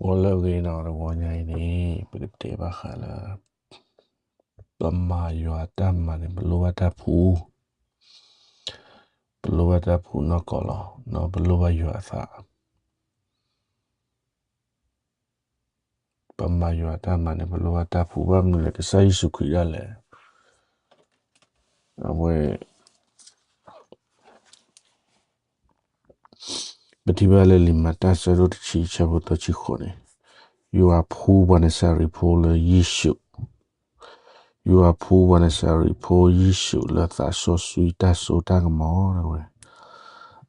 ပီလၢအဂ့ၤနီၤ တဂီၤညါအံၤန့ၣ် ပကတဲဘၣ်ဃးလၢ ပမၤယွၤတၢ်မၤန့ၣ် ပလိၣ်ဘၣ်တၢ်ဖှူ, ပလိၣ်ဘၣ်တၢ်ဖှူနီၢ်ကီၢ်လီၤ. ပလိၣ်ဘၣ်ယွၤအသး ပမၤယွၤတၢ်မၤန့ၣ် ပလိၣ်ဘၣ်တၢ်ဖှူ ဘၣ်မနုၤလဲၣ် ကစၢ်ယ့ၣ်ၡူးခရံာ်ဒၣ်လဲာ် အဝဲ ပထံၣ်ဘၣ်လၢလံာ်မၤတၢ်ဆၢဒိၣ်တဆံ ဆၢဖိသၢဆံဃိးန့ၣ်, ယွၤဖှူပှၤနစၤရ့းဖိလၢယ့ၣ်ၡူး, ယွၤဖှူပှၤနစၤရ့းဖိယ့ၣ်ၡူးလၢသးစီဆှံတၢ်စိတၢ်ကမီၤဝဲ,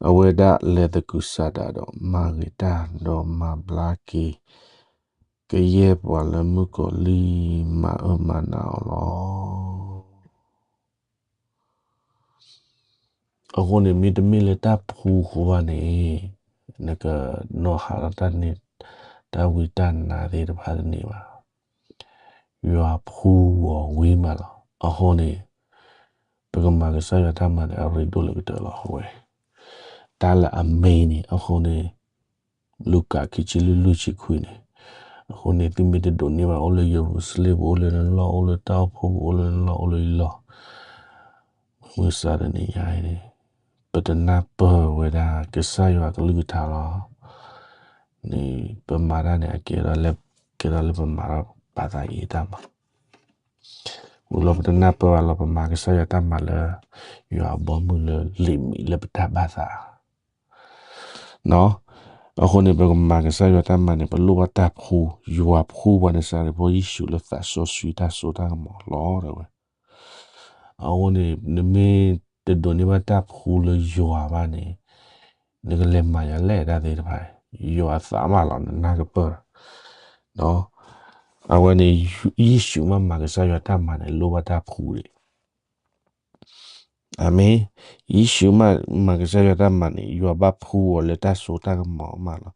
အဝဲဒၣ်လဲၤသကုၤဆးဒးဒီးမၤဂ့ၤတၢ် ဒီးမၤဘျါက့ၤ ကယဲၢ်ပှၤလၢမုၣ်ကီၤလံၢ်မၤအၢမၤနးအီၤလီၤ. အဃိန့ၣ် မ့တမ့ၢ်လၢတၢ်ဖှူအဃိဘၣ်န့ၣ် နကနီၣ်ဟးထီၣ်တၢ်န့ၣ် တၢ်ဝံတၢ်နါသ့ၣ်တဖၣ်တန့ၢ်ဘၣ်. ယွၤဖှူအီၤဝံၤမးလီၤ. အဃိန့ၣ် ပကမၤကစၢ်ယွၤတၢ်မၤန့ၣ် အရ့ဒိၣ်လၢကတၢၢ်လီၤ. အဝဲ တၢ်လၢအ main န့ၣ် အဃိန့ၣ် လူၤကၣ်ခံဆံလွံၢ် လွံၢ်ဆံခွံန့ၣ်, အဃိန့ၣ် သုမ့ၢ်တဒိးန့ၢ်ဘၣ် အိၣ်လၢယရူၤၡလ့ၣ်ပူၤ အိၣ်လၢနလီၢ် အိၣ်လၢတၢ်အိၣ်ဖှိၣ်ပူၤ အိၣ်လၢနလီၢ် အိၣ်လၢယလီၢ်, မုၢ်မဆါတနံၤညါအံၤန့ၣ် ပတနၢ်ပၢၢ်ဝဲဒၣ်ကစၢ်ယွၤကလုၢ်ကထါလီၤ. န့ၣ် ပမၤတၢ်န့ၣ် အကဲထီၣ်လၢ ကဲထီၣ်လၢပမၤထီၣ်ပသးအံၤတၢ်မၤ ဝံၤလီၤ ပတနၢ်ပၢၢ်ဘၣ်လီၤ ပမၤကစၢ်ယွၤတၢ်မၤလၢ ယွၤအဘီအမုၢ်လၢလံာ်မံၤလၢပတၢ်ဘၣ်သး အဃိန့ၣ် ပကမၤကစၢ်ယွၤတၢ်မၤန့ၣ် ပလိၣ်ဘၣ်တၢ်ဖှူ, ယွၤဖှူပှၤနစၤရ့းဖိယ့ၣ်ၡူးလၢသးစီဆှံတၢ်စိတၢ်ကမီၤလီၤ တဲဝဲ. အဃိန့ၣ် နမ့ၢ်တဒိးန့ၢ်ဘၣ်တၢ်ဖှူလၢယွၤဘၣ်န့ၣ် နကလဲၤမၤယၤလဲၣ်တၢ်သ့ၣ်တဖၣ်, ယွၤအသးမးလီၤ နနၢ်ကပၢၢ် အဝဲန့ၣ် ယ့ၣ်ၡူးမးမၤကစၢ်ယွၤတၢ်မၤန့ၣ် လိၣ်ဘၣ်တၢ်ဖှူဒံး အၤမ့ၣ်, ယ့ၣ်ၡူးမးမၤကစၢ်ယွၤတၢ်မၤန့ၣ် ယွၤဘၣ်ဖှူအီၤလၢတၢ်စိတၢ်ကမီၤမးလီၤ.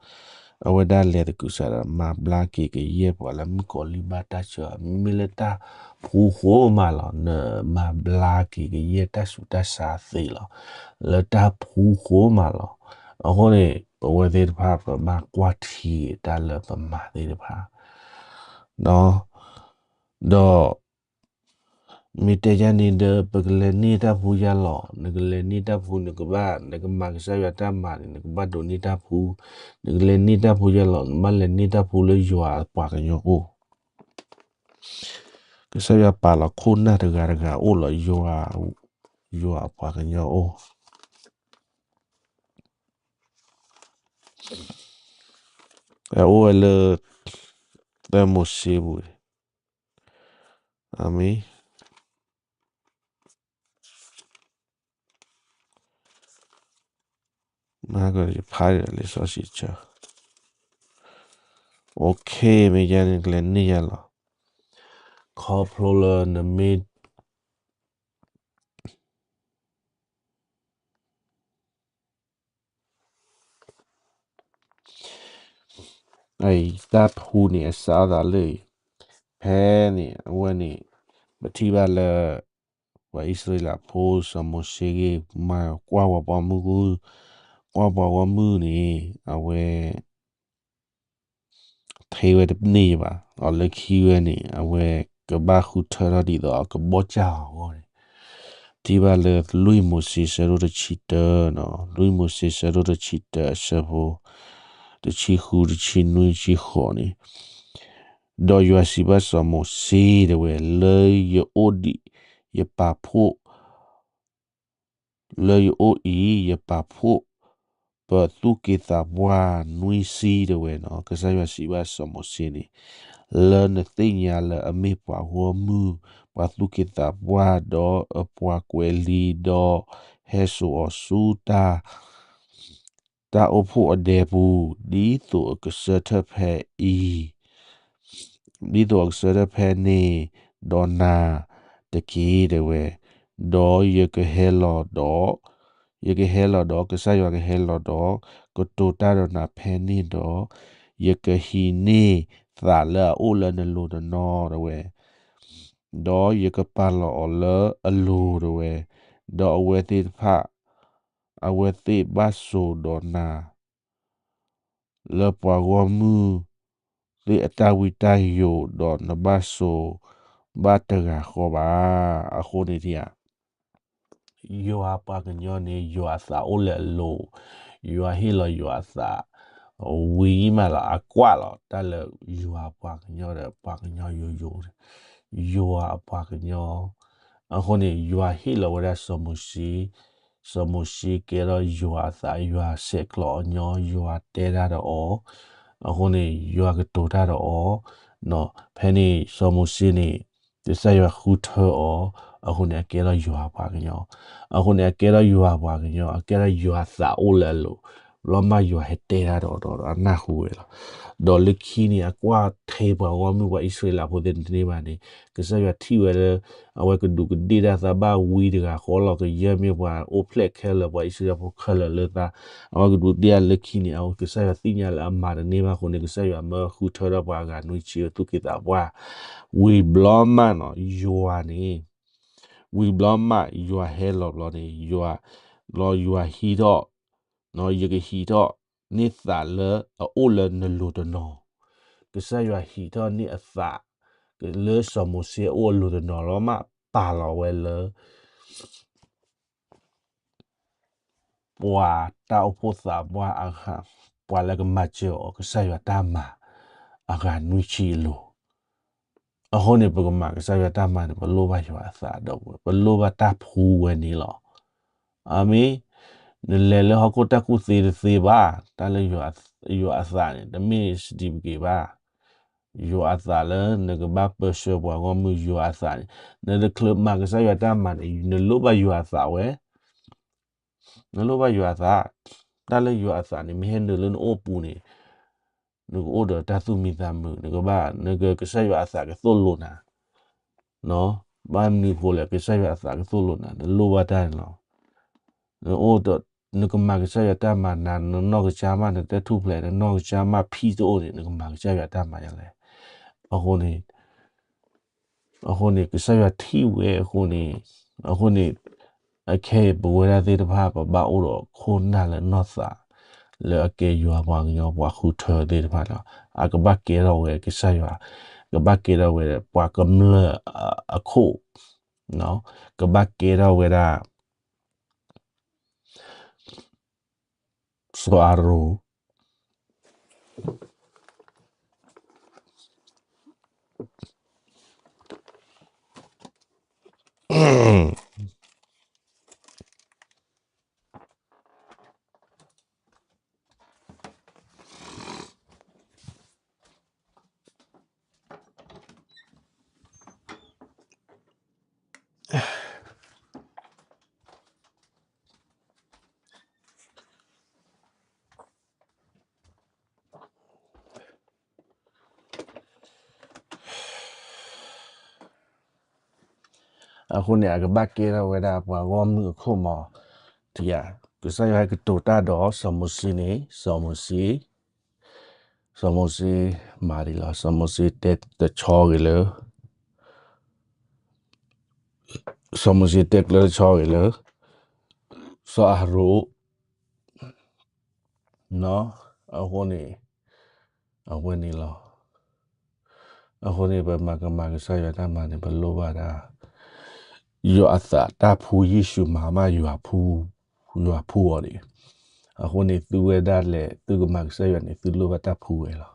အဝဲဒၣ်လဲၤသကုၤဆးဒး မၤဘျါက့ၤကယဲၢ်ပှၤလၢမုၣ်ကီၤလံၢ်ဘၣ်တၢ်ဆၢ မ့မ့ၢ်လၢတၢ်ဖှူဃိမးလီၤ နမၤဘျါက့ၤကယဲၢ်တၢ်ဆူးတၢ်ဆါသ့လီၤ. လၢတၢ်ဖှူဃိမးလီၤ. အဃိန့ၣ် ပဝဲသ့ၣ်တဖၣ် ပဘၣ်ကွၢ်ထံတၢ်လၢပမၤသ့ၣ်တဖၣ် ဒီး မ့ၢ်တဲယၤန့ၣ်ဒီး ပကလဲၤန့ၢ်တၢ်ဖှူယၤလီၤ. နကလဲၤန့ၢ်တၢ်ဖှူ နကဘၣ် နကမၤကစၢ်ယွၤတၢ်မၤန့ၣ် နကဘၣ်ဒိးန့ၢ်တၢ်ဖှူ, နကလဲၤန့ၢ်တၢ်ဖှူယၤလီၤ နဘၣ်လဲၤန့ၢ်တၢ်ဖှူလၢယွၤအပှၤကညီအိၣ်. ကစၢ်ယွၤပာ်လီၤခိၣ်နၢ်တဂၤတဂၤအိၣ်လီၤ ယွၤအပှၤကညီအိၣ် အအိၣ်ဝဲလၢ သၢမိၤၡ့ပူၤ, အၤမ့ၣ်, မ့ၢ်ကဖးလံာ်စီဆှံဆၢ, OK မ့ၢ်ယၤန့ၣ် ကလဲၤန့ၢ်ယၤလီၤ. ခီဖျိလၢနမ့ၢ် အတၢ်ဖှူန့ၣ် အစးအသးလၢ ဖဲန့ၣ် အဝဲန့ၣ် ပထံၣ်ဘၣ်လၢ ပှၤအံၣ်စရ့လးဖိ စီၤမိၤၡ့ဂ့ၤ မၤကွၢ်ပှၤဂီၢ်မုၢ်, ကွၢ်ပှၤဂီၢ်မုၢ်န့ၣ် အဝဲ ထဲဝဲတန့ၢ်ဘၣ်, ဒီးလၢခံဝဲန့ၣ် အဝဲကဘၣ်ဃုထၢထီၣ်ဒ်သိးအကဘီၣ်စၢ်အဂီၢ်န့ၣ်, ထံၣ်ဘၣ်လၢလွံၢ်မိၤၡ့ဆၢဒိၣ်တဆံတၢ, လွံၢ်မိၤၡ့ဆၢဒိၣ်တဆံတၢ အဆၢဖိ တဆံဃု တဆံနွံ တဆံဃိးန့ၣ်, ဒီးယွၤစံးဘၣ်စီၤမိၤၡ့တဲဝဲ, လၢယအိၣ်ဒံး ယပာ်ဖှိၣ် လၢယအိၣ်အံၤ ယပာ်ဖှိၣ် ပသူၣ်က့သးပှၢ်နွံဆံတဲဝဲနီၤ, ကစၢ်ယွၤစံးဘၣ်စီၤမိၤၡ့န့ၣ်, လၢနသ့ၣ်ညါလၢအမ့ၢ်ပှၤဂီၢ်မုၢ် ပှၤသူၣ်က့သးပှၢ် ဒီးအပှၤကွဲးလံာ် ဒီးဟဲစိာ်အီၤဆူတၢ် တၢ်အိၣ်ဖှိၣ်အဒဲပူၤ, ဒ်သိးအကဆၢထၢၣ်ဖဲအံၤ ဒ်သိးအကဆၢထၢၣ်ဖဲန့ၣ်ဒီးနၤတက့ၢ်တဲဝဲ, ဒီးယကဟဲလီၤဒီး ယကဟဲလီၤဒီး ကစၢ်ယွၤကဟဲလီၤဒီး ကတိၤတၢ်ဒီးနၤဖဲန့ၣ်ဒီး ယကဟံးန့ၢ်သးလၢအအိၣ်လၢနလိၤနနီတဲဝဲ, ဒီးယကပာ်လီၤအီၤလၢအလိၤတဲဝဲ, ဒီးအဝဲသ့ၣ်တဖၣ် အဝဲသ့ၣ်ဘၣ်စိာ်ဒီးနၤ လၢပှၤဂီၢ်မုၢ် နဘၣ်ဆိၣ်ဂ့ၤလၢအဝဲသ့ၣ်အတၢ်ဝံတၢ်ယိာ် ဒီးနဘၣ်ဆိၣ်ဘၣ်တဂၤဃီဘၣ်. အဃိန့ၣ်ဧါ ယွၤပှၤကညီန့ၣ် ယွၤအသးအိၣ်လၢအလိၤ, ယွၤဟ့ၣ်လီၤယွၤအသး ဝံၤမးလီၤ အကွၢ်လီၤ တၢ်လၢယွၤပှၤကညီဒီး ပှၤကညီယိယိန့ၣ် ယွၤအပှၤကညီ အဃိန့ၣ် ယွၤဟ့ၣ်လီၤဝဲဒၣ်စီၤမိၤၡ့, စီၤမိၤၡ့ကဲထီၣ်ယွၤအသး ယွၤဆဲးကျိးအီၤညီ ယွၤတဲတၢ်ဒီးအီၤ, အဃိန့ၣ် ယွၤကတိၤတၢ်ဒီးအီၤ, ဖဲန့ၣ်စီၤမိၤၡ့န့ၣ် ကစၢ်ယွၤဃုထၢအီၤ, အဃိန့ၣ် အကဲထီၣ်ယွၤပှၤကညီ, အဃိန့ၣ် အကဲထီၣ်ယွၤပှၤကညီ အကဲထီၣ်ယွၤအသးအိၣ်လၢအလိၤ, ဘျီမးယွၤဟဲတဲတၢ်ဒီးအီၤဒီးအနၢ်ဟူဝဲလီၤ. ဒီးလၢခံန့ၣ် အကွၢ်ထဲပှၤဂီၢ်မုၢ်ပှၤအံၣ်စရ့လးဖိသ့ၣ်တန့ၢ်ဘၣ်န့ၣ် ကစၢ်ယွၤထံၣ်ဝဲလၢ အဝဲကဒူးကဒ့ၣ်တၢ်သးဘၣ်ဝံတဂၤဃီလီၤ ကယဲၢ်မ့ၢ်ပှၤအိၣ်ဖျဲၣ်ခဲလၢာ်ပှၤအံၣ်စရ့လးဖိခဲလၢာ်လၢသး, အဝဲကဒူးကဒ့ၣ်လၢခံန့ၣ် အဝဲကစၢ်ယွၤသ့ၣ်ညါလၢအမၤတန့ၢ်ဘၣ်အဃိန့ၣ် ကစၢ်ယွၤမၢဃုထၢထီၣ်ပှၤအဂၤနွံဆံအသူၣ်က့သးပှၢ်, ဝံၤဘျီမးနီၤ ယွၤန့ၣ် ဝံၤဘျီမး ယွၤဟဲလီၤဘျီန့ၣ် ယွၤ ဘျီယွၤဟံးထီၣ် ယကဟံးထီၣ်န့ၢ်သးလၢအအိၣ်လၢနလိၤတနီၤ, ကစၢ်ယွၤဟံးထီၣ်န့ၢ်အသး လၢစီၤမိၤၡ့အအိၣ်အလိၤတနီၤလီၤမး ပာ်လီၤဝဲလၢ ပှၤတၢ်အိၣ်ဖှိၣ်သးပှၢ်အဂၤ, ပှၤလၢကမၤစၢၤအီၤ ကစၢ်ယွၤတၢ်မၤ အဂၤနွံဆံအလိၤ, အဃိန့ၣ် ပကမၤကစၢ်ယွၤတၢ်မၤန့ၣ် ပလိၣ်ဘၣ်ယွၤအသးဒီပုၢ်ဝဲၢ်, ပလိၣ်ဘၣ်တၢ်ဖှူဝဲန့ၣ်လီၤ. အမ့ၢ် နလဲၤလၢဟီၣ်ခိၣ်တၢ်ကူၣ်သ့တသ့ဘၣ်, တၢ်လၢယွၤအသးန့ၣ် တမ့ၢ် certificate ဘၣ်. ယွၤအသးလၢနကဘၣ်ပၢဆှၢပှၤဂီၢ်မုၢ်ယွၤအသးန့ၣ်, နတချုးမၤကစၢ်ယွၤတၢ်မၤန့ၣ် နလိၣ်ဘၣ်ယွၤအသးဝဲ နလိၣ်ဘၣ်ယွၤအသး, တၢ်လၢယွၤအသးန့ၣ် မ့ၢ်ဟဲနုာ်လၢနအိၣ်ပူၤန့ၣ်, နကအိၣ်ဒီးတၢ်သူၣ်မံသးမုာ်, နကဘၣ် နက ကစၢ်ယွၤအသးကသိၣ်လိနၤ, ဘၣ်မနုၤဃိလဲၣ် ကစၢ်ယွၤအသးကသိၣ်လိနၤ, နလိၣ်ဘၣ်တၢ်န့ၣ်လီၤ. နအိၣ်ဒီး နကမၤကစၢ်ယွၤတၢ်မၤနၤ, နနီၢ်ကစၢ်မး နတၢ်ထူၣ်ဖျဲး နနီၢ်ကစၢ်မး ဖံတအိၣ်န့ၣ် နကမၤကစၢ်ယွၤတၢ်မၤဒ်လဲၣ်. အဃိန့ၣ် အဃိန့ၣ် ကစၢ်ယွၤထံၣ်ဝဲအဃိန့ၣ်, အဃိန့ၣ် အခဲအံၤပဝဲဒၣ်သ့ၣ်တဖၣ် ပဘၣ်အိၣ်ဒီးခိၣ်နၢ်လၢနီၢ်သး လၢအကဲယွၤပှၤကညီပှၤဃုထၢသ့ၣ်တဖၣ်န့ၣ်လီၤ. အကဘၣ်ကဲထီၣ်ဝဲကစၢ်ယွၤ, ကဘၣ်ကဲထီၣ်ဝဲပှၤကမျၢၢ်အခိၣ်, ကဘၣ်ကဲထီၣ်ဝဲဒၣ် စီၤအၤရိၣ် အဃိန့ၣ် အကဘၣ်ကဲထီၣ်ဝဲဒၣ်ပှၤဂီၢ်မုၢ်အခိၣ်မး, တယၤ, ကစၢ်ယွၤဟဲကတိၤတၢ်ဒီးစီၤမိၤၡ့န့ၣ်, စီၤမိၤၡ့, စီၤမိၤၡ့ မၤဒ်လဲၣ်, စီၤမိၤၡ့တဲတဆီဂ့ၤလၢ စီၤမိၤၡ့တဲကျၢၤတဆီဂ့ၤလၢ စီၤအၤရိၣ် အဃိန့ၣ် အဝဲန့ၣ်လီၤ. အဃိန့ၣ် ပမၤကမၤကစၢ်ယွၤတၢ်မၤန့ၣ် ပလိၣ်ဘၣ်ဒၣ် ယွၤအသးတၢ်ဖှူယ့ၣ်ၡူးမၤမး ယွၤဖှူအီၤန့ၣ်, အဃိန့ၣ် သုဝဲဒၣ်လဲၣ် သုကမၤကစၢ်ယွၤန့ၣ် သုလိၣ်ဘၣ်တၢ်ဖှူဝဲလီၤ.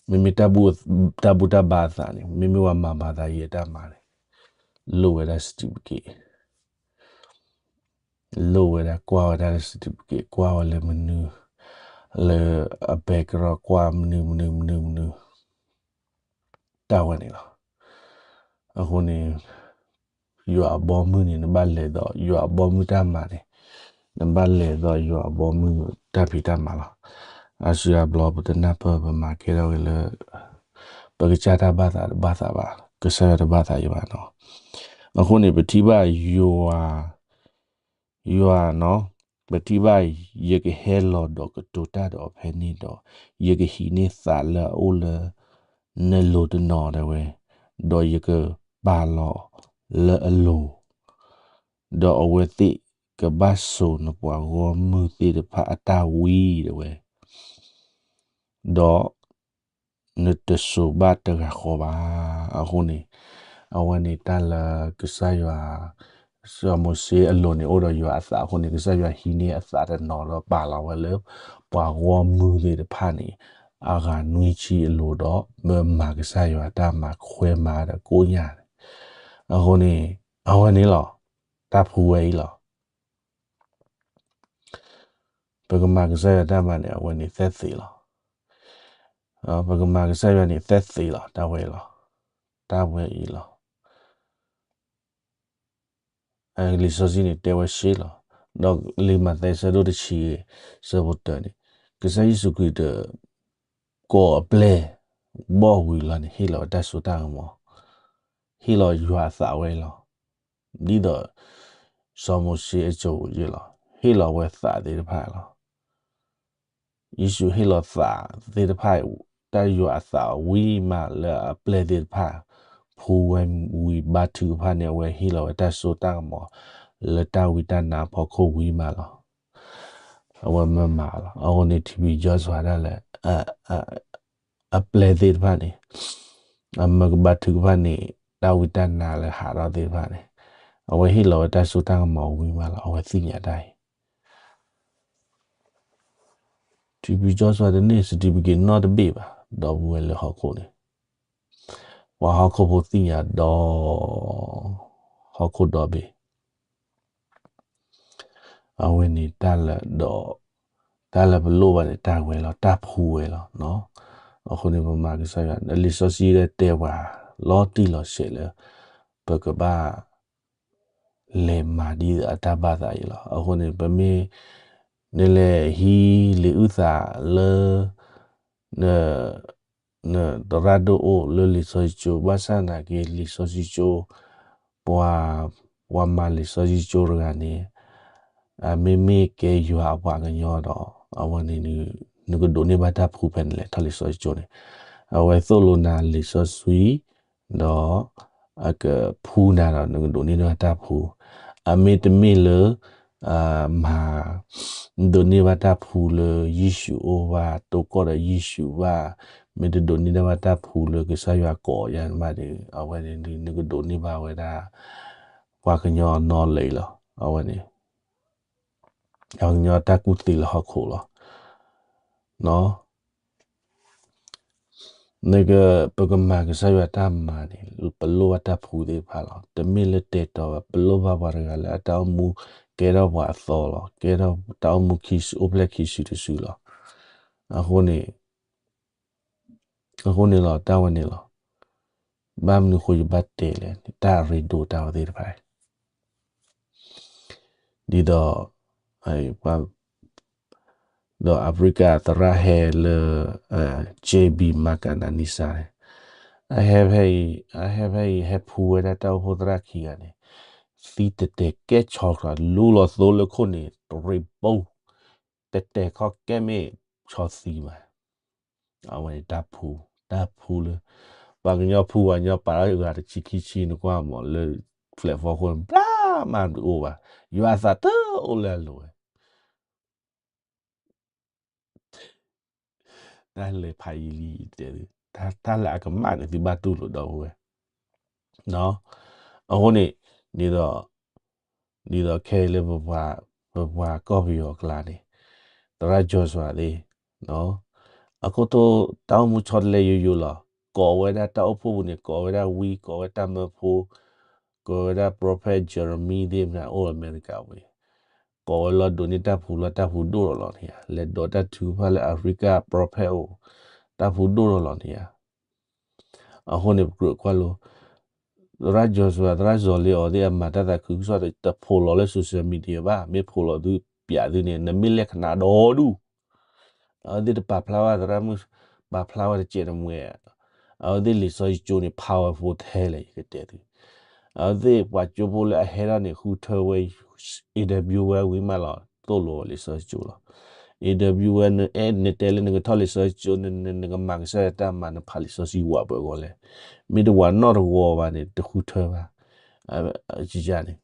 မ့မ့ၢ်တၢ်ဘူၣ်တၢ်ဘါအသးန့ၣ် မ့မ့ၢ်ဝဲမၤဘၣ်သးယဲတၢ်မၤန့ၣ် လိၣ်ဝဲဒၣ် certificate လိၣ်ဝဲဒၣ် ကွၢ်ဝဲဒၣ်လၢ certificate ကွၢ်ဝဲလၢမနုၤ လၢအ background ကွၢ်မနုၤမနုၤမနုၤမနုၤ တၢ်ဝဲန့ၣ်လီၤ. အဃိန့ၣ် ယွၤအဘီမုၢ်န့ၣ် နဘၣ်လဲၤဒီး ယွၤအဘီမုၢ်တၢ်မၤန့ၣ် နဘၣ်လဲၤဒီးယွၤအဘီမုၢ်တၢ်ဖံးတၢ်မၤလီၤ. အါစုအါဘျီ ပတနၢ်ပၢၢ် ပမၤကဲထီၣ်ဝဲလၢ ပကစၢ်တၢ်ဘၣ်သးတဘၣ်သးဘၣ်, ကစၢ်ယွၤတဘၣ်သးယဘၣ်နီၤ. အဃိန့ၣ် ပထံၣ်ဘၣ်ယွၤ ယွၤနီၤ, ပထံၣ်ဘၣ် ယကဟဲလီၤဒီးကတိၤတၢ်ဒီးအီၤဖဲန့ၣ်ဒီး ယကဟံးန့ၢ်သးလၢအအိၣ်လၢ နလိၤတနီၤဒၣ်ဝဲ, ဒီးယကပာ်လီၤလၢအလိၤ, ဒီးအဝဲသ့ၣ်ကဘၣ်စိာ်နပှၤဂီၢ်မုၢ်သ့ၣ်တဖၣ်အတၢ်ဝံဒၣ်ဝဲ, ဒီး နတစိာ်ဘၣ်တဂၤဃီဘၣ်. အဃိန့ၣ် အဝဲန့ၣ်တၢ်လၢကစၢ်ယွၤ စီၤမိၤၡ့အလိၤန့ၣ် အိၣ်ဒီးယွၤအသးအဃိန့ၣ် ကစၢ်ယွၤဟံးန့ၢ်အသးတနီၤဒီးပာ်လီၤဝဲလၢ ပှၤဂီၢ်မုၢ်သ့ၣ်တဖၣ်န့ၣ် အဂၤနွံဆံအလိၤဒီး မၢမၤကစၢ်ယွၤတၢ်မၤခွဲမၤဒီးကိးညါန့ၣ် အဃိန့ၣ် အဝဲန့ၣ်လီၤ. တၢ်ဖှူဝဲအံၤလီၤ. ပကမၤကစၢ်ယွၤတၢ်မၤန့ၣ် အဝဲန့ၣ်သက်သေလီၤ. ပကမၤကစၢ်ယွၤန့ၣ်သက်သေလီၤ. တၢ်ဝဲအံၤလီၤ. တၢ်ဝဲအံၤလီၤ. လံာ်စီဆှံန့ၣ်တဲဝဲရှဲလီၤ. ဒီးလံာ်မးသဲဆၢဒိၣ်တဆံ ဆၢဖိတၢန့ၣ် ကစၢ်ယ့ၣ်ၡူးခရံာ်တ ကိးအပျဲၢ် ဘီၣ်ဝံၤလီၤန့ၣ် ဟ့ၣ်လီၤဝဲတၢ်စိတၢ်ကမီၤ, ဟ့ၣ်လီၤယွၤအသးဝဲလီၤ. ဒ်သိး စီၤမိၤၡ့အစိၤယ့ၢ်လီၤ. ဟ့ၣ်လီၤဝဲသးသ့ၣ်တဖၣ်လီၤ. ယ့ၣ်ၡူးဟ့ၣ်လီၤသးသ့ၣ်တဖၣ် တၢ်ယွၤအသးဝံၤမးလၢအပျဲၢ်သ့ၣ်တဖၣ် ဖှူဝဲဝံၤဘါထုကဖၣ်န့ၣ် အဝဲဟ့ၣ်လီၤဝဲတၢ်စိတၢ်ကမီၤ လၢတၢ်ဝံတၢ်နါအဖီခိၣ်ဝံၤမးလီၤ. အဝဲမၢမၤလီၤ. အဃိန့ၣ် ထံဘံၣ်ကၠီၣ်စွၤဒၣ်လဲာ် အပျဲၢ်သ့ၣ်တဖၣ်န့ၣ် အမၢကဘါထုကဖၣ်န့ၣ် တၢ်ဝံတၢ်နါလၢဟးထီၣ်သ့ၣ်တဖၣ်န့ၣ် အဝဲဟ့ၣ်လီၤဝဲတၢ်စိတၢ်ကမီၤဝံၤမးလီၤ. အဝဲသ့ၣ်ညါတၢ်အံၤ ထံဘံၣ်ကၠီၣ်စွၤတန့ၢ် certificate နီတဘ့ၣ်ဘၣ် ဒီပုၢ်ဝဲၢ်လၢဟီၣ်ခိၣ်န့ၣ် ပှၤဟီၣ်ခိၣ်ဖိသ့ၣ်ညါဒီး ဟီၣ်ခိၣ်ဒီဘ့ၣ် အဝဲန့ၣ်တၢ်လၢဒီး တၢ်လၢပလိၣ်ဘၣ်န့ၣ် တၢ်ဝဲလီၤ တၢ်ဖှူဝဲလီၤ. အဃိန့ၣ် ပမၤကစၢ်ယွၤ လံာ်စီဆှံတဲပှၤ လီၤတံၢ်လီၤဆဲးလၢ ပကဘၣ် လဲၤမၤဒ်အတၢ်ဘၣ်သးအံၤလီၤ. အဃိန့ၣ် ပမ့ၢ် နလဲၤဟံးလံာ်အုၣ်သးလၢ န နသရၣ်ဒိၣ်အိၣ်လၢလံာ်စီဆှံကၠိ ဘၣ်ဆၣ်သနာ်က့ လံာ်စီဆှံကၠိ ပှၤ ပှၤမၤလံာ်စီဆှံကၠိတဂၤန့ၣ် အမ့မ့ၢ်ကဲယွၤအပှၤကညီဒီး အဝဲန့ၣ် နကဒိးန့ၢ်ဘၣ်တၢ်ဖှူဖဲနလဲၤထီၣ်လံာ်စီဆှံကၠိန့ၣ် အဝဲသိၣ်လိနၤလံာ်စီဆှံ ဒီး အကဖှူနၤဒီး နကဒိးန့ၢ်ဘၣ်တၢ်ဖှူ အမ့တမ့ၢ်လၢ မၤ ဒိးန့ၢ်ဘၣ်တၢ်ဖှူလၢယ့ၣ်ၡူးအိၣ်ဘၣ် တိကိၢ်ဒီးယ့ၣ်ၡူးဘၣ်, မ့ၢ်တဒိးန့ၢ်ဘၣ်တၢ်ဖှူလၢကစၢ်ယွၤကိးယၤမးဒီး အဝဲန့ၣ် နကဒိးန့ၢ်ဘၣ်ဝဲဒၣ် ပှၤကညီအနီၢ်လၢာ်အံၤလီၤ. အဝဲန့ၣ် ပှၤကညီတၢ်ကူၣ်သ့လၢဟီၣ်ခိၣ်လီၤ. နက ပကမၤကစၢ်ယွၤတၢ်မၤန့ၣ် ပလိၣ်ဘၣ်တၢ်ဖှူသ့ၣ်တဖၣ်လီၤ. တမ့ၢ်လၢတဲာ်တီၤဘၣ် ပလိၣ်ဘၣ်ပှၤတဂၤလၢအတၢ်အိၣ်မူကဲထီၣ်ပှၤအသီလီၤ. ကဲထီၣ်တၢ်အိၣ်မူခံစု အိၣ်ဖျဲၣ်ခံစုတစုလီၤ. အဃိန့ၣ် အဃိန့ၣ်လီၤ တၢ်ဝဲန့ၣ်လီၤ. ဘၣ်မနုၤဃိယဘၣ်တဲလဲၣ် တၢ်အရ့ဒိၣ်တၢ်ဝဲသ့ၣ်တဖၣ် ဒ်သိး ဒီးအဖရံကၣ်သရၣ်ဟဲလၢ J B Makananisa န့ၣ် အဟဲဖဲအံၤ အဟဲဖဲအံၤ ဟဲဖှူဝဲဒၣ်တၢ်အိၣ်ဖှိၣ်သရၣ်ခံဂၤန့ၣ် သံတတဲာ်ကဲဆီၣ်ချီ လူလီၤသိလၢခိၣ်န့ၣ် တရံးပူၤ တတဲာ်ခီကဲမ့ၢ်ဆီၣ်သံမး အဝဲန့ၣ်တၢ်ဖှူ တၢ်ဖှူလၢ ပှၤကညီဖှူပှၤကညီပာ်လီၤဂၤတဆံခံဆံ နကွၢ်မးလၢ platform ဃိန့ၣ် ဘျါမးတအိၣ်ဘၣ် ယွၤအသးတအိၣ်လၢအလိၤဝဲ တၢ်လဲၤဖးယံာ်လံတဲ တၢ်လၢအကမၣ်န့ၣ် သုဘၣ်တူၢ်လိာ်ဒီပုၢ်ဝဲၢ် အဃိန့ၣ် ဒ်သိး ဒ်သိးခဲအံၤလၢ ပပှၤကီၢ်ပယီၤအကျါန့ၣ် သရၣ် Joshua သ့ၣ် အခိၣ်ထိ တၢ်အိၣ်မူဆီတလဲယိယိလီၤ. ကိးဝဲဒၣ်တၢ်အိၣ်ဖှိၣ်ပူၤန့ၣ် ကိးဝဲဒၣ်ဝံ ကိးဝဲတၢ်မၢဖိ ကိးဝဲဒၣ် prophet Jeremy သ့ၣ်မနုၤအိၣ်အမဲရကၤဝံၤ ကိးဝဲလီၤဒိးန့ၢ်တၢ်ဖှူလီၤ တၢ်ဖှူဒိၣ်ထီၣ်လီၤန့ၣ်ဧါ လဲၤဒိးတၢ်ထုကဖၣ်လၢအဖရံကၣ် prophet အိၣ် တၢ်ဖှူဒိၣ်ထီၣ်လီၤန့ၣ်ဧါ အဃိန့ၣ် ပကြၢးကွၢ်လိ သရၣ် Joshua သရၣ် စီၤလ့အီၤသ့ၣ် အမၤတၢ်သးခုကစီၣ်ဒီး တဖိးလီၤလၢ social media ဘၣ် မ့ၢ်ဖိးလီၤသုပျးသုန့ၣ် နမ့ၢ်လဲၤခနၣ်ဒီဒူၣ် အဝဲသ့ၣ်တပာ်ဖျါဘၣ်သရၣ်မုၣ် ပာ်ဖျါဝဲတစဲးတမှဲၤ အဝဲသ့ၣ်လံာ်စီဆှံကၠိန့ၣ် powerful ထဲလဲၣ် ယကတဲသု အဝဲသ့ၣ်ပှၤကၠိဖိလၢအဟဲထီၣ်န့ၣ် ဃုထၢဝဲ interview ဝဲဝံၤမးလီၤ သိၣ်လိလံာ်စီဆှံကၠိလီၤ. interview ဝဲ နအဲၣ်နတဲလၢနကထီၣ်လံာ်စီဆှံကၠိ နကမၤကစၢ်ယွၤတၢ်မၤ နဖးလံာ်စီဆှံဝးပှဲၤဂီၢ်လဲၣ် မ့ၢ်တဝးနီတဂီၤဘၣ်န့ၣ် တဃုထၢဘၣ် န့ၣ်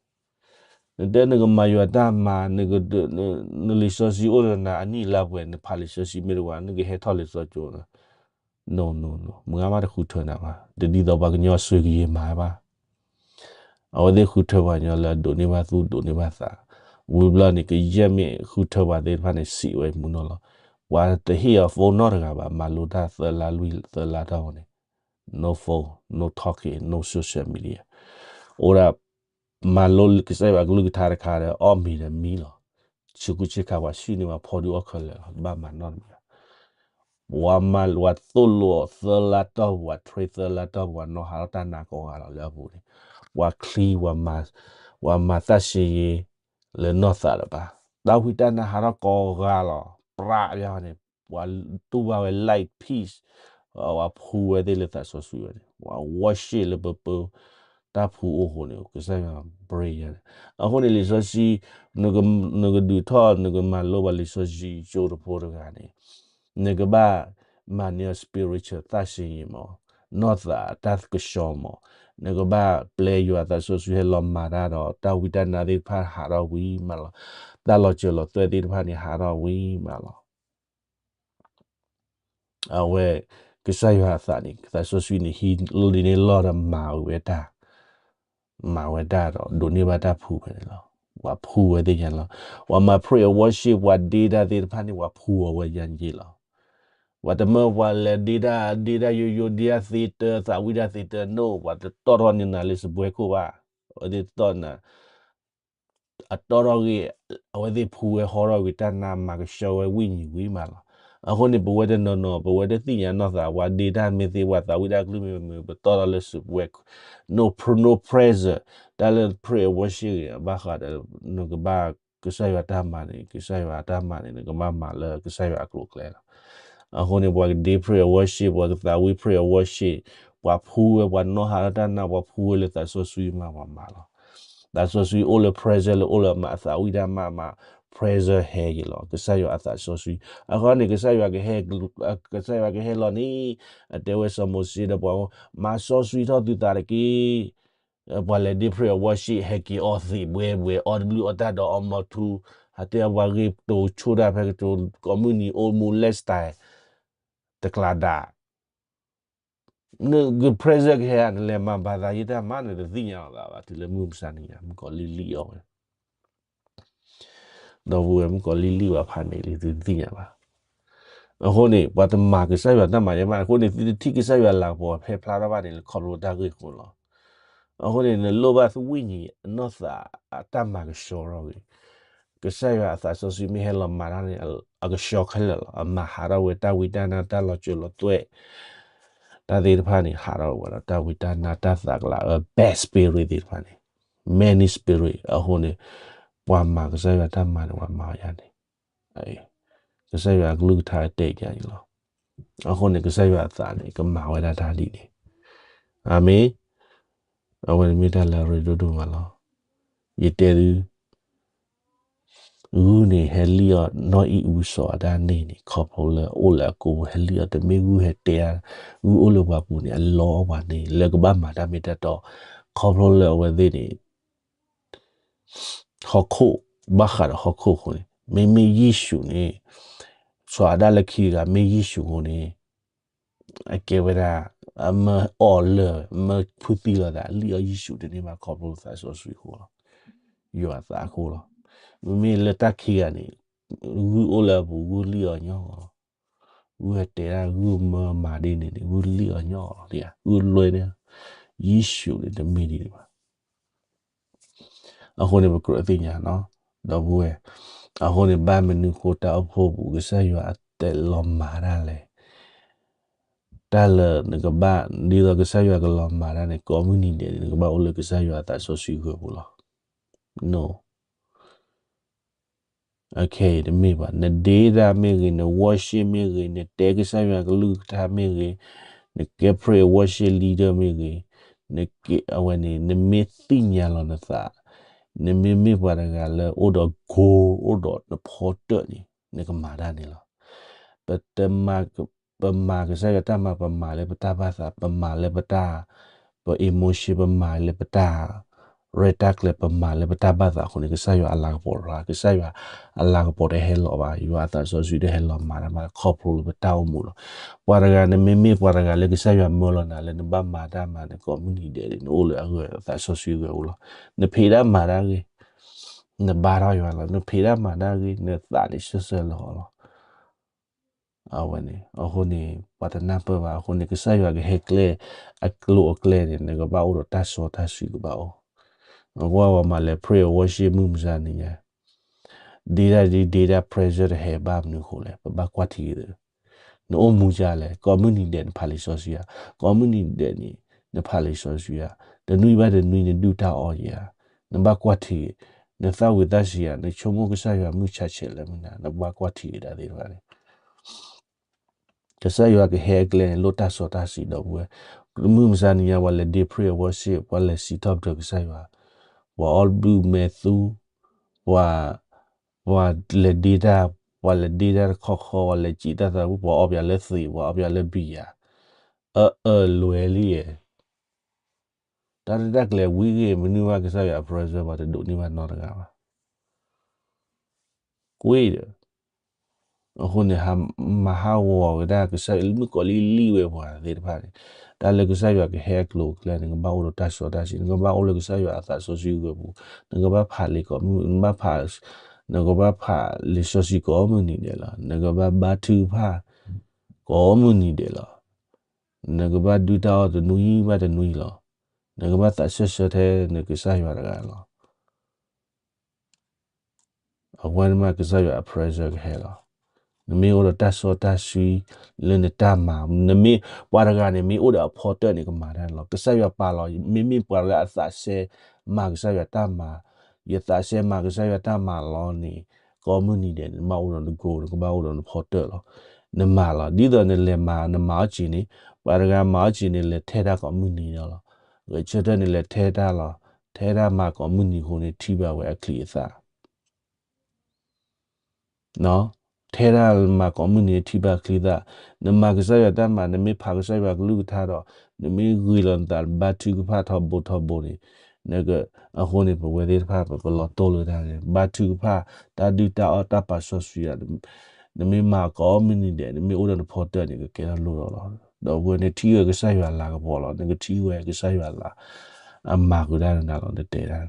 နတဲနကမၤယွၤတၢ်မၤ, နလံာ်စီဆှံအိၣ်ဒီးနၤအနံၣ်လါပှဲၤ, နဖးလံာ်စီဆှံမ့ၢ်တဝံၤ နကဟဲထီၣ်လံာ်စီဆှံကၠိ, no no no, မုၢ်ဂၤမးတဃုထၢနၤဘၣ်, တဒ်သိးပှၤကညီအစွဲကယဲၢ်မၤဘၣ်. အဝဲသ့ၣ်ဃုထၢပှၤကညီလၢအဒိးန့ၢ်ဘၣ်သူၣ်ဒိးန့ၢ်ဘၣ်သး, ဝံၤဘျီန့ၣ် ကယဲၢ်မ့ၢ်ဃုထၢပှၤသ့ၣ်တဖၣ်န့ၣ် စံးဝဲမူနီၢ်လီၤ. ပှၤတဟ့ၣ်အီၤ phone နီတဂၤဘၣ်, မၤလိတၢ်သၢလါလွံၢ်သၢလါတီၢ်ပူၤန့ၣ်, no phone, no talking, no social media. အိၣ်ဒၣ် မၤလိကစၢ်ယွၤအကလုၢ်ကထါတခါဒီး အီၣ်မ့ၤဒီးမံလီၤ. ဆူးခူဆ့ခါပှၤဆံၣ်န့ၢ်ပှၤဖီဒုးအီၣ်ခဲလၢာ်လီၤ, တဘၣ်မၤနီတမံၤဘၣ်. ပှၤမၤ ပှၤသိၣ်လိအီၤသၢလါတီၢ်ပူၤ, ပှၤ train သၢလါတီၢ်ပူၤ, ပှၤနီၣ်ဟးထီၣ်တၢ်နါကိးဂၤလီၤလၢအပူၤန့ၣ်, ပှၤ clean, ပှၤမၤသန့်ရှင်းရေး လၢနီၢ်သးလၢၤဘၣ်. တၢ်ဝံတၢ်နါဟးထီၣ်ကိးဂၤလီၤ, ပြးယၤန့ၣ်, ပှၤတူၢ်ဘၣ်ဝဲ light, peace, ပှၤဖှူဝဲသ့ၣ်လၢသးစီဆှံဝဲန့ၣ်, ပှၤ worship လၢပပၢ တၢ်ဖှူအိၣ်ဃိန့ၣ် ကစၢ်ယွၤ break ယၤန့ၣ်. အဃိန့ၣ်လံာ်စီဆှံ, နကဒုးထီၣ် နကမၤလိဘၣ်လံာ်စီဆှံကၠိတဖိတဂၤန့ၣ်, နကဘၣ်မၤန့ၢ်အီၤ spiritual သန့်ရှင်းရေး မး, နီၢ်သးတၢ်ကဆှီမး, နကဘၣ်ပျဲယွၤသးစီဆှံဟဲလီၤမၤတၢ်ဒီး တၢ်ဝံတၢ်နါသ့ၣ်တဖၣ်ဟးထီၣ်ဝံၤမးလီၤ. တၢ်လီၤစၢၤလီၤသွဲၣ်သ့ၣ်တဖၣ်န့ၣ် ဟးထီၣ်ဝံၤမးလီၤ. အဝဲ ကစၢ်ယွၤအသးန့ၣ် သးစီဆှံန့ၣ် ဟံးန့ၢ်လီၢ်ဒီးမၤဝဲတၢ်, မၤဝဲတၢ်ဒီးဒိးန့ၢ်ဘၣ်တၢ်ဖှူဖဲန့ၣ်လီၤ. ပှၤဖှူဝဲသ့ၣ်ညါလီၤ. ပှၤမၤ praise and worship ပှၤဒ့တၢ်သ့ၣ်တဖၣ်န့ၣ် ပှၤဖှူအီၤဝဲယါယ့လီၤ. ပှၤတမၢပှၤလဲၤဒ့တၢ် ဒ့တၢ်ယိယိ ဒ့တၢ်သ့တၢ် သးဝံတၢ်သ့တၢ် no, ပှၤတတီၢ်ထီၣ်န့ၢ်နၤလၢစပွဲခိၣ်ဘၣ်. အဝဲသ့ၣ်တတီၢ်နၤ အတီၢ်ထီၣ်ဂ့ၤ, အဝဲသ့ၣ်ဖှူဝဲဟီထီၣ်ဂ့ၤ တၢ်နါမၤကဆှီဝဲဝိညာဉ်ဝံၤမးလီၤ. အဃိန့ၣ် ပဝဲတနီၤနီၤ ပဝဲတသ့ၣ်ညါနီၢ်သး ပှၤဒ့တၢ်မ့ၢ်သ့ ပှၤသးဝံတၢ်ကလုၢ်မ့ၢ်မ့ၢ် ပတီၢ်ထီၣ်လၢစပွဲ, no, no pressure, တၢ်လၢ praise and worship ဂ့ၤ ဘၣ်ဃးဒီး နကဘၣ်ကစၢ်ယွၤတၢ်မၤန့ၣ် ကစၢ်ယွၤအတၢ်မၤန့ၣ် နကဘၣ်မၤလၢကစၢ်ယွၤအကျိၤအကျဲလီၤ. အဃိန့ၣ် ပှၤကဒ့ praise and worship, ပှၤကသးဝံ praise and worship, ပှၤဖှူဝဲ ပှၤနီၣ်ဟးထီၣ်တၢ်နါ ပှၤဖှူဝဲလၢသးစီဆှံမး ပှၤမၤလီၤ. သးစီဆှံအိၣ်လၢ presence လၢအိၣ်လၢအမၤအသးဝံၣ်တၢ်မးမး, presence ဟဲက့ၤလီၤ. ကစၢ်ယွၤအသးစီဆှံ, အဃိန့ၣ် ကစၢ်ယွၤကဟဲ, ကစၢ်ယွၤကဟဲလီၤန့ၣ်, အတဲဝဲစီၤမိၤၡ့ဒီးပှၤ, မၤစီဆှံထီၣ်သုသးတက့ၢ်. ပှၤလဲၤဒ့ praise and worship ဟဲက့ၤအီသံးဘှဲဘှဲ အီၣ်တဘျုးအီၣ်တၢ်ဒီးအီမီၤထူ, ဟးတဲပှၤဂ့ၤတိၤဆိၣ်တၢ်ဖဲကတိၤ ကိးမုၢ်နံၤအိၣ်မူ lifestyle တကျးဒၣ် နက presence ကဟဲ နလဲၤမၤဘၣ်သးယတၢ်မၤ နတသ့ၣ်ညါလီၤသးဘၣ် တုၤလၢမုၢ်မဆါနံၤညါ မုၣ်ကီၤလံၢ်လံၢ်အီၣ်ဝဲ, ဒီပုၢ်ဝဲၢ် မုၣ်ကီၤလံၢ်လံၢ်ဘၣ်ဖးန့ၣ်လံ သုတသ့ၣ်ညါဘၣ်. အဃိန့ၣ် ပှၤတမၤကစၢ်ယွၤတၢ်မၤယဲမး အဃိန့ၣ် သုတထံၣ်ကစၢ်ယွၤလၤကပီၤဖဲဖျါထီၣ်ဘၣ်န့ၣ် လၢခီဖျိတၢ်ဂ့ၢ်အဃိလီၤ. အဃိန့ၣ် နလိၣ်ဘၣ်သုဝိညာဉ် အနီၢ်သးအတၢ်မၤကဆှီထီၣ်ဂ့ၤ, ကစၢ်ယွၤအသးစီဆှံမ့ၢ်ဟဲလီၤမၤတၢ်န့ၣ် အကဆှီခဲလၢာ်လီၤ. အမၤဟးထီၣ်ဝဲတၢ်ဝံတၢ်နါ တၢ်လီၤစၢၤလီၤသွဲၣ် တၢ်သ့ၣ်တဖၣ်န့ၣ် ဟးထီၣ်ဝဲဒီး တၢ်ဝံတၢ်နါ တၢ်သးကလၤ အ bad spirit သ့ၣ်တဖၣ်န့ၣ်, many spirit အဃိန့ၣ် ပှၤမၤကစၢ်ယွၤတၢ်မၤန့ၣ် ပှၤမၤအီၤယါန့ၣ် ကစၢ်ယွၤအကလုၢ်ကထါတဲကါန့ၣ်လီၤ. အဃိန့ၣ် ကစၢ်ယွၤအသးန့ၣ် ကမၤဝဲဒၣ်တၢ်ဒ်န့ၣ်, အၤမ့ၣ်. အဝဲန့ၣ်မ့ၢ်တၢ်လၢအရ့ဒိၣ်ဒိၣ်မးလီၤ. ယတဲသု ဂုၢ်န့ၣ် ဟဲလံၣ်အီၤ နီၢ်အံၣ်အူစီၤအၤဒၣ်န့ၣ်န့ၣ် ခီဖျိလၢအိၣ်လၢအကိာ်ပူၤ ဟဲလံၣ်အီၤ တမ့ၢ်ဂုၢ်ဟဲတဲ, ဂုၢ်အိၣ်လၢပှၤပူၤန့ၣ် အလီအီၤပှၤန့ၣ် လၢကဘၣ်မၤတၢ်မ့ၢ်တၢ်တီ, ခီဖျိလၢအဝဲသ့ၣ်န့ၣ် ဟီၣ်ခိၣ်, ဘၣ်ဃးဒီးဟီၣ်ခိၣ်အဃိန့ၣ် မ့မ့ၢ်ယ့ၣ်ၡူးန့ၣ် စီၤအၤဒၣ်လၢခံဂၤ မ့ၢ်ယ့ၣ်ၡူးအဃိန့ၣ် အကဲဝဲဒၣ် အမၢအီၣ်လၢာ် မၢဖုသံလိာ်သး လံၣ်အီၤယ့ၣ်ၡူးတန့ၢ်ဘၣ် ခီဖျိသးစီဆှံအဃိလီၤ. ယွၤအသးအဃိလီၤ. မ့မ့ၢ်လၢတၢ်ခံဂၤန့ၣ် ဂုၢ်အိၣ်လၢအပူၤ ဂုၢ်လံၣ်အီၤညီလီၤ. ဂုၢ်ဟဲတဲဒၣ် ဂုၢ်မၢမၤဒ်န့ၣ်န့ၣ် ဂုၢ်လံၣ်အီၤညီလီၤ. ဂုၢ်လွဲန့ၣ် ယ့ၣ်ၡူးန့ၣ် တမ့ၢ်ဒ်န့ၣ်ဘၣ်. အဃိန့ၣ် ပကြၢးသ့ၣ်ညါနီၤ ဒီပုၢ်ဝဲၢ်, အဃိန့ၣ် ဘၣ်မနုၤဃိတၢ်အိၣ်ဖှိၣ်ပူၤ ကစၢ်ယွၤအတလီၤမၤတၢ်လဲၣ်. တၢ်လၢနကဘၣ် ဒ်သိးကစၢ်ယွၤကလီၤမၤတၢ်န့ၣ် ကိးမုၢ်နံၤဒဲးန့ၣ် နကဘၣ်အိၣ်လၢကစၢ်ယွၤအသးစီဆှံဂၢၢ်ပူၤလီၤ. တမ့ၢ်ဘၣ် နဒ့တၢ်မ့ၢ်ဂ့ၤ, န worship မ့ၢ်ဂ့ၤ, နတဲကစၢ်ယွၤကလုၢ်ကထါမ့ၢ်ဂ့ၤ, နကဲ praise worship leader မ့ၢ်ဂ့ၤ, နကဲအဝဲန့ၣ် နမ့ၢ်သ့ၣ်ညါလီၤနသး, နမ့မ့ၢ်ပှၤတဂၤလၢအိၣ်ဒီး goal အိၣ်ဒီးနဖီတၢၣ်န့ၣ် နကမၤတၢ်န့ၣ်လီၤ. ပတမၤ ပမၤကစၢ်ယွၤတၢ်မၤ ပမၤလၢပတၢ်ဘၣ်သး, ပမၤလၢပတၢ်, ပ emotion, ပမၤလၢပတၢ် ရဲၣ်တၢ်ကျဲၤပမၤလၢပတၢ်ဘၣ်သးအဃိန့ၣ် ကစၢ်ယွၤအလၤကပီၤတဖၣ်, ကစၢ်ယွၤအလၤကပီၤတဟဲလီၤဘၣ်, ယွၤအသးစီဆှံတဟဲလီၤမၤတၢ်ဘၣ် ခီဖျိလၢပတၢ်အိၣ်မူလီၤ. ပှၤတဂၤနမ့မ့ၢ်ပှၤတဂၤလၢကစၢ်ယွၤမၢလီၤနၤလၢနဘၣ်မၤတၢ်မၤ နကိးမုၢ်နံၤဒဲးန့ၣ် နအိၣ်လၢအဂၢၢ်အသးစီဆှံအဂၢၢ်အိၣ်လီၤ. နဖံးတၢ်မၤတၢ်ဂ့ၤ, နဘါထီၣ်ယွၤလီၤ. နဖံးတၢ်မၤတၢ်ဂ့ၤ, နသးန့ၣ်ဆၢဆၢလီၤလီၤ. အဝဲန့ၣ် အဃိန့ၣ် ပှၤတနၢ်ပၢၢ်ဘၣ်. အဃိန့ၣ် ကစၢ်ယွၤကဟဲကျဲ အကျိၤအကျဲန့ၣ် နကဘၣ်အိၣ်ဒီးတၢ်စီတၢ်ဆှံကဘၣ်အိၣ်. အကွၢ်ဝဲမၤလဲၤ praise and worship မုၢ်မဆါနံၤညါ data ဒ် data pressure တဟဲဘၣ်မနုၤအဃိလဲၣ်, ပဘၣ်ကွၢ်ထံက့ၤသ့. နအိၣ်မူဒ်လဲၣ်, ကိးမုၢ်နံၤဒဲးနဖးလံာ်စီဆှံဧါ, ကိးမုၢ်နံၤဒဲးန့ၣ် နဖးလံာ်စီဆှံဧါ, တနွံဘၣ်တနွံနဒုၣ်တၢ်အီၣ်ယၤဧါ, နဘၣ်ကွၢ်ထံက့ၤ, နသၣ်ဝံၤသၣ်ဆံးဧါ, နဆိကမိၣ်ကစၢ်ယွၤမုၢ်ဆါဆဲးလၢမနုၤ, နဘၣ်ကွၢ်ထံက့ၤဒၣ်သ့ၣ်တဖၣ်န့ၣ် ကစၢ်ယွၤကဟဲအကျဲန့ၣ် လိၣ်တၢ်စီတၢ်ဆှံဒီပုၢ်ဝဲၢ်. မုၢ်မဆါနံၤညါ ပှၤလဲၤဒ့ praise and worship, ပှၤလဲၤစံးထီၣ်ပတြၢၤကစၢ်ယွၤ, ပှၤအီၣ်ဘုမဲာ်သူ, ပှၤ, ပှၤလဲၤဒ့တၢ်, ပှၤလဲၤဒ့တၢ်တခီခီ, ပှၤလဲၤစံးတၢ်သးဝံၣ်, ပှၤအီၣ်ပယၤလၢသံး, ပှၤအီၣ်ပယၤလၢဘံယၤ, အအၢလွဲလံဧါ. တၢ်ရဲၣ်တၢ်ကျဲၤဝံၤဂ့ၤ မနုၤဘၣ်ကစၢ်ယွၤအ presence ပှၤတဒိးန့ၢ်ဘၣ်နီတဂၤဘၣ်. ကွ့ဒီး အဃိန့ၣ် ဟးမၤဟးဂီၤဝဲဒၣ်ကစၢ်ယွၤ မုၣ်ကီၤလံၢ်လံၢ်ဝဲပှၤသ့ၣ်တဖၣ်န့ၣ်, တၢ်လၢကစၢ်ယွၤကဟဲအကျိၤအကျဲန့ၣ် နကဘၣ်အိၣ်ဒီးတၢ်စီတၢ်ဆှံ, နကဘၣ်အိၣ်လၢကစၢ်ယွၤအသးစီဆှံဂၢၢ်ပူၤ, နကဘၣ်ဖးလံာ်ကိးမုၢ်, နဘၣ်ဖး, နကဘၣ်ဖးလံာ်စီဆှံကိးမုၢ်နံၤဒဲးလီၤ, နကဘၣ်ဘါထုကဖၣ်ကိးမုၢ်နံၤဒဲးလီၤ, နကဘၣ်ဒုၣ်တၢ်အီၣ်တနွံဘၣ်တနွံလီၤ, နကဘၣ်သးဆၢဆၢထဲနကစၢ်ယွၤတဂၤလီၤ. အဝဲန့ၣ်မးကစၢ်ယွၤအ presence ကဟဲလီၤ. နမ့ၢ်အိၣ်ဒီးတၢ်စီတၢ်ဆှံလၢနတၢ်မၤ, နမ့ၢ်ပှၤတဂၤန့ၣ် မ့ၢ်အိၣ်ဒီးအဖီတၢၢ်န့ၣ် ကမၤတၢ်န့ၣ်လီၤ. ကစၢ်ယွၤပာ်လီၤ, မ့မ့ၢ်ပှၤလၢအသးဆဲမၤကစၢ်ယွၤတၢ်မၤ, ယသးဆဲမၤကစၢ်ယွၤတၢ်မၤလီၤန့ၣ်, ကိးမုၢ်နံၤဒဲးန့ၣ် နဘၣ်အိၣ်ဒီးန goal, နကဘၣ်အိၣ်ဒီးနဖီတၢၢ်လီၤ. နမၤလီၤ. ဒ်သိးနလဲၤမၤ နမၤအီၣ်စ့ၤန့ၣ်, ပှၤတဂၤမၤအီၣ်စ့ၤန့ၣ် လဲၤထဲတၢ်ကိးမုၢ်နံၤလီၤ. ဂဲၤဆၢထၢၣ်န့ၣ် လဲၤထဲတၢ်လီၤ. ထဲတၢ်မၤကိးမုၢ်နံၤအဃိန့ၣ် ထံၣ်ဘၣ်ဝဲအချံအသၣ် ထဲဒၣ်မၤကိးမုၢ်နံၤထံၣ်ဘၣ်ချံသၣ်, နမၤကစၢ်ယွၤတၢ်မၤ, နမ့ၢ်ဖးကစၢ်ယွၤကလုၢ်ကထါဒီး, နမ့ၢ်ဂ့ၤလီၤနသးဘါထုကဖၣ်ထီဘိထီဘိန့ၣ်, နက, အဃိန့ၣ် ပဝဲသ့ၣ်တဖၣ် ပလီၤတိၢ်လၢတၢ်န့ၣ် ဘါထုကဖၣ်, တၢ်ဒုၣ်တၢ်အီၣ်တၢ်ပာ်စီဆှံ, နမ့ၢ်မၤကိးမုၢ်နံၤဒဲး နမ့ၢ်အိၣ်ဒီးနဖီတၢၢ်န့ၣ် ကကဲထီၣ်လိၣ်ဒီးလီၤ. ဒီးပဝဲနထံၣ်ဝဲကစၢ်ယွၤလၤကပီၤလီၤ, နကထံၣ်ဝဲကစၢ်ယွၤလၤ, အမၤဃုာ်တၢ်နၤလီၤ နတဲဒၣ်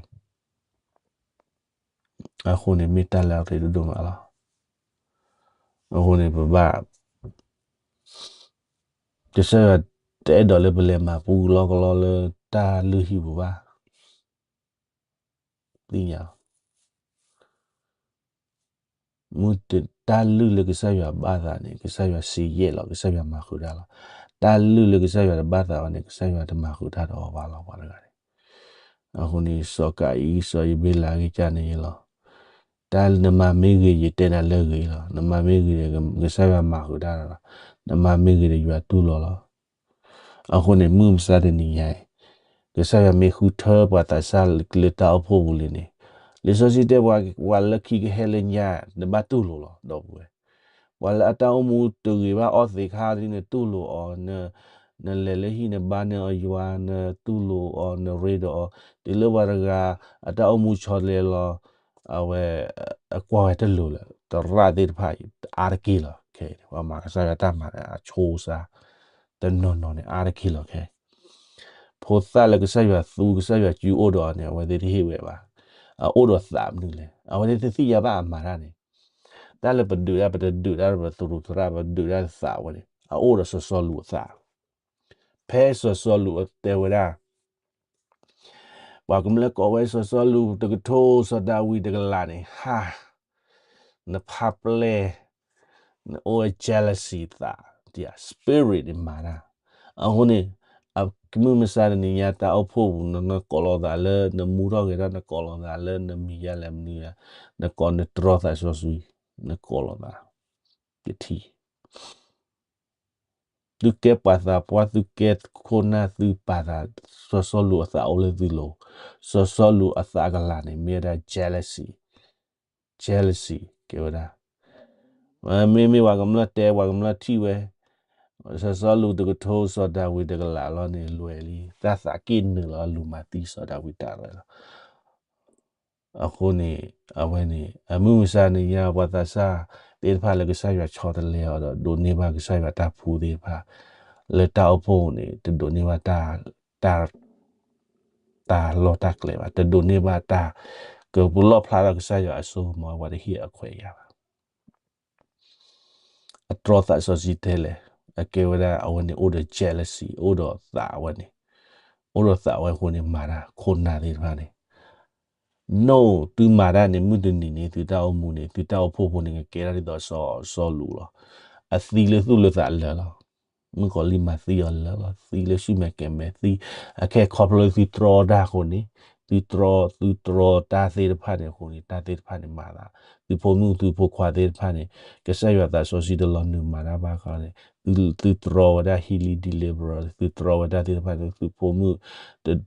အဃိန့ၣ်မ့ၢ်တၢ်လၢအရ့ဒိၣ်ဒိၣ်မးလီၤ. အဃိန့ၣ်ပဘၣ်, ကစၢ်ယွၤတအဲၣ်ဒိးလၢပလဲၤမၤပူကလီကလီလၢတၢ်လုၢ်ဟံၣ်ပူၤဘၣ်. သ့ၣ်ညါ မ့ၢ်တၢ်လုၢ်လၢကစၢ်ယွၤဘၣ်သးန့ၣ် ကစၢ်ယွၤစံးယဲၢ်လီၤ, ကစၢ်ယွၤမၤဃုာ်တၢ်လီၤ. တၢ်လုၢ်လၢကစၢ်ယွၤတဘၣ်သးဘၣ်န့ၣ် ကစၢ်ယွၤတမၤဃုာ်တၢ်ဒီးအီၤဘၣ်လီၤ ပှၤတဂၤန့ၣ်. အဃိန့ၣ် စီၤကၤအံၤ စီၤအ့ဘ့လး ဂ့ၢ်ကၢ်န့ၣ်ယဲလီၤ. တၢ်နမၤမ့ၢ်ဂ့ၤ ယတဲနၤလၢဂ့ၤလီၤ. နမၤမ့ၢ်ဂ့ၤဒီး ကစၢ်ယွၤမၤဃုာ်တၢ်လီၤ. နမၤမ့ၢ်ဂ့ၤဒီးယွၤတူၢ်လိာ်လီၤ. အဃိန့ၣ် မုၢ်မဆါတနံၤညါအံၤ ကစၢ်ယွၤမ့ၢ်ဃုထၢပှၤသးစၢ်လၢတၢ်အိၣ်ဖှိၣ်ပူၤလံန့ၣ်, လံာ်စီဆှံတဲပှၤ ပှၤလၢခံကဟဲလၢညါ နဘၣ်တူၢ်လိာ်လီၤ ဒီပုၢ်ဝဲၢ်. ပှၤလၢအတၢ်အိၣ်မူတဂ့ၤဘၣ်အီၣ်သ့ခါဒ်နတူၢ်လိာ်အီၤ, နလဲၤလၢဟံၣ်နဘါန့ၢ်အီၤယွၤ နတူၢ်လိာ်အီၤ နရ့ဒီးအီၤ, တုၤလၢပှၤတဂၤ အတၢ်အိၣ်မူဆီတလဲလီၤ အဝဲ အကွၢ်ဝဲတလိၤလၢၤ သရၣ်သ့ၣ်တဖၣ်အံၤ အါတက့ၢ်လီၤ. ခဲအံၤန့ၣ် ပှၤမၤကစၢ်ယွၤတၢ်မၤန့ၣ် အဆိအစါ တနီၤနီၤန့ၣ် အါတက့ၢ်လီၤခဲ. ဖိသၣ်လၢကစၢ်ယွၤသူ ကစၢ်ယွၤစုအိၣ်ဒီးအီၤန့ၣ် အဝဲသ့ၣ်တဟ့ၣ်ဝဲဘၣ်. အအိၣ်ဒီးသးမနုၤလဲၣ်. အဝဲသ့ၣ်တသ့ၣ်ညါဘၣ်အမၤတၢ်န့ၣ် တၢ်လၢပဒုးတၢ် ပတဒုးတၢ် ပသရူးသရၣ် ပဒုးတၢ်သးဝဲန့ၣ် အအိၣ်ဒီးစီၤစီလူးအသး. ဖဲစီၤစီလူးတဲဝဲဒၣ် ပှၤကမျၢၢ်ကိးဝဲစီၤစီလူးတကထိ စီၤဒၤဝံးတကလးန့ၣ် ဟါ, နဖးပျဲၢ်, နအိၣ်ဝဲ jealousy သး, တၢ် spirit န့ၣ်မၤတၢ်. အဃိန့ၣ် မုၢ်မဆါတနံၤညါတၢ်အိၣ်ဖှိၣ်ပူၤ နကိးလီၤသးလၢ နမူထီၣ်ဂဲၤထီၣ် နကိးလီၤသးလၢနမံၤယါလဲၣ်မနုၤယါ, နကိးနတြီသးစီဆှံ, နကိးလီၤသး, ယထံၣ် သုကဲပှၤသးပှၢ် သုကဲခိၣ်နၢ် သုပာ်သး, စီၤစီလူးအသးအိၣ်လၢသုလိၤ, စီၤစီလူးအသးကလၤန့ၣ် မ့ၢ်ဝဲဒၣ် jealousy, jealousy ကဲဝဲဒၣ်. မ့မ့ၢ်ပှၤကမျၢၢ်တဲ ပှၤကမျၢၢ်ထံၣ်ဝဲ, စီၤစီလူးတကထိ စီၤဒၤဝံးတကလးလီၤန့ၣ် လွဲၢ်လံ, တၢ်သးက့ၣ်နုာ်လီၤ လူၤမၤသံစီၤဒၤဝံးတၢ်ရဲၣ်လီၤ. အဃိန့ၣ် အဝဲန့ၣ် အမုၢ်မဆါန့ၣ်ညါ ပှၤသးစၢ်သ့ၣ်တဖၣ်လၢကစၢ်ယွၤဆီတလဲအီၤဒီး ဒိးန့ၢ်ဘၣ်ကစၢ်ယွၤတၢ်ဖှူသ့ၣ်တဖၣ် လၢတၢ်အိၣ်ဖှိၣ်န့ၣ် တဒိးန့ၢ်ဘၣ်တၢ် တၢ် တၢ်လီၢ်တၢ်ကျဲဘၣ်, တဒိးန့ၢ်ဘၣ်တၢ် ကပလီၢ်ဖျါထီၣ်ကစၢ်ယွၤအစိကမီၤ ပှၤတဟ့ၣ်အခွဲးအယာ်ဘၣ်. အတြီသးစီဆှံထဲလဲၣ်, အကဲဝဲဒၣ်အဝဲန့ၣ် အိၣ်ဒီး jealousy အိၣ်ဒီးသးဝဲန့ၣ်, အိၣ်ဒီးသးဝဲအဃိန့ၣ် မၤတၢ်ခိၣ်နၢ်သ့ၣ်တဖၣ်န့ၣ် no, သုမၤတၢ်န့ၣ် မုၢ်တနံၤန့ၣ် သုတၢ်အိၣ်မူန့ၣ် သုတၢ်အိၣ်ဖှိၣ်ဖိန့ၣ် ကကဲထီၣ်ဒ်သိးစီၤစီလူးလီၤ. အသံလၢသူၣ်လၢသးလၢာ်လီၤ. မုၣ်ကီၤလံၢ်မၤသံအီၤလၢာ်လီၤ. သံလၢဆူၣ်မဲာ်ကဲၤမဲာ်သံ, အခဲခီဖျိလၢသုတြီတၢ်အဃိန့ၣ်, သုတြီ သုတြီတၢ်သ့ၣ်တဖၣ်န့ၣ်အဃိန့ၣ် တၢ်သ့ၣ်တဖၣ်န့ၣ်မၤသး, သုဖိမုၣ်သုဖိခွါသ့ၣ်တဖၣ်န့ၣ် ကစၢ်ယွၤသးစီဆှံတလီၤနုာ်မၤတၢ်ဘၣ်ဃီန့ၣ် သုတြီဝဲဒၣ် healing deliverer သုတြီဝဲဒၣ်သ့ၣ်တဖၣ်န့ၣ် သုဖိမုၣ်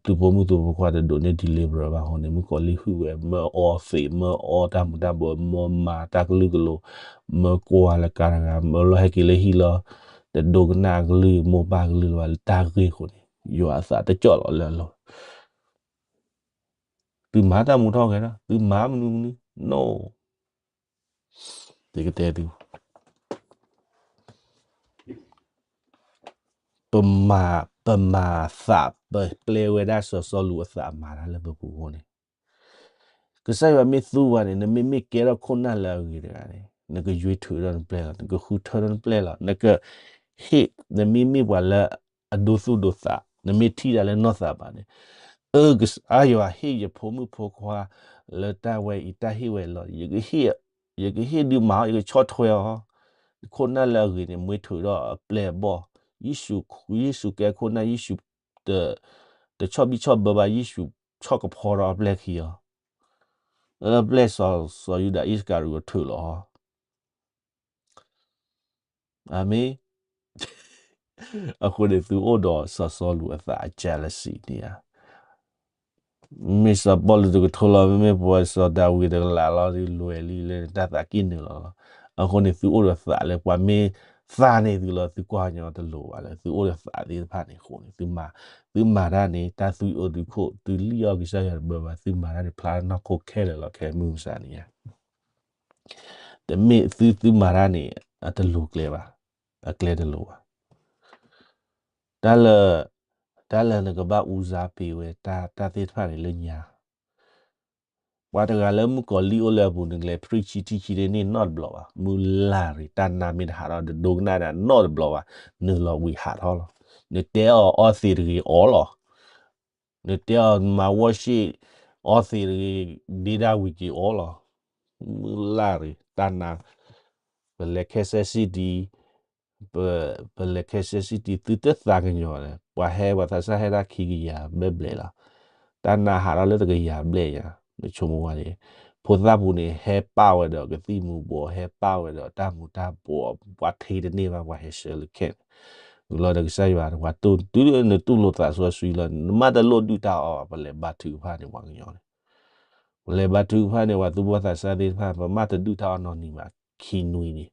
သုဖိမုၣ်သုဖိခွါတဒိးန့ၢ် deliverer ဘၣ်အဃိန့ၣ် မုၣ်ကီၤလံၢ်ဟုၣ်ဝဲ မၢအီသံး မၢအီတၢ်မူၤတၢ်ဘှီး မၢမၤတၢ်ကလုာ်ကလိၤ မၢကွၢ်လၢကါတဂၤ မၢလီၤဟဲက့ၤလၢဟံၣ်လီၤ. တဒိကနၣ်အကလုၢ် မိၢ်ပၢ်ကလုၢ်လၢၤဘၣ်လၢတၢ်ဂ့ၢ်အဃိန့ၣ် ယွၤအသးတကၠီၣ်လီၤလၢအလိၤ သုမၤတၢ်မူထီၣ်ဂဲၤဒီး သုမၤမနုၤမနုၤ no သုကတဲသု ပမၤ ပမၤသး ပပျဲဝဲဒၣ်စီၤစီလူးအသးမၤတၢ်လၢပပူၤအဃိန့ၣ် ကစၢ်ယွၤမ့ၢ်သူပှၤန့ၣ် နမ့မ့ၢ်ကဲထီၣ်ခိၣ်နၢ်လၢအဂ့ၤတဂၤန့ၣ် နကယွ့ထုးထီၣ်နပျဲၢ်လီၤ နကဃုထၢထီၣ်နပျဲၢ်လီၤ နကဟ့ၣ် နမ့မ့ၢ်ပှၤလၢအဒိသူၣ်ဒိသး နမ့ၢ်ထံၣ်တၢ်လၢနီၢ်သးဘၣ်န့ၣ် အၢ ကစၢ်ယွၤဟ့ၣ်ယဖိမုၣ်ဖိခွါလၢတၢ်ဝဲအံၤ တၢ်ဟ့ၣ်ဝဲလီၤ ယကဟ့ၣ်ဒုးမၤအီၤ ယကဆီၣ်ထွဲအီၤ ခိၣ်နၢ်လၢအဂ့ၤန့ၣ် မ့ၢ်ထုးထီၣ်အပျဲၢ်အဘီၣ် ယ့ၣ်ၡူး ယ့ၣ်ၡူးကဲခိၣ်နၢ် ယ့ၣ်ၡူး တဆီၣ်ဘံၣ်ဆီၣ်ဘၢဘၣ် ယ့ၣ်ၡူးဆီၣ်ကဖီထီၣ်အပျဲၢ်ခံအီၤ လၢပျဲၢ်စီၤယူဒၤအံၣ်စကၤရံၤအိၣ်ထုးလီၤ အၤမ့ၣ် အဃိန့ၣ် သုအိၣ်ဒီးစီၤစီလူးအသးအ jealousy န့ၣ်ဧါ မ့ၢ်စီၤပီလူးတကထိလီၤ မ့မ့ၢ်ပှၤစီၤဒၤဝံးတကလးလီၤ ဒုးလွဲၢ်လံလၢတၢ်သးကံၢ်နုာ်လီၤလီၤ. အဃိန့ၣ် သုအိၣ်ဒီးသးလၢပှၤမ့ၢ်သးန့ၢ်သုလီၤ သုကွၢ်ညီတလိၤဘၣ်လၢ သုအိၣ်ဒီးသးသ့ၣ်တဖၣ်န့ၣ်အဃိန့ၣ် သုမၤတၢ်န့ၣ် တၢ်သူၣ်အိၣ်သုခိၣ် သုလံၣ်အီၣ်ကစၢ်ယွၤတဘၢဘၣ် သုမၤတၢ်န့ၣ် ဖျါနီၢ်ခိခဲလၢာ်လီၤ ခဲမုၢ်မဆါန့ၣ်ဧါ တမ့ၢ်သုသုမၤတၢ်န့ၣ် အတလိၤကျဲဘၣ်, အကျဲတလိၤဘၣ်. တၢ်လၢ တၢ်လၢနကဘၣ်အူစါပ့ၤဝဲ တၢ် တၢ်သ့ၣ်တဖၣ်န့ၣ်လၢညါ, ပှၤတဂၤလၢမုၣ်ကီၤလံၢ်အိၣ်လၢအပူၤ နကလဲၤဖျံထံထံန့ၣ် နီတဘျီဘၣ်, မုၢ်လၢ်ရံၤ တၢ်နါမ့ၢ်တဟးထီၣ် ဒိကနၣ်ဒၣ်နီတဘျီဘၣ်, နုာ်လီၤဝံၤဟးထီၣ်လီၤ. နတဲအီၤအီသံးတဂ့ၤအီလီၤ. နတဲအီၤမၤဝီၢ်ၡ့ၣ် အီသံးတဂ့ၤ ဒ့ဒၣ်ဝံၤက့ၤအီလီၤ. မုၢ်လၢ်ရံၤ တၢ်နါ, ပလဲၤခဲစဲးစံၣ်တံၢ်, ပ ပလဲၤခဲစဲးစံၣ်တံၢ် သုတသးကညီၤန့ၣ် ပှၤဟဲ ပှၤသးစၢ်ဟဲဒၣ်ခံကယၤဘျဲၣ်ဘျဲၣ်လီၤ. တၢ်နါဟးထီၣ်လၢတကယၤဘျဲၣ်ညါ နဆိကမိၣ်ဝဲန့ၣ်, ဖိသၣ်ပူၤန့ၣ် ဟဲပာ်ဝဲဒီးကသံၣ်မူၤဘှီး ဟဲပာ်ဝဲဒီးတၢ်မူၤတၢ်ဘှီး ပှၤထံတန့ၢ်ဘၣ် ပှၤဟဲဆှၢလၢခဲန့ၣ်, ဝံၤလီၤဒီးကစၢ်ယွၤ ပှၤတူၢ်တုၤလၢနတူၢ်လိာ်သးစီဆှံလီၤ နမ့ၢ်တလိၣ်ဒုၣ်တၢ်အီၣ် ပလဲၤဘါထုကဖၣ်န့ၣ် ပှၤကညီန့ၣ် ပလဲၤဘါထုကဖၣ်န့ၣ် ပှၤသူၣ်ဘီၣ်သးစၢ်သ့ၣ်တဖၣ် ပမ့ၢ်တဒုၣ်တၢ်အီၣ်နီတနံၤဘၣ် ခံနွံန့ၣ်,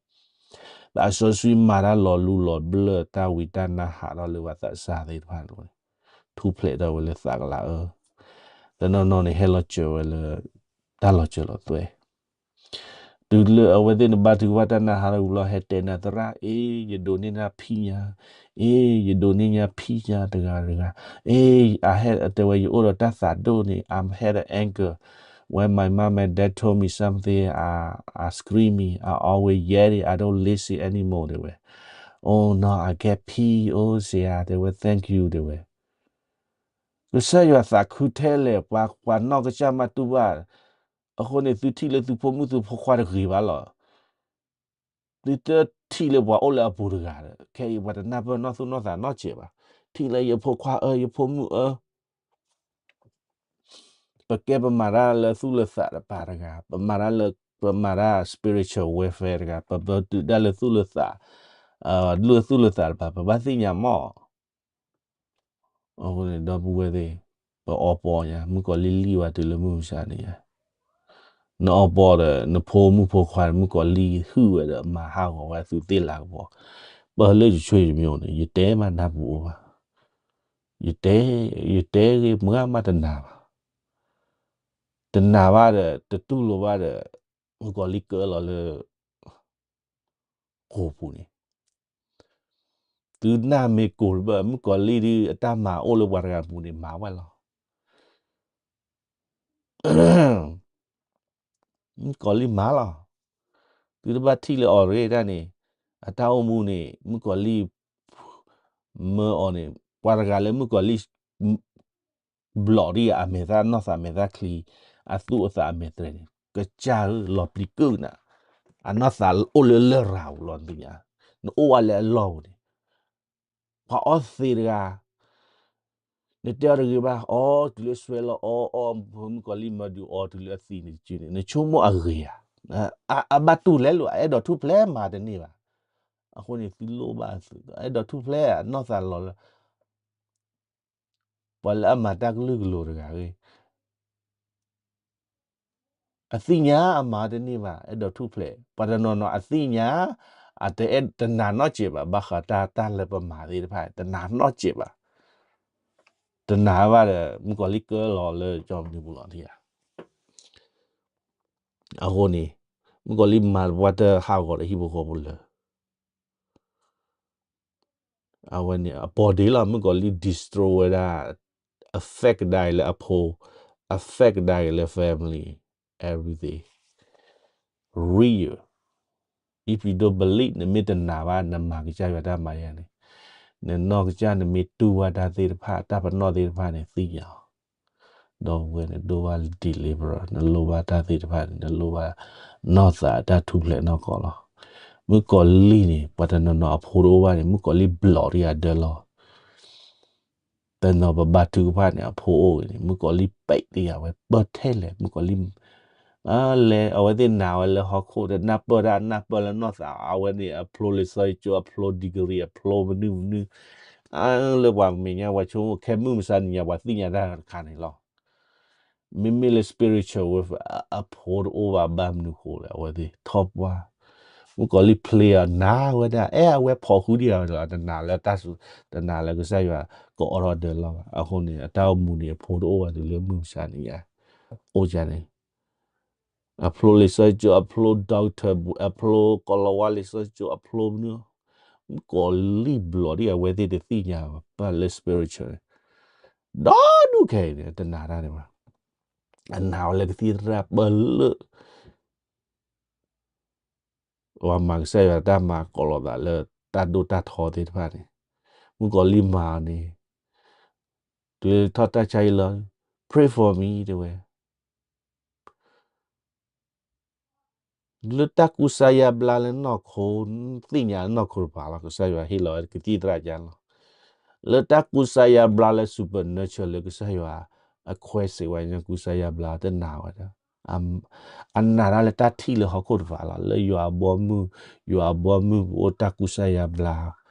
သးစီဆှံမၤတၢ်လီၤလူလီၤဘျၢၣ် တၢ်ဝံတၢ်နါဟးထီၣ်လၢပှၤသးစၢ်သ့ၣ်တဖၣ်န့ၣ်, ထူၣ်ဖျဲးထီၣ်ဝဲလၢသးကလၤအၢ, တနီၤနီၤန့ၣ် ဟဲလီၤစၢၤဝဲလၢ တၢ်လီၤစၢၤလီၤသွဲၣ် တုၤလၢအဝဲသ့ၣ်န့ၣ် ဘါထုကဖၣ်တၢ်နါဟးထီၣ်ဝံၤလီၤ ဟဲတဲနၤသရၣ်, အ့ ယဒိးန့ၢ်နၤဖံးညါ, အ့ ယဒိးန့ၢ်ညါဖံးညါတဂၤတဂၤ, အ့ အဟဲတဲဝဲ ယအိၣ်ဒီးတၢ်သးဒိၣ်န့ၣ် I had an anger when my mom and dad told me something, I screaming, I always yelling, I don't listen anymore တဲဝဲ, Oh no, I get peace, အိၣ်စ့ဧါ တဲဝဲ thank you တဲဝဲ, ကစၢ်ယွၤသးခုထဲလဲၣ် ပှၤ ပှၤနီၢ်ကစၢ်မးတူၢ်ဘၣ်, အဃိန့ၣ် သုထံၣ်လၢသုဖိမုၣ်သုဖိခွါတဂ့ၤဘၣ်လီၤ. သုတထံၣ်လၢပှၤအိၣ်လၢအပူၤတဂၤဒီး ခဲအံၤပှၤတနၢ်ပၢၢ်နီၢ်သူၣ်နီၢ်သးနီတစဲးဘၣ်. ထံၣ်လၢယဖိခွါအၢ ယဖိမုၣ်အၢ ပကဲပမၤတၢ်လၢသူၣ်လၢသးတပၤတဂၤ, ပမၤတၢ်လၢ ပမၤတၢ် spiritual warfare တဂၤ, ပ ပတုာ်တၢ်လၢသူၣ်လၢသး, လၢသူၣ်လၢသးတပၤ ပဘၣ်သ့ၣ်ညါမီၢ် အဃိန့ၣ် ဒီပုၢ်ဝဲၢ်သ့ၣ်, ပအီပီညါ မုၣ်ကီၤလံၢ်လံၢ်ဝဲတုၤလၢမုၢ်မဆါန့ၣ်ညါ, နအီပီဒီး နဖိမုၣ်ဖိခွါန့ၣ် မုၣ်ကီၤလံၢ်ဟုၣ်ဝဲဒီး မၤဟးဂီၤဝဲအသုးသ့ၣ်လၤကပီၤ, ပၢၢ်လၢယဆွေယမျိုးန့ၣ် ယတဲမးနၢ်ပူၤအိၣ်ဘၣ်, ယတဲ, ယတဲဂ့ၤမုၢ်ဂၤမးတနာ်ဘၣ်, တနာ်ဘၣ်ဒီး တတူၢ်လိာ်ဘၣ်ဒီး မုၣ်ကီၤလံၢ်ကၢလီၤလၢ ကိၢ်ပူၤန့ၣ်, သုနၢ်မ့ၢ်ကိၢ်တဘၣ် မုၣ်ကီၤလံၢ်ဒုး အတၢ်မၤအိၣ်လၢပှၤတဂၤပူၤန့ၣ် မၤဝဲလီၤ. မုၣ်ကီၤလံၢ်မၤလီၤ. သုတဘၣ်ထံၣ်လၢအီၤတဂ့ၤတၢ်န့ၣ်, အတၢ်အိၣ်မူန့ၣ် မုၣ်ကီၤလံၢ် မၢအီၤန့ၣ် ပှၤတဂၤလၢမုၣ်ကီၤလံၢ် ဘျီးဒံးအမဲာ်သၣ်နီၢ်သးမဲာ်သၣ်ချံ, အသူၣ်အသးအမဲာ်သြဲၤန့ၣ် ကစၢ်ဧၢ လီၤပျံၤကုၢ်နၤ, အနီၢ်သးအိၣ်လၢလရာ်ပူၤလီၤသ့ၣ်ညါ, နအိၣ်ဝဲလၢအလီၢ်ပူၤန့ၣ်, ပှၤအီသံးတဂၤ နတဲအီၤတဂ့ၤဘၣ်, အီတုၤလၢဆွဲလီၤ အီအီ မုၣ်ကီၤလံၢ်မၢဒုးအီတုၤလၢအသံးန့ၣ်တက့ၢ်န့ၣ် နဆိကမိၣ်အဂ့ၤဧါ. အဘၣ်တူၢ်လဲၤလိာ် အအဲၣ်ဒိးထူၣ်ဖျဲးမၤတန့ၢ်ဘၣ်. အဃိန့ၣ်သုလိၣ်ဘၣ်သု အဲၣ်ဒိးထူၣ်ဖျဲးနီၢ်သးလီၤလၢ ပှၤလၢအမၤတၢ်ကလုာ်ကလိၤတဂၤဂ့ၤ အသ့ၣ်ညါအမၤတန့ၢ်ဘၣ် အဲၣ်ဒိးထူၣ်ဖျဲး ပှၤတနီၤနီၤအသ့ၣ်ညါ အတအဲၣ်တနာ်နီတစဲးဘၣ် ဘၣ်ဃးတၢ်တၢ်လၢပမၤသ့ၣ်တဖၣ် တနာ်နီတစဲးဘၣ်. တနာ်ဘၣ်ဒီး မုၣ်ကီၤလံၢ်ကၢလီၤလၢကၠီမနုၤပူၤလီၤထံဧါ. အဃိန့ၣ် မုၣ်ကီၤလံၢ်မၤပှၤတဟးဂီၤဒီးဟံၣ်ဖိဃီဖိလၢ အဝဲန့ၣ် အပီၢ်ဒ့လီၤ မုၣ်ကီၤလံၢ် destroy ဝဲဒၣ် affect ကဒါက့ၤလၢအဖိ affect ကဒါက့ၤလၢ family everything real. If you don't believe နမ့ၢ်တနာ်ဘၣ် နမၤကစၢ်ယွၤတၢ်မၤယၤန့ၣ် နနီၢ်ကစၢ်နမ့ၢ်တူၢ်ဘၣ်တၢ်သ့ၣ်တဖၣ် တၢ်ပနီၣ်သ့ၣ်တဖၣ်န့ၣ်သ့ၣ်ညါအီၤ ဒီပုၢ်ဝဲၢ်န့ၣ် ဒိၣ်ဘၣ် deliverer နလိၣ်ဘၣ်တၢ်သ့ၣ်တဖၣ်န့ၣ် နလိၣ်ဘၣ်နီၢ်သးတၢ်ထူၣ်ဖျဲးနီၢ်ကီၢ်လီၤ. မုၣ်ကီၤလံၢ်န့ၣ် ပှၤတနီၤနီၤအဖိတအိၣ်ဘၣ်န့ၣ် မုၣ်ကီၤလံၢ်ဘျီးတံၢ်အဒၢလီၤ. တနီၤပဘါထုကဖၣ်န့ၣ် အဖိအိၣ်ဂ့ၤန့ၣ် မုၣ်ကီၤလံၢ်ပဲာ်တံၢ်အဝဲ ပၢၢ်ထဲလဲၣ် မုၣ်ကီၤလံၢ် လဲၤ အဝဲသ့ၣ်နာ်ဝဲလၢဟီၣ်ခိၣ် တနၢ်ပၢၢ်တၢ် အနၢ်ပၢၢ်လၢနီၢ်သး အဝဲန့ၣ် အဖျိလံာ်စီဆှံကၠိ အဖျိ degree အဖျိမနုၤမနုၤ လၢပှၤမဲာ်ညါ ပှၤဆိကမိၣ် ခဲမုၢ်မဆါနံၤညါ ပှၤသ့ၣ်ညါတၢ်တခါန့ၣ်လီၤ. မ့မ့ၢ်လၢ spiritual warfare အဖိတအိၣ်ဘၣ် ဘၣ်မနုၤဃိလဲၣ် အဝဲသ့ၣ်ထီၣ်ပှၢ် မုၣ်ကီၤလံၢ်ဖျ့အီၤနာ်ဝဲဒၣ် အဲၣ်အဝဲဖိးဃုဒံးအီၤလီၤ တနာ်လၢတၢ်စူၤ တနာ်လၢကစၢ်ယွၤကအိးထီၣ်ဒၢးလီၤဘၣ်. အဃိန့ၣ် အတၢ်အိၣ်မူန့ၣ် အဖိတအိၣ်ဘၣ်တုၤလၢမုၢ်မဆါနံၤညါ အိၣ်ကန့ၣ် အဖျိလံာ်စီဆှံကၠိ အဖျိ doctor အဖျိ ကီၤလၤဝါလံာ်စီဆှံကၠိ အဖျိမနုၤ မုၣ်ကီၤလံၢ်ဘျီးဒံးအဝဲသ့ၣ်တသ့ၣ်ညါဘၣ် ပၢ်လၢ spiritual ဒီဒူၣ်ခဲအံၤန့ၣ် တနာ်တၢ်န့ၣ်ဘၣ်. အနာ်ဝဲလၢကသံၣ်သရၣ်ပၢၢ်လၢ ပှၤမၤကစၢ်ယွၤတၢ်မၤကိးလီၤသးလၢ တၢ်ဒိၣ်တၢ်ထီသ့ၣ်တဖၣ်န့ၣ် မုၣ်ကီၤလံၢ်မၤန့ၣ် တုၤထီၣ်တၢ်ဆါဟံၣ်လီၤ pray for me တဲဝဲ လၢတၢ်ကူစါယါဘျါလၢနီၢ်ခိ သ့ၣ်ညါလၢနီၢ်ခိတဖၣ်လီၤ ကစၢ်ယွၤဟ့ၣ်လီၤဝဲကသံၣ်သရၣ်ကၢ်လီၤ. လၢတၢ်ကူစါယါဘျါလၢ supernatural လၢကစၢ်ယွၤ အခွဲးစ့းဝဲညါကူစါယါဘျါတနာ်ဝဲဒၣ် အနာ်တၢ်လၢတၢ်ထံၣ်လၢဟီၣ်ခိၣ်တဖၣ်လီၤ လၢယွၤအဘီမုၢ် ယွၤအဘီမုၢ်ပအိၣ်တၢ်ကူစါယါဘျါ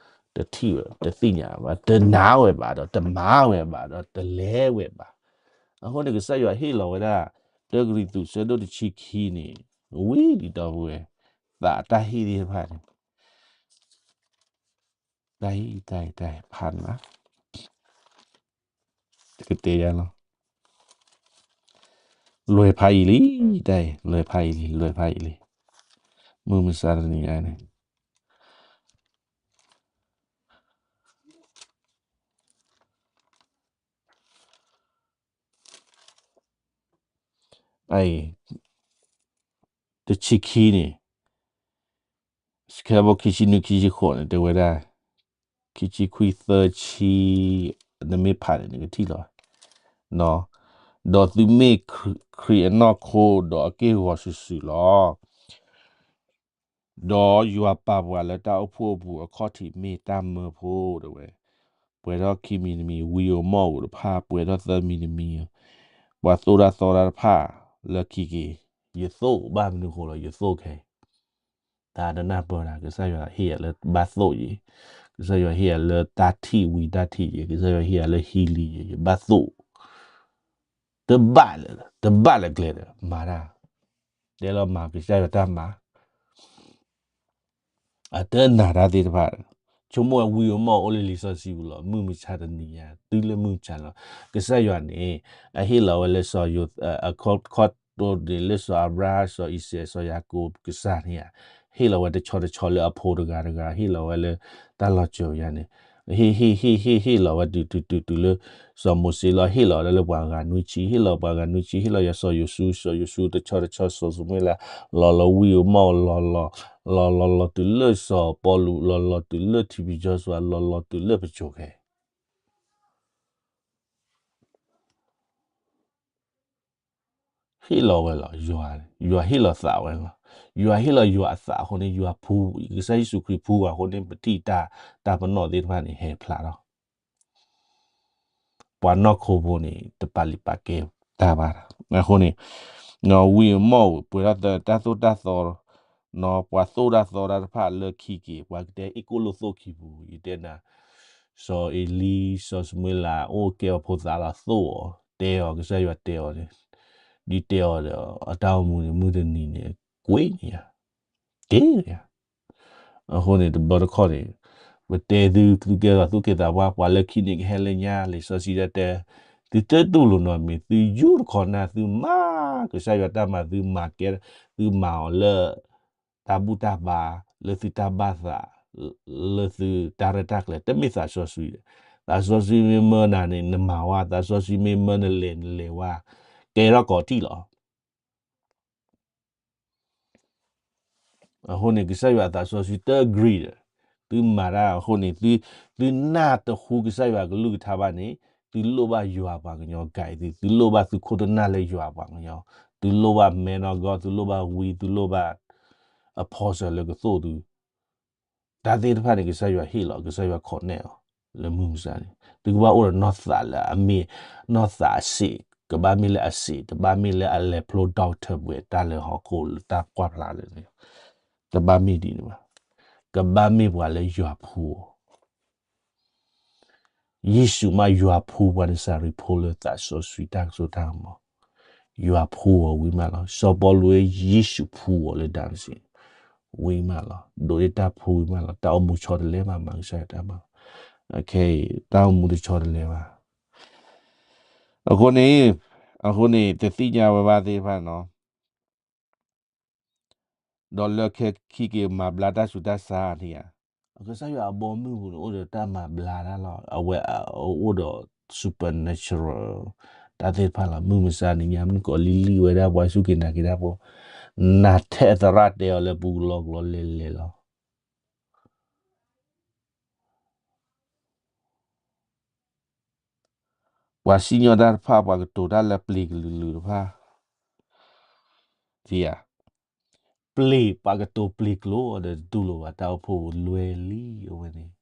တထံၣ်ဝဲ တသ့ၣ်ညါဘၣ် တနာ်ဝဲဘၣ်ဒီး တမၤဝဲဘၣ်ဒီး တလဲၤဝဲဘၣ်. အဃိန့ၣ် ကစၢ်ယွၤဟ့ၣ်လီၤဝဲဒၣ် တၢကရံၣ်သူး ဆၢဒိၣ်တဆံခံန့ၣ် ဝံၤဒ်ဒီပုၢ်ဝဲၢ် သးတၢ်ဟ့ၣ်သ့ၣ်တဖၣ်န့ၣ် တၢ်ဟ့ၣ် တၢ်ဟ့ၣ် တၢ်ဟ့ၣ်ဖးနၤ တကတဲယါလီၤ လွဲၢ်ဖးအံၤလံ တၢ်အံၤ လွဲၢ်ဖးအံၤလံ လွဲၢ်ဖးအံၤလံ မုၢ်မဆါတနံၤညါန့ၣ် အံၤ တဆံခံန့ၣ် စကဲဘိခံဆံနွံခံဆံဃိးန့ၣ် တဲဝဲဒၣ် ခံဆံခွံသၢဆံ နမ့ၢ်ဖးန့ၣ် နကထံၣ်လီၤ ဒီးသုမ့ၢ်ခရံာ်အနီၢ်ခိ ဒီးအက့ၢ်အဂီၤစုာ်စုာ်လီၤ. ဒီးယွၤပာ်ပှၤလၢတၢ်အိၣ်ဖှိၣ်အပူၤအခီၣ်ထံးမ့ၢ်တၢ်မၢဖိတဲဝဲ, ပှဲၤထီၣ်ခံမံၤတမံၤ ဝံဧိၤမီၣ်ဧိၤတဖၣ် ပှဲၤထီၣ်သၢမံၤတမံၤ, ပှၤသိၣ်တၢ်သီတၢ်တဖၣ်လၢခံက့ၤ, ယသိၣ်ဘၣ်မနုၤဃိလီၤ ယသိၣ်ခဲအံၤ, တၢ်တနၢ်ပၢၢ်တၢ် ကစၢ်ယွၤဟ့ၣ်ယၤလၢဘၣ်သိၣ်ယ့ၤ, ကစၢ်ယွၤဟ့ၣ်ယၤလၢတၢ်ထံၣ်ဝံၤတၢ်ထံၣ်ယ့ၤ, ကစၢ်ယွၤဟ့ၣ်ယၤလၢ healing ယ့ၤ ယဘၣ်သိၣ် တဘၣ်လၢၤ တဘၣ်လၢၤကျဲဒီး မၤတၢ်, တဲလီၤမၤကစၢ်ယွၤတၢ်မၤ, အတနာ်တၢ်သ့ၣ်တဖၣ်, ဆိကမိၣ်ဝဲဝံဧိၤမီၣ်ဧိၤအိၣ်လၢလံာ်စီဆှံပူၤလီၤ. မုၢ်မဆါတနံၤညါ တုၤလၢမုၢ်မဆါလီၤ. ကစၢ်ယွၤန့ၣ် အဟ့ၣ်လီၤဝဲလၢစီၤယိၤ အခီတိၢ်န့ၣ်လၢစီၤအၤဘြၤဟၣ် စီၤအံၤစဲး စီၤယၤကိာ်ကစၢ်န့ၣ်ဧါ, ဟ့ၣ်လီၤဝဲတဆီတဆီလၢအဖိတဂၤတဂၤ ဟ့ၣ်လီၤဝဲလၢတၢ်လီၤစၢၤယၤန့ၣ် ဟ့ၣ် ဟ့ၣ် ဟ့ၣ် ဟ့ၣ် ဟ့ၣ်လီၤဝဲတုၤ တုၤ တုၤ တုၤလၢ စီၤမိၤၡ့လီၤ ဟ့ၣ်လီၤဒၣ်လၢပှၤဂၤနွံဆံ ဟ့ၣ်လီၤပှၤဂၤနွံဆံ ဟ့ၣ်လီၤယၤစီၤယိၤၡူ စီၤယိၤၡူတဆီတဆီ စီၤၡမူၤအ့လး လီၤလီၤဝံဧိၤမီၣ်ဧိၤ လီၤလီၤ လီၤလီၤလီၤတုၤလၢစီၤပီလူး လီၤလီၤတုၤလၢထံဖံကၠီစွၤ လီၤလီၤတုၤလၢပစိၤခဲ ဟ့ၣ်လီၤဝဲလီၤ ယွၤ ယွၤဟ့ၣ်လီၤသးဝဲလီၤ. ယွၤဟ့ၣ်လီၤယွၤအသးအဃိန့ၣ် ယွၤဖှူ ကစၢ်ယ့ၣ်ၡူးခရံာ်ဖှူအဃိန့ၣ် ပထံၣ်တၢ် တၢ်ပနီၣ်သ့ၣ်တဖၣ်န့ၣ် ဟဲဖျါထီၣ် ပှၤနီၢ်ခိဖိန့ၣ် တပာ်လုၢ်ပာ်ကဲတၢ်ဘၣ်. အဃိန့ၣ် ဝံဧိၤမီၣ်ဧိၤ ပှဲၤထီၣ်တၢ်သိၣ်တၢ်သီ ပှၤသိၣ်တၢ်သီတၢ်တဖၣ်လၢခံက့ၤ ပှၤကတဲအ့ၣ်ကိၣ်လိၣ်သိၣ်ခံပူၤ ယတဲနၤ စီၤအ့လံ စီၤၡမူၤအ့လး အိၣ်ကဲအဖိသၣ်လီၤသိၣ်အီၤ တဲအီၤ ကစၢ်ယွၤတဲအီၤန့ၣ် ဒ်တဲအီၤဒီး အတၢ်အိၣ်မူန့ၣ် မုၢ်တနံၤန့ၣ် ကွ့န့ၣ်ယၤ က့ၤန့ၣ်ယၤ အဃိန့ၣ် တဘျီတခီၣ်န့ၣ် ပတဲသု သုကဲလီၤသူၣ်က့သးပှၢ် ပှၤလၢခံန့ၣ်ကဟဲလၢညါ လံာ်စီဆှံတဲ သုတတူၢ်လိာ်နီတမံၤ သုယူၢ်တခီနၢ် သုမၤ ကစၢ်ယွၤတၢ်မၤ သုမၤကဲ သုမၤအီၤလၢ တၢ်ဘူၣ်တၢ်ဘါ လၢသုတၢ်ဘၣ်သး လၢသုတၢ်ရဲၣ်တၢ်ကျဲၤ တမ့ၢ်သးစီဆှံ သးစီဆှံမ့ၢ်မၢနၤန့ၣ် နမၤဝဲ သးစီဆှံမ့ၢ်မၢနလဲၤ နလဲၤဝဲ ကဲထီၣ်ကိးထံၣ်လီၤ အဃိန့ၣ် ကစၢ်ယွၤအသးစီဆှံတ agree ဒီး သုမၤတၢ်အဃိန့ၣ် သုနၢ်တဟူကစၢ်ယွၤကလုၢ်ကထါဘၣ်န့ၣ် သုလိၣ်ဘၣ်ယွၤပှၤကညီ guide သု သုလိၣ်ဘၣ်သုခိၣ်တနၢ်လၢယွၤပှၤကညီ သုလိၣ်ဘၣ် man of God သုလိၣ်ဘၣ်ဝံ သုလိၣ်ဘၣ် အ apostle လၢကသိၣ်သု တၢ်သ့ၣ်တဖၣ်န့ၣ် ကစၢ်ယွၤဟ့ၣ်လီၤ ကစၢ်ယွၤ connect အီၤ လၢမုၢ်မဆါန့ၣ် သုကဘၣ်အိၣ်ဒီးနီၢ်သးလၢအမ့ၢ် နီၢ်သးအစ့း ကဘၣ်မ့ၢ်လၢအစ့း တဘၣ်မ့ၢ်လၢအလဲၤဖျိ doctor ပှဲၤတၢ်လဲၤဟီၣ်ခိၣ်လၢတၢ်ကွၢ်ဖျါလၢ တဘၣ်မ့ၢ်ဒ်န့ၣ်ဘၣ် ကဘၣ်မ့ၢ်ပှၤလၢယွၤဖှူအီၤ ယ့ၣ်ၡူးမးယွၤဖှူပှၤနစၤရ့းဖိလၢသးစီဆှံတၢ်ကစီၣ်တၢ်ကမီၤ ယွၤဖှူအီၤဝံၤမးလီၤ. စီၤပီလူး ယ့ၣ်ၡူးဖှူအီၤလၢ ဒၤမစကံ ဝံၤမးလီၤ. ဒိးန့ၢ်တၢ်ဖှူဝံၤမးလီၤ. တၢ်အိၣ်မူဆီတလဲမး မၤကစၢ်ယွၤတၢ်မၤ တၢ်အိၣ်မူတဆီတလဲဘၣ်. အဃိန့ၣ် အဃိန့ၣ် တသ့ၣ်ညါဝဲဘၣ်သ့ၣ်တဖၣ်နီၤ ဒီးလၢခဲခံက့ၤမၤဘျါတၢ်ဆူးတၢ်ဆါန့ၣ်ဧါ. ကစၢ်ယွၤအဘီမုၢ်ပူၤန့ၣ် အိၣ်ဒီးတၢ်မၤဘျါတၢ်လီၤ. အဝဲအိၣ်ဒီး supernatural တၢ်သ့ၣ်တဖၣ်လီၤ. မုၢ်မဆါနံၤညါ မုၣ်ကီၤလံၢ်လံၢ်ဝဲဒၣ်ပှၤစူၢ်က့ၤနာ်က့ၤတၢ်ဖိ, နၤထဲအသရၣ်တဲအီၤလၢပူၤကလီကလီလဲၤလဲၤလီၤ. ပှၤစံၣ်ညီၣ်တၢ်တဖၣ် ပှၤကတိၤတၢ်လၢပျ့ၤကလုာ်ကလုာ်တဖၣ်, ပျ့ၤ ပှၤကတိၤပျ့ၤကျိာ်ဒီးတတူၢ်လိာ်ဘၣ် တၢ်အိၣ်ဖှိၣ်ပူၤလွဲလံအဝဲန့ၣ်,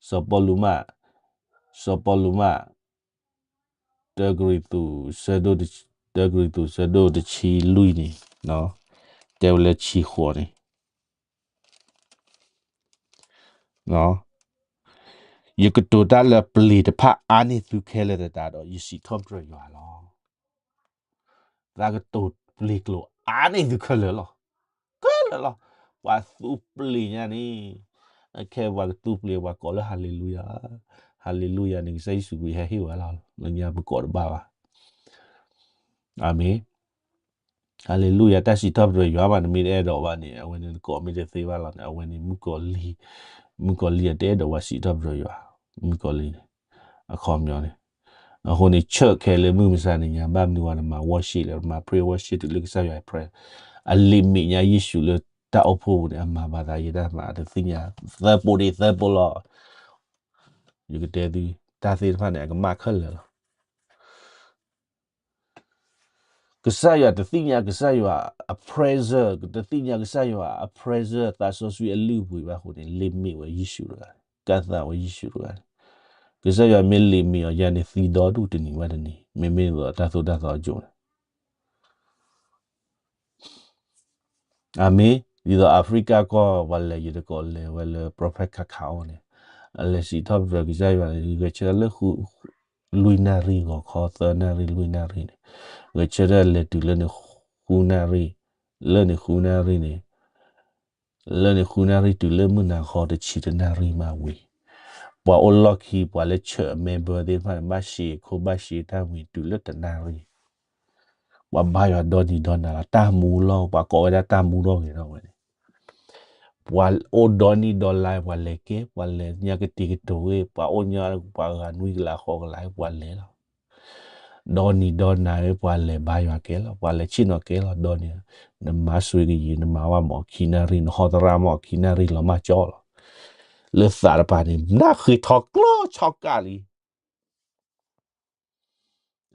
စီၤပီလူးမး, စီၤပီလူးမး, တၢကရံၣ်သူး ဆၢဒိၣ်တဆံ, တၢကရံၣ်သူး ဆၢဒိၣ်တဆံလွံၢ်န့ၣ်, တဲဝဲလၢဆံဃိးန့ၣ် ယကတိၤတၢ်လၢပျ့ၤတဖၣ်အါန့ၢ်သုခဲလၢာ်သတးဒီး ယစံးထီၣ်ပတြၢၤယွၤလီၤ. သးကတိၤပျ့ၤကျိာ်အါန့ၢ်သုခဲလၢာ်လီၤ. ခဲလၢာ်လီၤ. ပှၤသူပျ့ၤညါန့ၣ်, အခဲပှၤကသူပျ့ၤ ပှၤကိးလၢ Hallelujah, Hallelujah န့ၣ် ကစၢ်ယ့ၣ်ၡူးခရံာ်ဟဲဟ့ၣ်ဝဲလီၤ. လၢညါပကိးတဘၣ်ဘၣ်. အၤမ့ၣ်. Hallelujah တၢ်စံးထီၣ်ပတြၢၤယွၤဘၣ် နမ့ၢ်တအဲၣ်ဒိးဘၣ်န့ၣ် အဝဲန့ၣ်နကိးမ့ၢ်တသ့ဘၣ်လီၤန့ၣ် အဝဲန့ၣ်မုၣ်ကီၤလံၢ်, မုၣ်ကီၤလံၢ်အတအဲၣ်ဒိးဝဲစံးထီၣ်ပတြၢၤယွၤ, မုၣ်ကီၤလံၢ်န့ၣ်, အခီပညီန့ၣ်, အဃိန့ၣ် church ခဲလၢာ်မုၢ်မဆါနံၤညါ ဘၣ်မနုၤဝဲနမၤ worship လဲၣ် နမၤ pray worship တုၤလၢကစၢ်ယွၤ pray, အလံာ်မ့ၢ်ညါယ့ၣ်ၡူးလၢတၢ်အိၣ်ဖှိၣ်ပူၤန့ၣ် အမၤဘၣ်သးယတၢ်မၤ တသ့ၣ်ညါ, သၢပိဒံးသၢပိလီၤ. ယကတဲသု, တၢ်သ့ၣ်တဖၣ်န့ၣ် အကမၣ်ခဲလၢာ်လီၤ. ကစၢ်ယွၤတသ့ၣ်ညါကစၢ်ယွၤအ presence, တသ့ၣ်ညါကစၢ်ယွၤအ presence သးစီဆှံအလုၢ်အပှ့ၤဘၣ်အဃိန့ၣ် လံာ်မ့ၢ်ဝဲယ့ၣ်ၡူးတဂၤ, ကသးဝဲယ့ၣ်ၡူးတဂၤ, ကစၢ်ယွၤမ့ၢ်လံာ်မ့ၢ်အီၤယၤန့ၣ် သံဒီဒူၣ်တနံၤဝဲတနံၤ, မ့မ့ၢ်ဒီးတၢ်သိၣ်တၢ်သီအကၠိန့ၣ် အၤမ့ၣ်, ဒ်သိး Africa ကီၢ် ပှၤလဲၤယတကိးလဲၤဝဲလၢ prophet ခါခါအအိၣ်န့ၣ်, အလဲၤစံးထီၣ်ပတြၢၤကစၢ်ယွၤန့ၣ် ဂဲၤဆၢထၢၣ်လၢ လွံၢ်နၣ်ရံၣ် ဂီၤခီ သၢနၣ်ရံၣ် လွံၢ်နၣ်ရံၣ်န့ၣ်, ဂဲၤဆၢထၢၣ်လဲၤတုၤလၢန့ၣ် ဃုနၣ်ရံၣ်, လၢန့ၣ် ဃုနၣ်ရံၣ်န့ၣ် လၢန့ၣ်ဃုနၣ်ရံၣ်တုၤလၢမုၢ်နၤဃီတဆံတနၣ်ရံၣ်မးဝံၤ, ပှၤအိၣ်လီၢ်ခံ ပှၤလၢဆၢးအmemberသ့ၣ်တဖၣ်န့ၣ် ဘၣ်ရှ့ခိၣ်ဘၣ်ရှ့တၢ်ဝံၤတုၤလၢတနၣ်ရံၣ်, ပှၤဘါယွၤဒီနံၤဒီနၤလီၤ တၢ်မူလီၢ် ပှၤကိးဝဲဒၣ်တၢ်မူထီၣ်ဂဲၤထီၣ်ဝဲန့ၣ် ပှၤအိၣ်ဒီနံၤဒီလါ ပှၤလဲၤကဲ ပှၤလဲၤညါကတံၤကတိၤဝဲ ပှၤအိၣ်ညါပှၤဂၤနွံကလးဃိးကလး ပှၤလဲၤလီၤ. ဒီနံၤဒီနၤဝဲ ပှၤလဲၤဘါယွၤကဲလီၤ ပှၤလဲၤဆ့ၣ်နီၤကဲလီၤ ဒီနံၤ, နမၤစူးကယံၤ နမၤဝဲမ့ၢ်ခံနၣ်ရံၣ် နဟီသရၣ်မ့ၢ်ခံနၣ်ရံၣ်လီၤမၢ်ကၠီလီၤ. လၢသးတပၤန့ၣ် နၢ်ဃ့ထီကျီဆီကၢ်လံ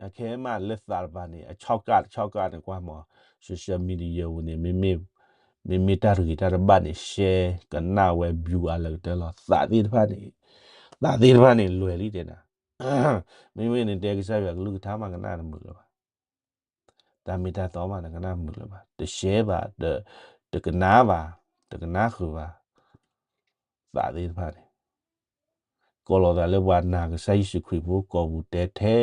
အခဲမးလၢသးတပၤန့ၣ် အဆီကၢ်တဆီကၢ်န့ၣ် ကွၢ်မး social media ဝဲန့ၣ် မ့မ့ၢ်တၢ်တဂ့ၤတၢ်တဘၣ်န့ၣ် ရှဲကနၣ်ဝဲ view အါလၢကတၢၢ်လီၤ. သးသ့ၣ်တဖၣ်န့ၣ် သးသ့ၣ်တဖၣ်န့ၣ် လွဲၤလံတဲနၤ, မ့မ့ၢ်နတဲကစၢ်ယွၤကလုၢ်ကထါမး ကနၣ်တမုာ်လၢၤဘၣ်. တၢ်မ့ၢ်တၢ်တီမး နကနၣ်မုာ်လၢၤဘၣ် တရှဲဘၣ်, တကနၣ်ဘၣ်, တကနၣ်ဃုာ်ဘၣ်. သးသ့ၣ်တဖၣ်န့ၣ် ကိးလီၤသးလၢပှၤနာ်ကစၢ်ယ့ၣ်ၡူးခရံာ်ဖိ ကိးပူၤတဲထဲ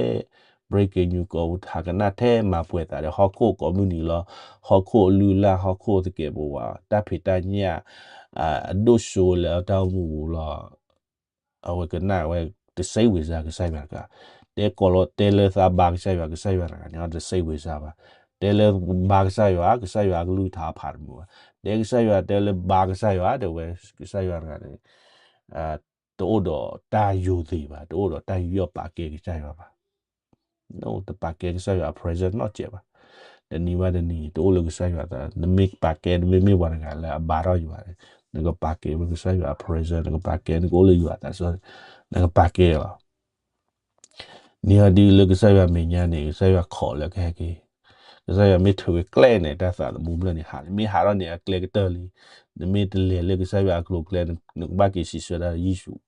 breaking news ကိးပူၤဟးကနၣ်ထဲမၤပှဲၤသးဒီး ဟီၣ်ခိၣ်ကိးမုၢ်နံၤလီၤ, ဟီၣ်ခိၣ်အလုၢ်အလၢ် ဟီၣ်ခိၣ်သကဲးပဝး တၢ်ဖံးတၢ်ညၣ် အဒိၣ်စိလၢအတၢ်အိၣ်မူပူၤလီၤ. အဝဲကနၣ်ဝဲ တစိတ်ဝင်စား ကစၢ်ယွၤတဂၤ, တဲကိးလီၤ တဲလၢသးဘါကစၢ်ယွၤ ကစၢ်ယွၤတဂၤန့ၣ် တစိတ်ဝင်စားဘၣ်. တဲလၢဘါကစၢ်ယွၤ ကစၢ်ယွၤအကလုၢ်ကထါဖးတမုာ်ဘၣ်. တဲကစၢ်ယွၤ တဲလၢဘါကစၢ်ယွၤ တဲဝဲ ကစၢ်ယွၤတဂၤန့ၣ် တအိၣ်ဒီးတၢ်ယိၤသ့ၣ်ဘၣ်, တအိၣ်ဒီးတၢ်ယူးယီၣ်ပာ်ကဲကစၢ်ယွၤဘၣ်. တပာ်ကဲကစၢ်ယွၤအ presence နီတစဲးဘၣ်. တနံၤဘၣ်တနံၤ တအိၣ်လၢကစၢ်ယွၤအသး, နမ့ၢ်ပာ်ကဲ နမ့မ့ၢ်ပှၤတဂၤလၢအဘါထီၣ်ယွၤန့ၣ် နကပာ်ကဲဝဲကစၢ်ယွၤအ presence နကပာ်ကဲ နကအိၣ်လၢယွၤအသးစီ, နကပာ်ကဲလီၤ. န့ၣ်အီၤဒ်လၢကစၢ်ယွၤမဲာ်ညါန့ၣ် ကစၢ်ယွၤခိးလၢကဟဲက့ၤ, ကစၢ်ယွၤမ့ၢ်ထုးဝဲကျဲန့ၣ် တၢ်သးသမူဖျၢၣ်န့ၣ်ဟး, မ့ၢ်ဟးထီၣ်န့ၣ် အကျဲကတၢၢ်လံ, နမ့ၢ်တလဲၤလၢကစၢ်ယွၤအကျိၤအကျဲ နကဘၣ်က့ၤစံးဆၢဒၣ်ယ့ၣ်ၡူး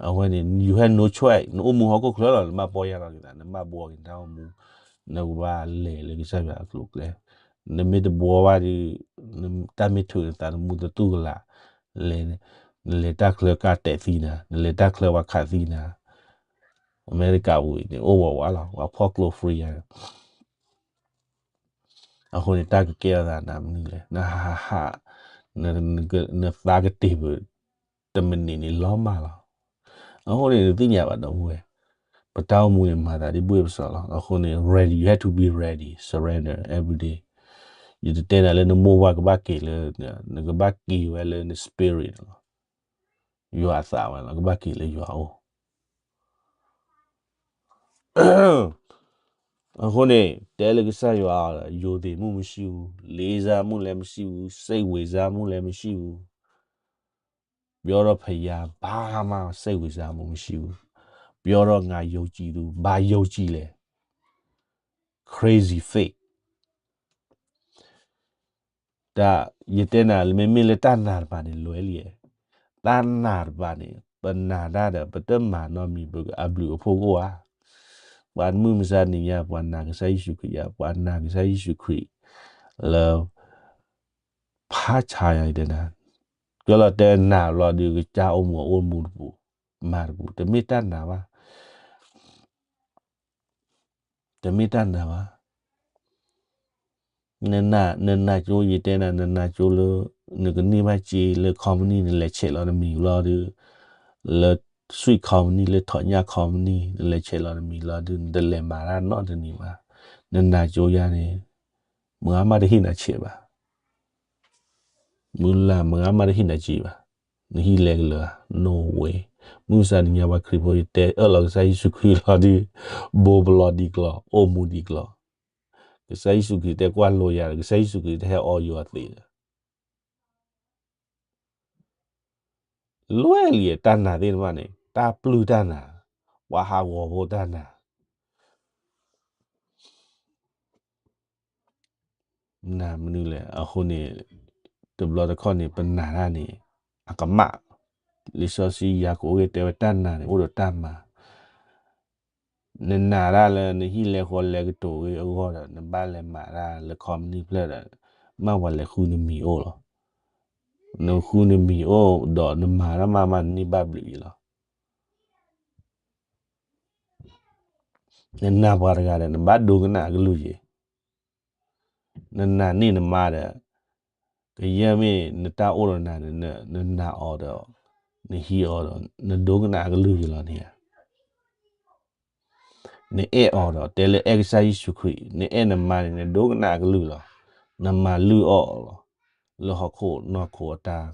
အဝဲန့ၣ် you have no choice နအိၣ်မူဟီၣ်ခိၣ်ချၢလီၤ နဘၣ်ပီၢ်ယၢ်လီၤက့ၤသး နဘၣ်ဘှီက့ၤနတၢ်အိၣ်မူ, နကဘၣ်လဲၤလၢကစၢ်ယွၤအကျိၤအကျဲ, နမ့ၢ်တဘှီဘၣ်ဒီး တၢ်မ့ၢ်ထုးနသးသမူသတူၢ်ကလာ်, လဲၤ, နလဲၤတၢ်ချၢကၢ်တဲာ်သံနၤ, နလဲၤတၢ်ချၢပှၤခးသံနၤ, အမဲရကၤဝံၤန့ၣ် အိၣ်ဝးဝးလီၤ ပှၤဖီၣ်ကျိ free ယါ အဃိန့ၣ် တၢ်ကကဲထီၣ်သးနၤမနုၤလဲၣ် နဟးဟး, နသးကတ့ၢ်ပူၤ တမံးနံးန့ၣ်လီၤမၢ်လီၤ. အဃိန့ၣ် နသ့ၣ်ညါဘၣ်ဒီပုၢ်ဝဲၢ်, ပတၢ်အိၣ်မူန့ၣ် မၤသးဒ်ဘှ့ၣ်ပစီလီၤ. အဃိန့ၣ် ready, you have to be ready, surrender every day. ယတတဲနၤလၢနမိၢ်ပှၢ်ကဘၣ်က့ၤလၢ, နကဘၣ်က့ၤဝဲလၢန spirit န့ၣ်လီၤ. ယွၤအသးဝဲလီၤ, ကဘၣ်က့ၤလၢယွၤအအိၣ် အဃိန့ၣ် တဲလၢကစၢ်ယွၤ, ယိၤသ့ၣ်မုၢ်မဆံးဘူး, လေးစားမုၢ်လဲၣ်မဆံးဘူး, စိတ်ဝင်စားမုၢ်လဲၣ်မဆံးဘူး, ပြောတော့ဖယားဘာမှစိတ်ဝင်စားမှုမရှိဘူး, ပြောတော့ငါယုံကြည်သူ, ဘာယုံကြည်လဲၣ်, crazy faith. တၢ်, ယတဲနၤလၢမ့မ့ၢ်လၢတၢ်နာ်တပၤန့ၣ် လွဲလံ, တၢ်နာ်တပၤန့ၣ် ပနာ်တၢ်ဒီး ပတမၤနီတမံၤ ပအဘျုးအဖှိၣ်ကအိၣ်ဧါ. ပှၤမုၢ်မဆါနံၤညါ ပှၤနာ်ကစၢ်ယ့ၣ်ၡူးခရံာ်ဧါ, ပှၤနာ်ကစၢ်ယ့ၣ်ၡူးခရံာ်လၢ ဖးဆါယၤတဲနၤ, ကလီၤတဲနာ်လီၤဒီး ကစၢ်အိၣ်မူအိၣ်မူတပူၤ, မၤတပူၤ, တမ့ၢ်တၢ်နာ်ဘၣ်. တမ့ၢ်တၢ်နာ်ဘၣ်. နနာ်, နနာ်ကၠိ ယတဲနၤ နနာ်ကၠိလၢ နကန့ၢ်ဘၣ်စ့လၢ company နလဲၤဆဲးလီၤနမံၤလီၤဒီး, လၢ sweet company လၢ ထီၣ်ညၣ် company နလဲၤဆဲးလီၤနမံၤလီၤဒီး နတလဲၤမၤတၢ်နီတနံၤဘၣ်. နနာ်ကၠိယါန့ၣ် မုၢ်ဂၤမးတဟ့ၣ်နၤဆဲးဘၣ်. မုၢ်လၢ် မုၢ်ဂၤမးတဟ့ၣ်နၤစ့ဘၣ်. နဟံၣ်လဲၤကလၢာ်ဧါ, no way. မုၢ်မဆါနံၤညါပှၤခရံာ်ဖိ ယတဲအၢၣ်လီၤကစၢ်ယ့ၣ်ၡူးခရံာ်လီၤဒီး ဘိးဘျီဒံးကျီၤ, အိၣ်မူဒံးကျီၤ. ကစၢ်ယ့ၣ်ၡူးခရံာ်တဲကွၢ်လိယၤဒီး ကစၢ်ယ့ၣ်ၡူးခရံာ်တဟဲအီယိၤအသံးဒီး လွဲၢ်လံ တၢ်နာ်သ့ၣ်တဖၣ်န့ၣ် တၢ်ပျုၢ်တၢ်နာ်, ပှၤဟးဂီၤဖိတၢ်နာ်, နာ်မနုၤလဲၣ်. အဃိန့ၣ် တဘျီတခီၣ်န့ၣ် ပနာ်တၢ်န့ၣ် အကမၣ်. လံာ်စီဆှံယၤကိာ်အိၣ်ဂ့ၢ်တဲဝဲတၢ်နာ်န့ၣ် အိၣ်ဒီးတၢ်မၤ နနာ်တၢ်လၢ နဟံၣ်လဲၤဃီလဲၤကတိၤဂ့ၤအဂီၢ်ဒီး နဘၣ်လဲၤမၤတၢ်လၢ company ဖျၢၣ်ဒီး မ့ၢ်ပှၤလဲၤဃုနမံၤအိၣ်လီၤ. နဃုနမံၤအိၣ်ဒီး နမၤတၢ်မးမး နန့ၢ်ဘၣ်ဘျုးအံၤလီၤ. နနာ်ပှၤတဂၤဒီး နဘၣ်ဒိကနၣ်အကလုၢ်ယဲၤ. နနာ်န့ၢ်နမါဒီး ကယဲၢ်မ့ၢ်နတၢ်အိၣ်ဒီးနၤန့ၣ် နနာ်အီၤဒီး နဟံးအီၤဒီး နဒိကနၣ်အကလုၢ်က့ၤလီၤန့ၣ်ဧါ. နအဲၣ်အီၤဒီး တဲလၢအဲၣ်ကစၢ်ယ့ၣ်ၡူးခရံာ်, နအဲၣ်နမါန့ၣ် နဒိကနၣ်အကလုၢ်လီၤ. နမၤလုၢ်အီၣ်အီၤလီၤ. လၢဟီၣ်ခိၣ်နီၢ်ခိအတၢ်,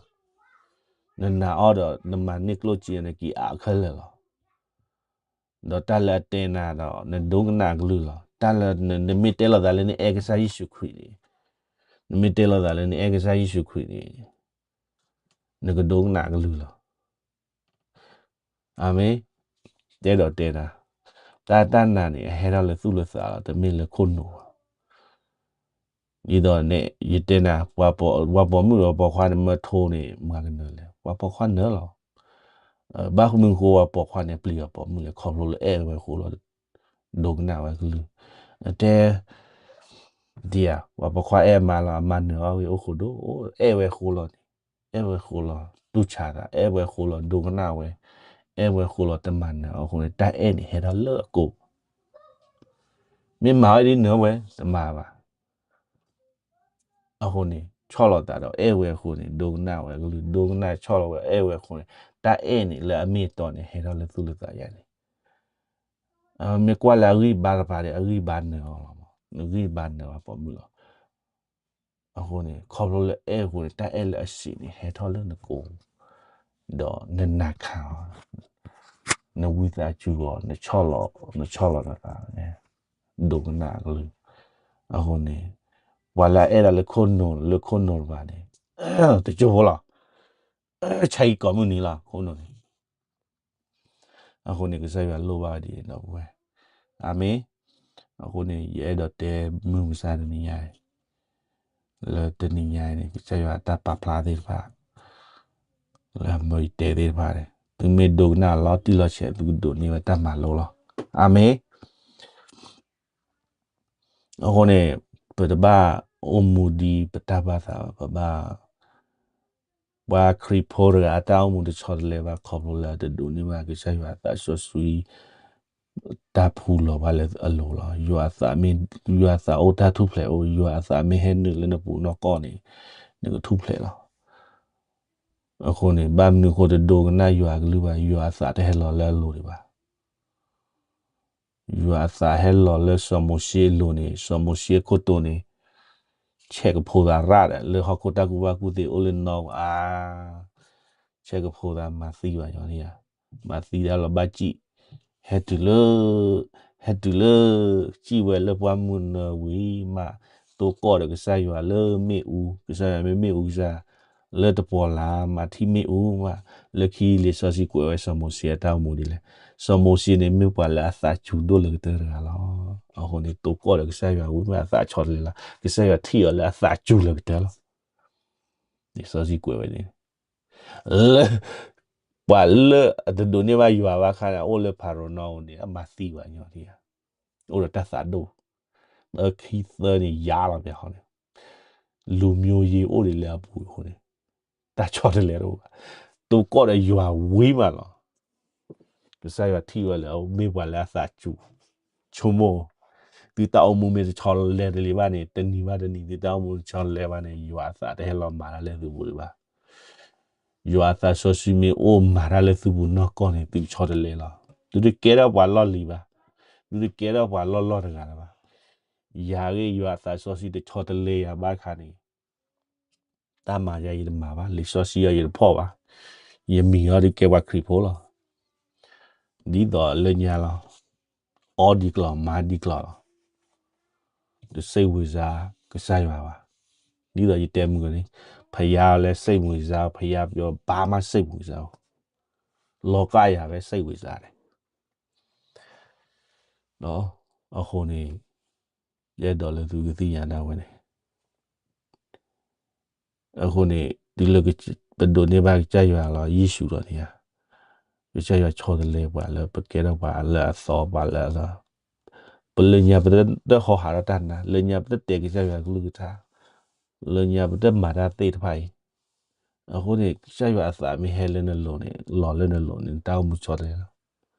နနာ်အီၤဒီး နမၤန့ၢ်ကျိၣ်စ့နက့ၤအါခဲလၢာ်လီၤ. ဒီးတၢ်လၢအတဲနၤဒီး နဒိကနၣ်အကလုၢ်လီၤ. တၢ်လၢနမ့ၢ်တဲလိာ်သးလၢနအဲၣ်ကစၢ်ယ့ၣ်ၡူးခရံာ်န့ၣ်, နမ့ၢ်တဲလိာ်သးလၢနအဲၣ်ကစၢ်ယ့ၣ်ၡူးခရံာ်န့ၣ်, နကဒိကနၣ်အကလုၢ်လီၤ. အၤမ့ၣ်. တဲဒီးတဲနၤ, တၢ်တၢ်နာ်န့ၣ် အဟဲထီၣ်လၢသူၣ်လၢသးလီၤ, တမ့ၢ်လၢခိၣ်နူာ်ဘၣ်. ဒ်သိးန့ၣ် ယတဲနၤ, ပှၤပိာ်မုၣ်ဒီးပိာ်ခွါန့ၣ် မၢထိန့ၣ် မၤကနၢၤလဲၣ်, ပှၤပိာ်ခွါနၢၤလီၤ. ဘၣ်မနုၤဃိပှၤပိာ်ခွါန့ၣ် ပျံၤပှၤပိာ်မုၣ်လဲၣ်, ခီဖျိလၢအဲၣ်ဝဲအဃိလီၤ. ဒိကနၣ်ဝဲကလုၢ်, တဲ ဒ်ဧါ, ပှၤပိာ်ခွါအဲၣ်မါလီၤ, အမါနၢၤအီၤဂ့ၤအိၣ်ဃိဒိၣ်, အဲၣ်ဝဲအဃိလီၤန့ၣ်, အဲၣ်ဝဲအဃိလီၤ, တူၢ်ဆါသး, အဲၣ်ဝဲအဃိလီၤ, ဒိကနၣ်ဝဲ, အဲၣ်ဝဲအဃိလီၤ, တမၤနၢၤအီၤအဃိန့ၣ် တၢ်အဲၣ်န့ၣ် ဟဲထီၣ်လၢအကိာ်, မ့ၢ်မၤဝဲဒ်နၢၤဝဲ, တမၤဘၣ်. အဃိန့ၣ် ဆီၣ်လီၤသးဒီးအဲၣ်ဝဲအဃိန့ၣ် ဒိကနၣ်ဝဲကလုၢ်, ဒိကနၣ်ဆီၣ်လီၤဝဲအဲၣ်ဝဲအဃိန့ၣ် တၢ်အဲၣ်န့ၣ် လၢအမ့ၢ်အတီန့ၣ် ဟဲထီၣ်လၢသူၣ်လၢသးယါန့ၣ်, မ့ၢ်ကွၢ်လၢအဂံၢ်ဘါတဖၣ်ဒီး အဂံၢ်ဘါနၢၤအီၤလီၤ, အဂံၢ်ဘါနၢၤအီၤပိာ်မုၣ်လီၤ. အဃိန့ၣ် ခီဖျိလၢအဲၣ်အဃိန့ၣ် တၢ်အဲၣ်လၢအစံးန့ၣ် ဟဲထီၣ်လၢနကိာ်, ဒီးနနာ်ခါအီၤ, နဝံသးစူၤအီၤ, နဆီၣ်လီၤ, နဆီၣ်လီၤနသး, ဒိကနၣ်အကလုၢ်. အဃိန့ၣ် ပှၤလၢအအဲၣ်ဒၣ်လၢခိၣ်နူာ် လၢခိၣ်နူာ်တဖၣ်န့ၣ် တကၠိဖိလီၤ, ဆါဟံၣ်ကိးမုၢ်နံၤလီၤ ခိၣ်နူာ်န့ၣ်. အဃိန့ၣ် ကစၢ်ယွၤလိၣ်ဘၣ်ဝဲဒ်အံၤ ဒီပုၢ်ဝဲၢ်, အၤမ့ၣ်. အဃိန့ၣ် ယအဲၣ်ဒိးတဲမုၢ်မဆါတနံၤညါအံၤ, လၢတနံၤညါအံၤန့ၣ် ကစၢ်ယွၤအတၢ်ပာ်ဖျါသ့ၣ်တဖၣ်, လၢအမၢယတဲသ့ၣ်တဖၣ်န့ၣ် သုမ့ၢ်ဒိကနၣ်လီၤတံၢ်လီၤဆဲး သုကဒိးန့ၢ်ဝဲတၢ်မၤလိလီၤ. အၤမ့ၣ်. အဃိန့ၣ် ပတဘၣ်အိၣ်မူဒ်ပတၢ်ဘၣ်သးဘၣ်, ပဘၣ် ပှၤခရံာ်ဖိတဂၤအတၢ်အိၣ်မူတဆီတလဲဘၣ် ခီဖျိလၢအတဒိးန့ၢ်ဘၣ်ကစၢ်ယွၤအသးစီဆှံ တၢ်ဖူလီၤဘၣ်လၢအလိၤလီၤ. ယွၤအသးမ့ၢ်, ယွၤအသးအိၣ်တၢ်ထူၣ်ဖျဲးအိၣ်, ယွၤအသးမ့ၢ်ဟဲနုာ်လၢနပူၤနီၢ်ကီၢ်န့ၣ် နကထူၣ်ဖျဲးလီၤ. အဃိန့ၣ် ဘၣ်မနုၤဃိတဒိကနၣ်ယွၤအကလုၢ်ဘၣ်, ယွၤအသးတဟဲလီၤလၢအလိၤဒံးဘၣ်. ယွၤအသးဟဲလီၤလၢစီၤမိၤၡ့အလိၤန့ၣ်, စီၤမိၤၡ့အခိၣ်တိၤန့ၣ် ဆဲးကဖိသးရၣ်ဒီး လၢဟီၣ်ခိၣ်တၢ်ကူၣ်ဘၣ်ကူၣ်သ့အိၣ်လၢနီၢ်အါ, ဆဲးကဖိသးမၤသံဘၣ်ညီန့ၣ်ဧါ, မၤသံဒၣ်လီၤဘၣ်စံၣ်, ဟဲတုၤလၢ, ဟဲတုၤလၢ, စံၣ်ဝဲလၢပှၢ်မုၢ်နၢၤဝံၤမး, တိကိးဒီးကစၢ်ယွၤလၢမ့ၣ်အူ, ကစၢ်ယွၤမ့ၢ်မ့ၣ်အူကစၢ်, လၢတပီၤလၢ်မၤထံၣ်မ့ၣ်အူမး, လၢခံလံာ်စီဆှံကွဲးဝဲစီၤမိၤၡ့အတၢ်အိၣ်မူဒ်လဲၣ်, စီၤမိၤၡ့န့ၣ်မ့ၢ်ပှၤလၢအသးစူၤဒိၣ်လၢကတၢၢ်တဂၤလီၤ. အဃိန့ၣ် တိကိးဒီးကစၢ်ယွၤဝံၤမးအသးဆီတလဲလီၤ, ကစၢ်ယွၤထံၣ်အီၤလၢအသးစူၤလၢကတၢၢ်လီၤ. လံာ်စီဆှံကွဲးဝဲန့ၣ် လၢ, ပှၤလၢအတဒိးန့ၢ်ဘၣ်ယွၤဘၣ်ခါန့ၣ် အအိၣ်လၢဖၤရိၤနီၣ်အအိၣ်န့ၣ် အမၤသံဘၣ်ညီန့ၣ်ဧါ, အိၣ်ဒီးတၢ်သးဒိၣ်, အခံသၢန့ၣ်ယါလီၤပဟီန့ၣ်, လူမျိုးရေးအိၣ်ဒံးလၢအပူၤအဃိန့ၣ်, တၢ်ဆီတလဲတအိၣ်ဘၣ်, တိကိးဒီးယွၤဝံၤမးလီၤ. ကစၢ်ယွၤထံၣ်ဝဲလၢအမ့ၢ်ပှၤလၢအသးစူၤ, ဆိကမိၣ်, သုတၢ်အိၣ်မူမ့ၢ်တဆီတလဲတလံၤဘၣ်န့ၣ် တနံၤဘၣ်တနံၤ သုတၢ်အိၣ်မူတဆီတလဲဘၣ်န့ၣ် ယွၤအသးတဟဲလီၤမၤတၢ်လၢသုပူၤဒံးဘၣ်. ယွၤအသးစီဆှံမ့ၢ်အိၣ်မၤတၢ်လၢသုပူၤနီၢ်ကီၢ်န့ၣ် သုကဆီတလဲလီၤ. သုတကဲထီၣ်ပှၤလီၢ်လံၤဘၣ်, သုတကဲထီၣ်ပှၤလီၢ်လီၢ်တဂၤလၢၤဘၣ်. ယၤဂ့ၢ်ယွၤအသးစီဆှံတဆီတလဲယၤဘၣ်ခါန့ၣ် တၢ်မၤယၤယတမၤဘၣ်, လံာ်စီဆှံအီၤယတဖီၣ်ဘၣ်, ယမံၤအီၤဒ်ကဲပှၤခရံာ်ဖိလီၤ. ဒ်သိးလၢညါလီၤ, အီဒံးကျီၢ်မၤဒံးကျီၢ်လီၤ. တစိတ်ဝင်စားကစၢ်ယွၤဘၣ်. ဒ်သိးယတဲမုၢ်ကန့ၣ်, ဘုရားလည်းစိတ်ဝင်စား, ဘုရားပြော ဘာမှစိတ်ဝင်စားဘူး, လောကရာပဲစိတ်ဝင်စားတယ်. အဃိန့ၣ် ယအဲၣ်ဒိးလၢသုကသ့ၣ်ညါဒၣ်ဝဲန့ၣ် အဃိန့ၣ် တုၤလၢပဒိးန့ၢ်ဘၣ်ကစၢ်ယွၤလီၤ ယ့ၣ်ၡူးလီၤန့ၣ်ဧါ, ကစၢ်ယွၤဆီတလဲပှၤလၢပကဲထီၣ်ပှၤလၢအသီ ပှၤလၢအသီ, ပလၢညါပတဟီဟးထီၣ်တၢ်နါ, လၢညါပတတဲကစၢ်ယွၤကလုၢ်ကထါ, လၢညါပတမၤတၢ်သ့ၣ်တဖၣ်အံၤ, အဃိန့ၣ် ကစၢ်ယွၤအသးမ့ၢ်ဟဲလၢနလိၤန့ၣ် လီၤလၢနလိၤန့ၣ် နတၢ်အိၣ်မူဆီတလဲလီၤ.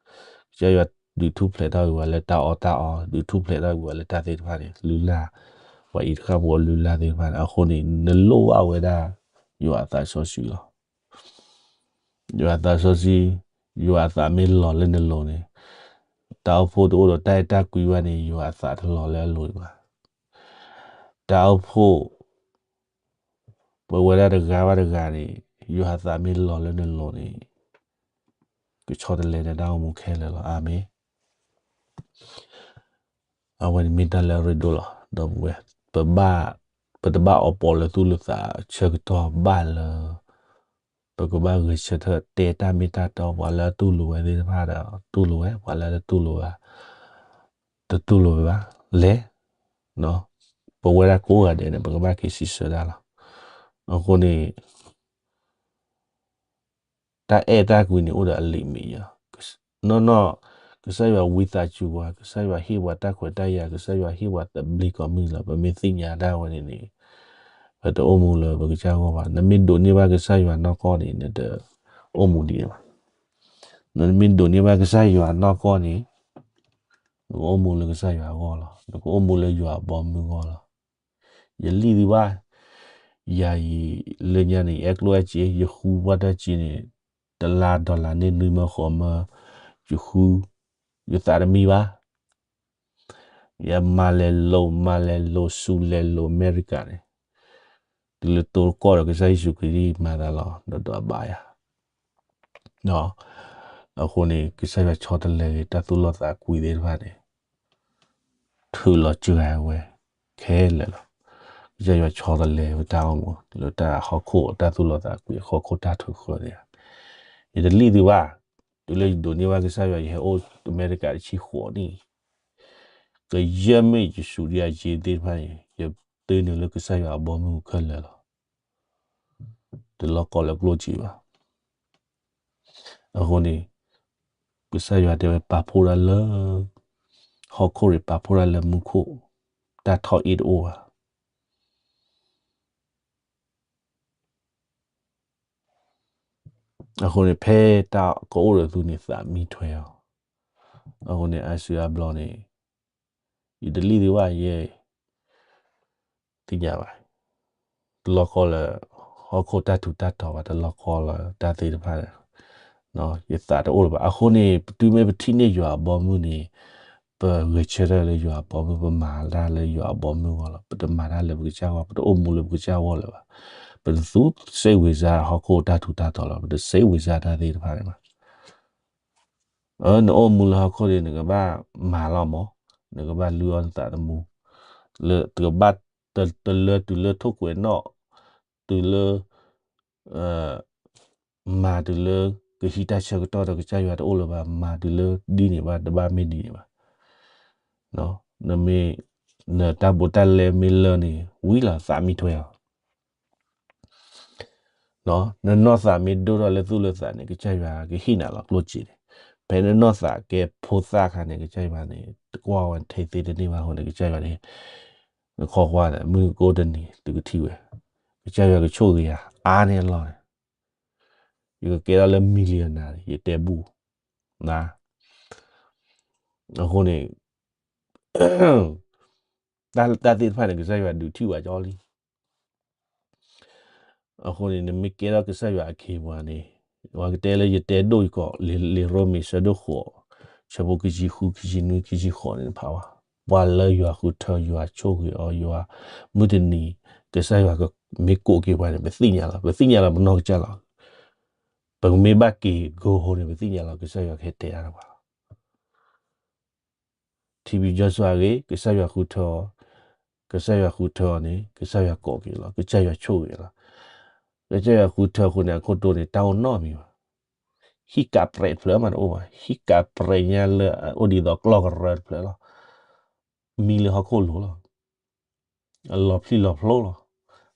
ကစၢ်ယွၤဒုးထူၣ်ဖျဲးထီၣ်ကွံာ်ဝဲလၢတၢ်အီၣ်တၢ်အီ, ဒုးထူၣ်ဖျဲးထီၣ်ကွံာ်ဝဲလၢတၢ်သ့ၣ်တဖၣ်န့ၣ် လုၢ်လၢ်, ပှၤအံၤတဃၣ်ဖိအလုၢ်အလၢ်သ့ၣ်တဖၣ်န့ၣ် အဃိန့ၣ် နလိၣ်ဘၣ်ဝဲဒၣ် ယွၤအသးစီဆှံလီၤ. ယွၤအသးစီဆှံ, ယွၤအသးမ့ၢ်လီၤလၢနလိၤန့ၣ်, တၢ်အိၣ်ဖှိၣ်တအိၣ်ဒီးတၢ်အဲၣ်တၢ်ကွံဘၣ်န့ၣ် ယွၤအသးတလီၤလၢအလိၤဘၣ်. တၢ်အိၣ်ဖှိၣ် ပဝဲဒၣ်တဂၤဘၣ်တဂၤန့ၣ် ယွၤအသးမ့ၢ်လီၤလၢနလိၤန့ၣ် ကဆီတလဲနတၢ်အိၣ်မူခဲလၢာ်လီၤ. အၤမ့ၣ်. အဝဲန့ၣ်မ့ၢ်တၢ်လၢအရ့ဒိၣ်လီၤ. ဒီပုၢ်ဝဲၢ်, ပဘၣ်, ပတဘၣ်အီပီလၢသူၣ်လၢသးဆၢကတီၢ်ဘၣ်လၢ ပကဘၣ်ဂဲၤဆၢထၢၣ်တဲတၢ်မ့ၢ်တၢ်တီ, ပှၤလၢအတူၢ်လိာ်ဝဲသ့ၣ်တဖၣ်ဒီးတူၢ်လိာ်ဝဲ, ပှၤလၢအတူၢ်လိာ်ဝဲ, တတူၢ်လိာ်ဝဲဘၣ်လဲၣ်. ပဝဲဒၣ်ကိးဂၤဒဲးန့ၣ် ပကဘၣ်က့ၤစံးဆၢဒၣ်လီၤ. အဃိန့ၣ် တၢ်အဲၣ်တၢ်ကွံန့ၣ် အိၣ်ဒီးအလံာ်မ့ၢ်ယီၤ, နီၢ်နီၢ်, ကစၢ်ယွၤဝံသးစူၤပှၤ, ကစၢ်ယွၤဟ့ၣ်ပှၤတၢ်ခွဲးတၢ်ယာ်, ကစၢ်ယွၤဟ့ၣ်ပှၤသဘျ့ကီၢ်မုၢ်လီၤ. ပမ့ၢ်သ့ၣ်ညါဒၣ်ဝဲန့ၣ်န့ၣ် ပတအိၣ်မူလၢပကစၢ်ဂီၢ်ဘၣ်. နမ့ၢ်ဒိးန့ၢ်ဘၣ်ကစၢ်ယွၤနီၢ်ကီၢ်န့ၣ် နတအိၣ်မူဒ်န့ၣ်ဘၣ်. နမ့ၢ်ဒိးန့ၢ်ဘၣ်ကစၢ်ယွၤနီၢ်ကီၢ်န့ၣ် နကအိၣ်မူလၢကစၢ်ယွၤအဂီၢ်လီၤ. နကအိၣ်မူလၢယွၤအဘီမုၢ်အဂီၢ်လီၤ. ယလံၣ်သုဘၣ်, ယၤအံၤလၢညါန့ၣ် ယအဲၣ်ကျိၣ်အဲၣ်စ့ ယဃုပှၢ်တၢ်စ့န့ၣ် တလါဒီလါန့ၣ် နွံမၢဃိးမၢ ယဃု, ယသးတမံဘၣ်. ယမၤလဲၤလိၤ မၤလဲၤလိၤ ဆူလဲၤလိၤ အမဲရကၤန့ၣ် တုၤလၢတိကီၢ်ဒီးကစၢ်ယ့ၣ်ၡူးခရံာ်မၤသးလီၤ ဒီးဒီးအဘါယၤ အဃိန့ၣ် ကစၢ်ယွၤဆီတလဲဂ့ၤ တၢ်သူၣ်လီသးကွံသ့ၣ်တဖၣ်န့ၣ် ထုးလီၤစှၤဝဲခဲလၢာ်လီၤ. ကစၢ်ယွၤဆီတလဲဝဲတၢ်အိၣ်မူ လၢတၢ်ဟီၣ်ခိၣ်တၢ်သူၣ်လီသးကွံအဟီၣ်ခိၣ်တၢ်ထုးဃၢန့ၣ်, ယတလံၣ်သုဘၣ်, တုၤလၢယဒိးန့ၢ်ဘၣ်ကစၢ်ယွၤ ယဟဲအိၣ်အမဲရကၤတဆံဃိးနံၣ်, ကယဲၢ်မ့ၢ်ယစူးဒံအယ့သ့ၣ်တဖၣ်န့ၣ် ယတုၤနုာ်လၢကစၢ်ယွၤအဘီမုၢ်ခဲလၢာ်လီၤ. တလီၤကီလၢကျိၣ်စ့ဘၣ်. အဃိန့ၣ် ကစၢ်ယွၤတဲဝဲပာ်ဖှိၣ်တၢ်လၢ ဟီၣ်ခိၣ်ရ့ၣ် ပာ်ဖှိၣ်တၢ်လၢမူခိၣ်, တၢ်ထီၣ်အ့ၣ်တအိၣ်ဘၣ်. အဃိန့ၣ် ဖဲတၢ်ကအိၣ်ဒီးသုန့ၣ် သးမံထွဲအီၤ. အဃိန့ၣ် အါစုအါဘျီန့ၣ် ယတလံၣ်သုဘၣ်ယဲ သ့ၣ်ညါဘၣ်, တလီၤကီလၢ ဟီၣ်ခိၣ်တၢ်ထူးတၢ်တီၤဘၣ်, တလီၤကီလၢတၢ်သ့ၣ်တဖၣ်, ယသးတအိၣ်လၢၤဘၣ်. အဃိန့ၣ် ပတုၤမ့ၢ်ပထံၣ်န့ၢ်ယွၤအဘီမုၢ်န့ၣ် ပဂဲၤဆၢထၢၣ်လၢယွၤအဘီမုၢ်, ပမၤတၢ်လၢယွၤအဘီမုၢ်အဂီၢ်လီၤ. ပတမၤတၢ်လၢပကစၢ်ဂီၢ်, ပတအိၣ်မူလၢပကစၢ်ဂီၢ်လၢၤဘၣ်. ပတသူစ့ဝံၤစါဟီၣ်ခိၣ်တၢ်ထူးတၢ်တီၤလၢၤဘၣ်, ပတစ့ဝံၤစါတၢ်သ့ၣ်တဖၣ်န့ၣ်ဘၣ်. နအိၣ်မူလၢဟီၣ်ခိၣ်န့ၣ် နကဘၣ်မၤလီၤမး, နကဘၣ်လုၢ်အီၣ်နသးသမူ, လၢတကဘၣ်တလၢတုၤလၢထိၣ်ကွဲးနီၣ်, တုၤလၢ မၤတုၤလၢ ကဟံးတၢ်ဆၢကတီၢ်ဒီးကစၢ်ယွၤတအိၣ်လၢၤဘၣ်, မၤတုၤလၢဒ်န့ၣ်ဘၣ်, တဘၣ်မ့ၢ်ဒ်န့ၣ်ဘၣ်. နမ့ၢ် နတၢ်ဘူးတၢ်လဲမ့ၢ်လၢန့ၣ် ဝံၤလီၤသးမံထွဲအီၤ နနီၢ်သးမ့ၢ်ဒိၣ်ထီၣ်လၢသူၣ်လၢသးန့ၣ် ကစၢ်ယွၤကဟ့ၣ်နၤလီၤကျိၣ်စ့န့ၣ်, ဖဲနနီၢ်သးကဲဖိသၣ်အခါန့ၣ် ကစၢ်ယွၤန့ၣ် တကွၢ်ဝဲထဲသ့တန့ၢ်ဘၣ်အဃိန့ၣ် ကစၢ်ယွၤန့ၣ် နခီကွၢ်န့ၣ် မုၢ်ကအိၣ်တနံၤ သုကထံၣ်ဝဲ, ကစၢ်ယွၤကဆိၣ်ဂ့ၤယၤ အါန့ၢ်အလီၢ်န့ၣ်, ယကကဲထီၣ်လၢ millionaire န့ၣ် ယတဲဘူးနၤ အဃိန့ၣ် တၢ်သ့ၣ်တဖၣ်န့ၣ် ကစၢ်ယွၤဒုးထံၣ်ဝဲကၠီလံ. အဃိန့ၣ် နမ့ၢ်ကဲထီၣ်ကစၢ်ယွၤအခ့အပှၤန့ၣ်, ပှၤကတဲလၢယတဲဒိၣ်ယကီး လံာ်ရိမ့ၤဆၢဒိၣ်ဃိး, ဆၢဖိခံဆံဃု ခံဆံနွံ ခံဆံဃိးန့ၣ်တဖၣ်ဘၣ်, ပှၤလၢယွၤဃုထၢ ယွၤဆိၣ်ဂ့ၤအီၤ ယွၤမုၢ်တနံၤ ကစၢ်ယွၤမ့ၢ်ကိးက့ၤပှၤန့ၣ် ပသ့ၣ်ညါလီၤ, ပသ့ၣ်ညါလီၤပနီၢ်ကစၢ်လီၤ. ပမ့ၢ်ဘၣ်က့ၤကိးဟိန့ၣ် ပသ့ၣ်ညါလီၤ ကစၢ်ယွၤကဟဲတဲအါထီၣ်ပှၤလီၤ. ထံဘံယီၤစွါဂ့ၤ ကစၢ်ယွၤဃုထၢအီၤ, ကစၢ်ယွၤဃုထၢအီၤန့ၣ် ကစၢ်ယွၤကိးက့ၤလီၤ, ကစၢ်ယွၤဆိၣ်ဂ့ၤလီၤ. ကစၢ်ယွၤဃုထၢအဃိန့ၣ် အခိၣ်တိန့ၣ် တၢ်အိၣ်နီတမံၤဘၣ်. ဟံၣ်ကးပြဲးတဖျၢၣ်မးတအိၣ်ဘၣ်, ဟံၣ်ကးပြဲးညါလၢအိၣ်ဒ်သိးကျီၢ်ကရၢတဖျၢၣ်လီၤ. မံလၢဟီၣ်ခိၣ်လိၤလီၤ. အလီၤဖျံလီၤဖျိလီၤ.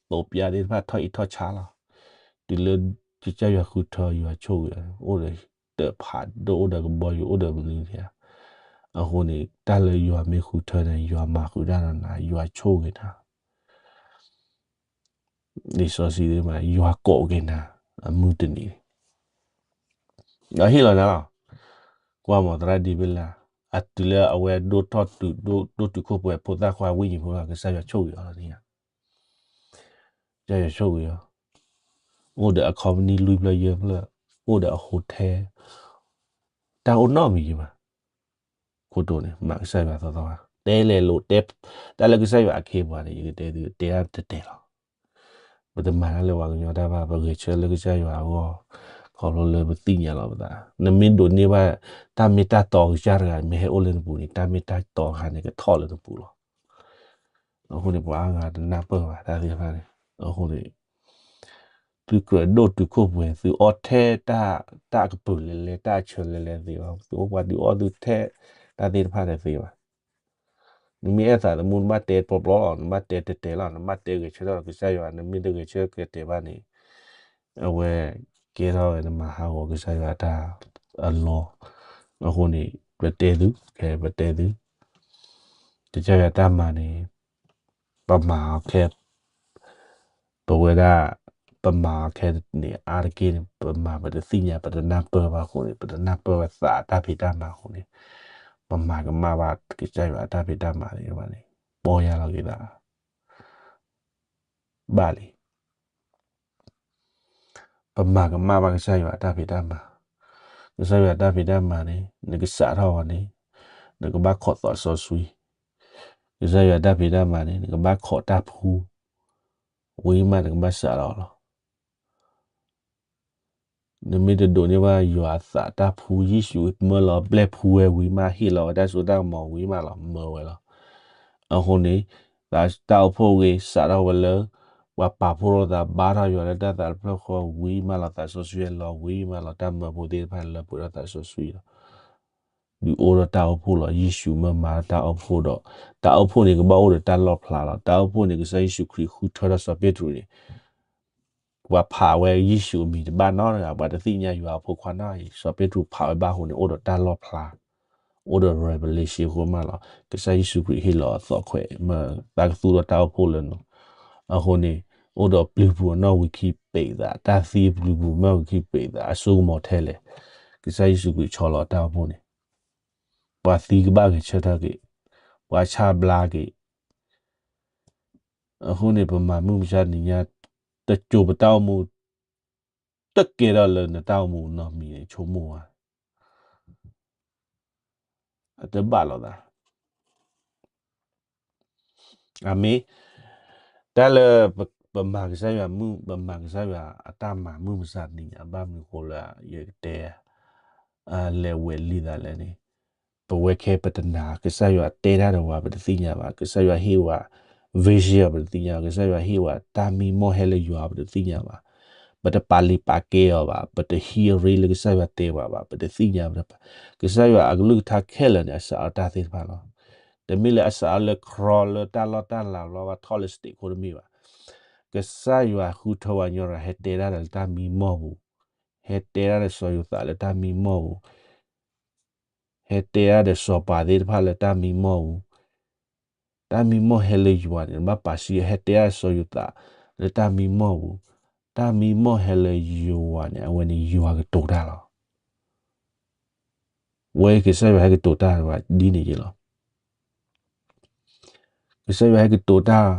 သိးပျၢ်သ့ၣ်တဖၣ်ထီၣ်အံးထီၣ်ဆါလီၤ. တုၤလၢကစၢ်ယွၤဃုထၢယွၤဆိၣ်ဂ့ၤ အိၣ်ဒီးတၢ်ဖးဒိၣ် အိၣ်ဒီးကဘီယူၤ အိၣ်ဒီးမနုၤန့ၣ်ဧါ. အဃိန့ၣ် တၢ်လၢယွၤမ့ၢ်ဃုထၢန့ၣ် ယွၤမၤဃုာ်တၢ်ဒီးနၤ ယွၤဆိၣ်ဂ့ၤနၤ လံာ်စီဆှံသ့ၣ်တဖၣ် ယွၤကိးက့ၤနၤ အမုၢ်တနံၤန့ၣ် ဒီးဟ့ၣ်လီၤနၤလီၤ. ကွၢ်မး သရၣ်ဒံဘ့လး အတုၤလၢအဝဲဒိၣ်ထီၣ်တုၤ ဒိၣ်တုာ်ခိၣ်ပှဲၤ ဖိသၣ်ခွါဝိညာဉ်ဖိလီၤ ကစၢ်ယွၤဆိၣ်ဂ့ၤအီၤလီၤန့ၣ်ဧါ. ကစၢ်ယွၤဆိၣ်ဂ့ၤအီၤ, အိၣ်ဒီးအ company လွံၢ်ဖျၢၣ်ယဲၢ်ဖျၢၣ်, အိၣ်ဒီးအ hotel, တၢ်အိၣ်နီတမံၤယံၤဘၣ်. ခိၣ်တိန့ၣ် မၤကစၢ်ယွၤသီသီ, တဲလဲၤလိာ်တဲ, တၢ်လၢကစၢ်ယွၤအခ့အပှၤန့ၣ် ယကတဲသု တဲတၢ်တတဲာ်လီၤ. ပတမၤတၢ်လၢပှၤကညီတၢ်ဘၣ်, ပဂဲၤဆၢလၢကစၢ်ယွၤအဂီၢ်, ခီဖျိလၢပသ့ၣ်ညါလီၤပသး, နမ့ၢ်ဒိးန့ၢ်ဘၣ် တၢ်မ့ၢ်တၢ်တီကစၢ်တဂၤ မ့ၢ်ဟဲအိၣ်လၢနပူၤန့ၣ် တၢ်မ့ၢ်တၢ်တီတခါန့ၣ် ကထီၣ်လၢနပူၤလီၤ. အဃိန့ၣ် ပှၤအါဂၤတနၢ်ပၢၢ်ဘၣ်တၢ်သ့ၣ်တဖၣ်န့ၣ်, အဃိန့ၣ် သုကြၢးဒိၣ်တုာ်ခိၣ်ပှဲၤ သုအီၣ်ထဲတၢ်, တၢ်အကပုာ်လဲၤလဲၤ တၢ်အဆၢလဲၤလဲၤသ့ဘၣ်, သုအိၣ်ပှၤဒုးအီၣ်သုထဲတၢ်သ့ၣ်တဖၣ်တသ့ဘၣ်. နမ့ၢ်အဲၣ်သးသမူ နဘၣ်တဲပျီပျီလီၤ, နဘၣ်တဲတဲာ်တဲာ်လီၤ, နဘၣ်တဲဂဲၤဆၢထၢၣ်လီၤကစၢ်ယွၤ, နမ့ၢ်တဂဲၤဆၢထၢၣ်ကတဲာ်ဘၣ်န့ၣ် အဝဲကဲထီၣ်ဝဲနမၤဟးဂီၤကစၢ်ယွၤတၢ်အလီၢ်. အဃိန့ၣ် ပတဲသု, ခဲပတဲသု, ကစၢ်ယွၤတၢ်မၤန့ၣ် ပမၤအီၤခဲ ပဝဲဒၣ် ပမၤအီၤခဲန့ၣ် အါတက့ၢ်န့ၣ် ပမၤပတသ့ၣ်ညါ ပတနၢ်ပၢၢ်ဘၣ်အဃိန့ၣ် ပတနၢ်ပၢၢ်ဝဲသးအတၢ်ဖံးတၢ်မၤအဃိန့ၣ် ပမၤကမၣ်ဘၣ်ကစၢ်ယွၤအတၢ်ဖံးတၢ်မၤန့ၣ်ဘၣ်န့ၣ် ပီၢ်ယၢ်လီၤက့ၤသး ဘၣ်လံ. ပမၤကမၣ်ဘၣ်ကစၢ်ယွၤအတၢ်ဖံးတၢ်မၤ, ကစၢ်ယွၤအတၢ်ဖံးတၢ်မၤန့ၣ် နကစးထီၣ်ဝဲန့ၣ် နကဘၣ်ခိးသးစီဆှံ, ကစၢ်ယွၤအတၢ်ဖံးတၢ်မၤန့ၣ် နကဘၣ်ခိးတၢ်ဖှူ, ဝံၤမးနကဘၣ်စးထီၣ်လီၤ. နမ့ၢ်တဒိးန့ၢ်ဘၣ်ယွၤအသးတၢ်ဖှူ ယ့ၣ်ၡူးမၢလီၤပျဲၢ်ဖှူဝဲဝံၤမး ဟ့ၣ်လီၤဝဲတၢ်စိတၢ်ကမီၤဝံၤမးလီၤ မၢဝဲလီၤ. အဃိန့ၣ် တၢ်အိၣ်ဖှိၣ်ဂ့ၤ စးထီၣ်ဝဲလၢ ပှၤပာ်ဖှိၣ်ထီၣ်သး ဘါထီၣ်ယွၤလၢတၢ်သးတဖျၢၣ်ဃီဝံၤမးလီၤ သးစီဆှံလီၤဝံၤမးလီၤ တၢ်မၢဖိသ့ၣ်တဖၣ်လၢပှဲၤထီၣ်သးစီဆှံလီၤ. ဒုးအိၣ်ထီၣ်တၢ်အိၣ်ဖှိၣ်လီၤ ယ့ၣ်ၡူးမၢမၤတၢ်အိၣ်ဖှိၣ်ဒီး တၢ်အိၣ်ဖှိၣ်န့ၣ်ကဘၣ်အိၣ်ဒီးတၢ်လီၣ်ဖျါလီၤ. တၢ်အိၣ်ဖှိၣ်န့ၣ် ကစၢ်ယ့ၣ်ၡူးခရံာ်ဃုထၢထီၣ်စီၤပ့းတရူးန့ၣ် ပှၤဖးဝဲယ့ၣ်ၡူးအမံၤတဘၣ်နီတဂၤ ပှၤတသ့ၣ်ညါယွၤအဖိခွါနီတဂၤအံၤ စီၤပ့းတရူးဖးဝဲဘၣ်အဃိန့ၣ် အိၣ်ဒီးတၢ်လီၣ်ဖျါ, အိၣ်ဒီး revelation အဃိမးလီၤ. ကစၢ်ယ့ၣ်ၡူးခရံာ်ဟ့ၣ်လီၤအသီခွဲး မ့ၢ်သးကသူၣ်ထီၣ်တၢ်အိၣ်ဖှိၣ်လၢနၤ, အဃိန့ၣ် အိၣ်ဒီးပျုၤပူၤအနီၣ်ဝံၤခံပံးသး, တၢ်သံပျုၤပူၤမ့ၢ်ဝံၤခံပံးသး အစိကမီၤထဲလဲၣ်, ကစၢ်ယ့ၣ်ၡူးခရံာ်ဆီလီၤတၢ်အိၣ်ဖှိၣ်န့ၣ် ပှၤသံကဘၣ်ဂဲၤဆၢထၢၣ်က့ၤ, ပှၤဆါဘျါက့ၤ. အဃိန့ၣ် ပမၤမုၢ်မဆါတနံၤညါ တစိၤပတၢ်အိၣ်မူ တကဲထီၣ်လၢနတၢ်အိၣ်မူနီတမံၤန့ၣ် ဆိကမိၣ်ဝဲ, အတဘၣ်လိာ်သး အမ့ၢ် တၢ်လၢ ပမၤကစၢ်ယွၤမုၢ် ပမၤကစၢ်ယွၤအတၢ်မၤမုၢ်မဆါတနံၤညါ ဘၣ်မနုၤဃိလၢ ယကတဲ လဲၤဝဲလံသးလဲၣ်န့ၣ်, ပဝဲခဲပတနာ် ကစၢ်ယွၤတဲတၢ်ဒီးပှၤ ပတသ့ၣ်ညါဘၣ်. ကစၢ်ယွၤဟ့ၣ်ဝဲ vision ပတသ့ၣ်ညါဘၣ်. ကစၢ်ယွၤဟ့ၣ်ဝဲတၢ်မံမီၢ်ဟဲလၢယွၤ ပတသ့ၣ်ညါဘၣ်. ပတပာ်လံာ်ပာ်ကဲအီၤဘၣ်. ပတဟံးအရ့လၢကစၢ်ယွၤတဲပှၤဘၣ်. ပတသ့ၣ်ညါဘၣ်. ကစၢ်ယွၤအကလုၢ်ကထါခဲလၢာ်န့ၣ် အစးထီၣ်တၢ်သ့ၣ်တဖၣ်လီၤ. တမ့ၢ်လၢအစးထီၣ်လၢ ခရီလၢတၢ်လီၢ်တၢ်လၤဘျီ ဘၣ်ထီၣ်လၢ stage ခိၣ်တမ့ၢ်ဘၣ်. ကစၢ်ယွၤဃုထၢဝဲညီရၤ ဟဲတဲတၢ်ဒီးလၢတၢ်မံမီၢ်ပူၤ, ဟဲတဲတၢ်ဒီးစီၤယိၤသးလၢတၢ်မံမီၢ်ပူၤ, ဟဲတဲတၢ်ဒီးစီၤပၤသ့ၣ်တဖၣ်လၢတၢ်မံမီၢ်ပူၤ, တၢ်မံမီၢ်ဟဲလၢယွၤန့ၣ် နဘၣ်ပာ်စံး ဟဲတဲတၢ်ဒီးစီၤယိၤသးလၢတၢ်မံမီၢ်ပူၤ, တၢ်မံမီၢ်ဟဲလၢယွၤန့ၣ် အဝဲန့ၣ်ယွၤကတိၤတၢ်လီၤ. ဝဲကစၢ်ယွၤဟဲကတိၤတၢ်ဒ်န့ၣ်က့ၤလီၤ. ကစၢ်ယွၤဟဲကတိၤတၢ်,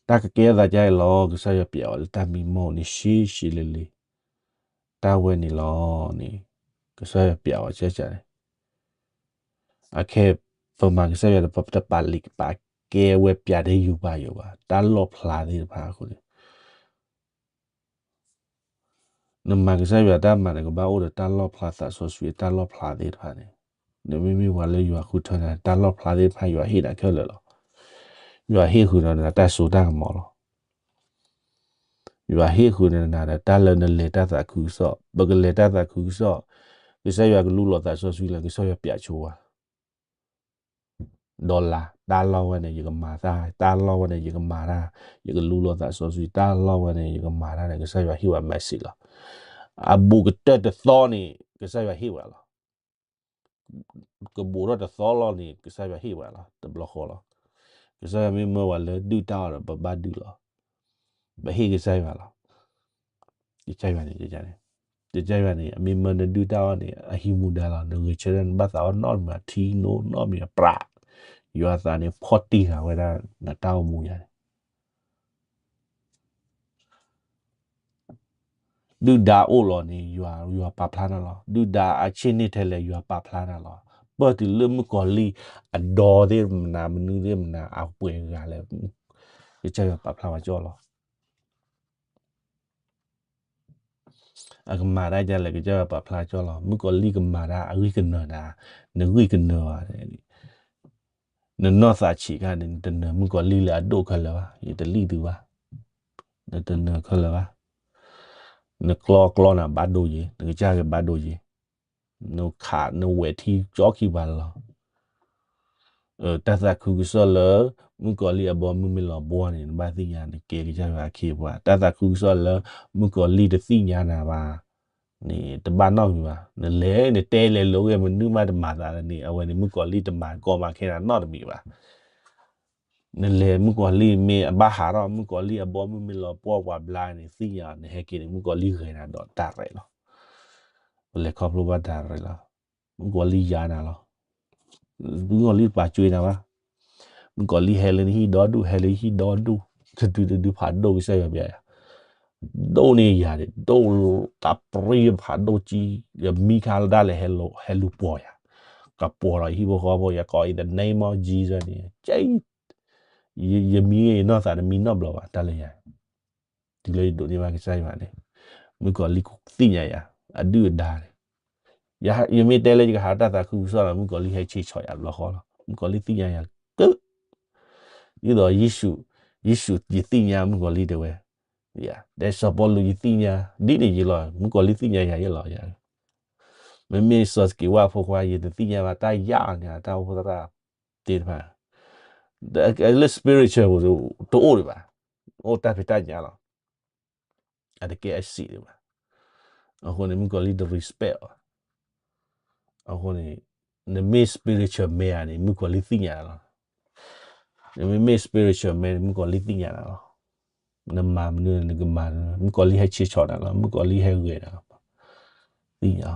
တၢ်ကကဲအသးကါအံၤလီၤ. ကစၢ်ယွၤပျးဝဲလၢတၢ်မံမီၢ်န့ၣ် ရှဲရှဲလ့လ့, တၢ်ဝဲန့ၣ်လီၤန့ၣ်, ကစၢ်ယွၤပျးဝဲကကန့ၣ်, အခဲ ပမၤကစၢ်ယွၤဒီး ပတပာ်လံာ်ပာ်ကဲဝဲပျးဒဲးယူၤပာ်ယိာ်ဘၣ်, တၢ်လီၣ်ဖျါသ့ၣ်တဖၣ်အဃိန့ၣ် နမၤကစၢ်ယွၤတၢ်မၤန့ၣ် ကဘၣ်အိၣ်ဒီးတၢ်လီၣ်ဖျါသးစီဆှံ တၢ်လီၣ်ဖျါသ့ၣ်တဖၣ်န့ၣ်, နမ့မ့ၢ်ပှၤလၢယွၤဃုထၢန့ၣ် တၢ်လီၣ်ဖျါသ့ၣ်တဖၣ် ယွၤဟ့ၣ်နၤခဲလၢာ်လီၤ. ယွၤဟ့ၣ်ဃုာ်နၤတၢ်စိတၢ်ကမီၤလီၤ. ယွၤဟ့ၣ်ဃုာ်နၤဒီးတၢ်လၢနလဲၤတၢ်သးခုကစီၣ်, ပကလဲၤတၢ်သးခုကစီၣ်, ကစၢ်ယွၤကလူလီၤသးစီဆှံလၢ ကစၢ်ယွၤပျးဆိဝဲ ဒီးလၢ တၢ်လီၢ်ဝဲန့ၣ် ယကမၤတၢ်, တၢ်လီၢ်ဝဲန့ၣ် ယကမၤတၢ်, ယကလူလီၤသးစီဆှံ, တၢ်လီၢ်ဝဲန့ၣ် ယကမၤတၢ်န့ၣ် ကစၢ်ယွၤဟ့ၣ်ဝဲ message လီၤ. အဘူးကတၢၢ်တသီန့ၣ် ကစၢ်ယွၤဟ့ၣ်ဝဲလီၤ. ကဘူးထီၣ်တသီလီၤန့ၣ် ကစၢ်ယွၤဟ့ၣ်ဝဲလီၤ, တဘျီဃီလီၤ. ကစၢ်ယွၤမ့ၢ်မၢဝဲလၢဒုၣ်တၢ်အီၣ်ဒီး ပဘၣ်ဒုၣ်လီၤ. ပဟ့ၣ်ကစၢ်ယွၤလီၤ. ကစၢ်ယွၤန့ၣ် ကန့ၣ် ကစၢ်ယွၤန့ၣ် အမ့ၢ်မၢနဒုၣ်တၢ်အီၣ်န့ၣ် အဟံးမူဒါလီၤ. နဂဲၤဆၢထၢၣ် နဘၣ်သးအီၣ်နီတမံၤ ထံနိနီတမံၤ ပြး, ယွၤသးန့ၣ် ဖီၣ်တံၢ်ဃာ်ဝဲဒၣ် နတၢ်အိၣ်မူယၤန့ၣ် ဒုၣ်ဒါအိၣ်လီၤန့ၣ် ယွၤ ယွၤပာ်ဖျါနၤလီၤ. ဒုၣ်ဒါအဆ့ၣ်န့ၢ်ထဲလဲၣ် ယွၤပာ်ဖျါနၤလီၤ. ပၢၢ်တုၤလၢမုၣ်ကီၤလံၢ်အဒီသ့ၣ်မနုၤ မနုၤသ့ၣ်မနုၤ အပှဲၤဂၤလဲၣ်, ကစၢ်ယွၤပာ်ဖျါဝဲကၠီလီၤ. အကမၤတၢ်ဒ်လဲၣ် ကစၢ်ယွၤပာ်ဖျါကၠီလီၤ. မုၣ်ကီၤလံၢ်ကမၤတၢ် အဂံၢ်ကနၢၤနၤ, နဂံၢ်ကနၢၤဘၣ် နနီၢ်သးဆံးခါန့ၣ် နတနၢၤမုၣ်ကီၤလံၢ်လၢအဒိၣ်ခဲလၢာ်ဘၣ်, ယတလံၣ်သုဘၣ်, နတနၢၤခဲလၢာ်ဘၣ်. နကျီကျီနၤဘၣ်ဒိယ့ၤ, နကစၢ်ဂ့ၤဘၣ်ဒိယ့ၤ, နခးနဝဲၢ်ထံကၠီခံပၤလီၤ. တၢ်သးခုကစီၣ်လၢ မုၣ်ကီၤလံၢ်အဘီမုၢ်မ့ၢ်လီၤဘှီန့ၣ် နဘၣ်သ့ၣ်ညါ နကဲကစၢ်ယွၤအခ့အပှၤ. တၢ်သးခုကစီၣ်လၢ မုၣ်ကီၤလံၢ်တသ့ၣ်ညါနၤဘၣ်န့ၣ် တဘၣ်နီတမံၤဘၣ်. နလဲၤနတဲလဲၤလိၤဂ့ၤ မနုၤမးတမၤသးလၢန့ၣ် အဝဲန့ၣ် မုၣ်ကီၤလံၢ်တမၤကီမၤခဲနၤနီတမံၤဘၣ်. နလဲၤမုၣ်ကီၤလံၢ်မ့ၢ်အဘၣ်ဟးထီၣ် မုၣ်ကီၤလံၢ်အဘီမုၢ်မ့ၢ်လီၤပှီၢ်ပှၤဘျါန့ၣ် သ့ၣ်ညါနဟဲက့ၤန့ၣ် မုၣ်ကီၤလံၢ်ဂဲၤနၤဒီးတၢ်ရဲၣ်လီၤ. ပလဲၤခီဖျိဘၣ်တၢ်ရဲၣ်လီၤ. မုၣ်ကီၤလံၢ်ယါနၤလီၤ. မုၣ်ကီၤလံၢ်တပာ်ကွံာ်နၤဘၣ်. မုၣ်ကီၤလံၢ်ဟဲလၢနဟံၣ်ဒီဒူၣ် ဟဲလၢဟံၣ်ဒီဒူၣ် တဒုတဒုဖးဒိၣ်ကစၢ်ယွၤဘၣ်ယၤ ဒိၣ်န့ၢ်ယၤန့ၣ် ဒိၣ်တၢ်ပြံဖးဒိၣ်ကံ ယမံခါလၢဒၣ်လဲာ်ဟဲလူၤပှီၤယၤ ကပှီၤဒီးဟံၣ်ဖိဃီဖိ ယကိး in the name of Jesus န့ၣ် ကဲ ယမံဂ့ၤယနီၢ်သးတမံနီတဘျီဘၣ် တၢ်လၢယၤ တုၤလၢယဒိးန့ၢ်ဘၣ်ကစၢ်ယွၤန့ၣ် မုၣ်ကီၤလံၢ်သ့ၣ်ညါယၤ အဒုၣ်အဒါန့ၣ် ယမ့ၢ်တဲလၢယကဟးတၢ်သးခုကစီၣ်လီၤ မုၣ်ကီၤလံၢ်ဟဲဆ့ဆီယၤဘျီဃီလီၤ မုၣ်ကီၤလံၢ်သ့ၣ်ညါယၤက ဒ်သိးယ့ၣ်ၡူး ယ့ၣ်ၡူးယသ့ၣ်ညါမုၣ်ကီၤလံၢ်တဲဝဲ တဲစီၤပီလူးယသ့ၣ်ညါ ဒ်န့ၣ်ယလီၤ မုၣ်ကီၤလံၢ်သ့ၣ်ညါယၤယလီၤယၤ မ့မ့ၢ်စီၤစက့းဝၣ်ဖိခွါ ယတသ့ၣ်ညါဘၣ်တၢ်ယၣ်န့ၣ် တၢ်အိၣ်ဖှိၣ်သရၣ်သ့ၣ်တဖၣ် လၢ spiritual တအိၣ်ဒံးဘၣ် အိၣ်တၢ်ဖံးတၢ်ညၣ်လီၤ အတကဲအစံးဒံးဘၣ် အဃိန့ၣ် မုၣ်ကီၤလံၢ်တ respect အီၤ အဃိန့ၣ် နမ့ၢ် spiritual man န့ၣ် မုၣ်ကီၤလံၢ်သ့ၣ်ညါနၤလီၤ နမ့မ့ၢ် spiritual man န့ၣ် မုၣ်ကီၤလံၢ်သ့ၣ်ညါနၤလီၤ နမၤမနုၤနကမၤ မုၣ်ကီၤလံၢ်ဟဲဆ့ဆီနၤလီၤ မုၣ်ကီၤလံၢ်ဟဲဂဲၤနၤ သ့ၣ်ညါ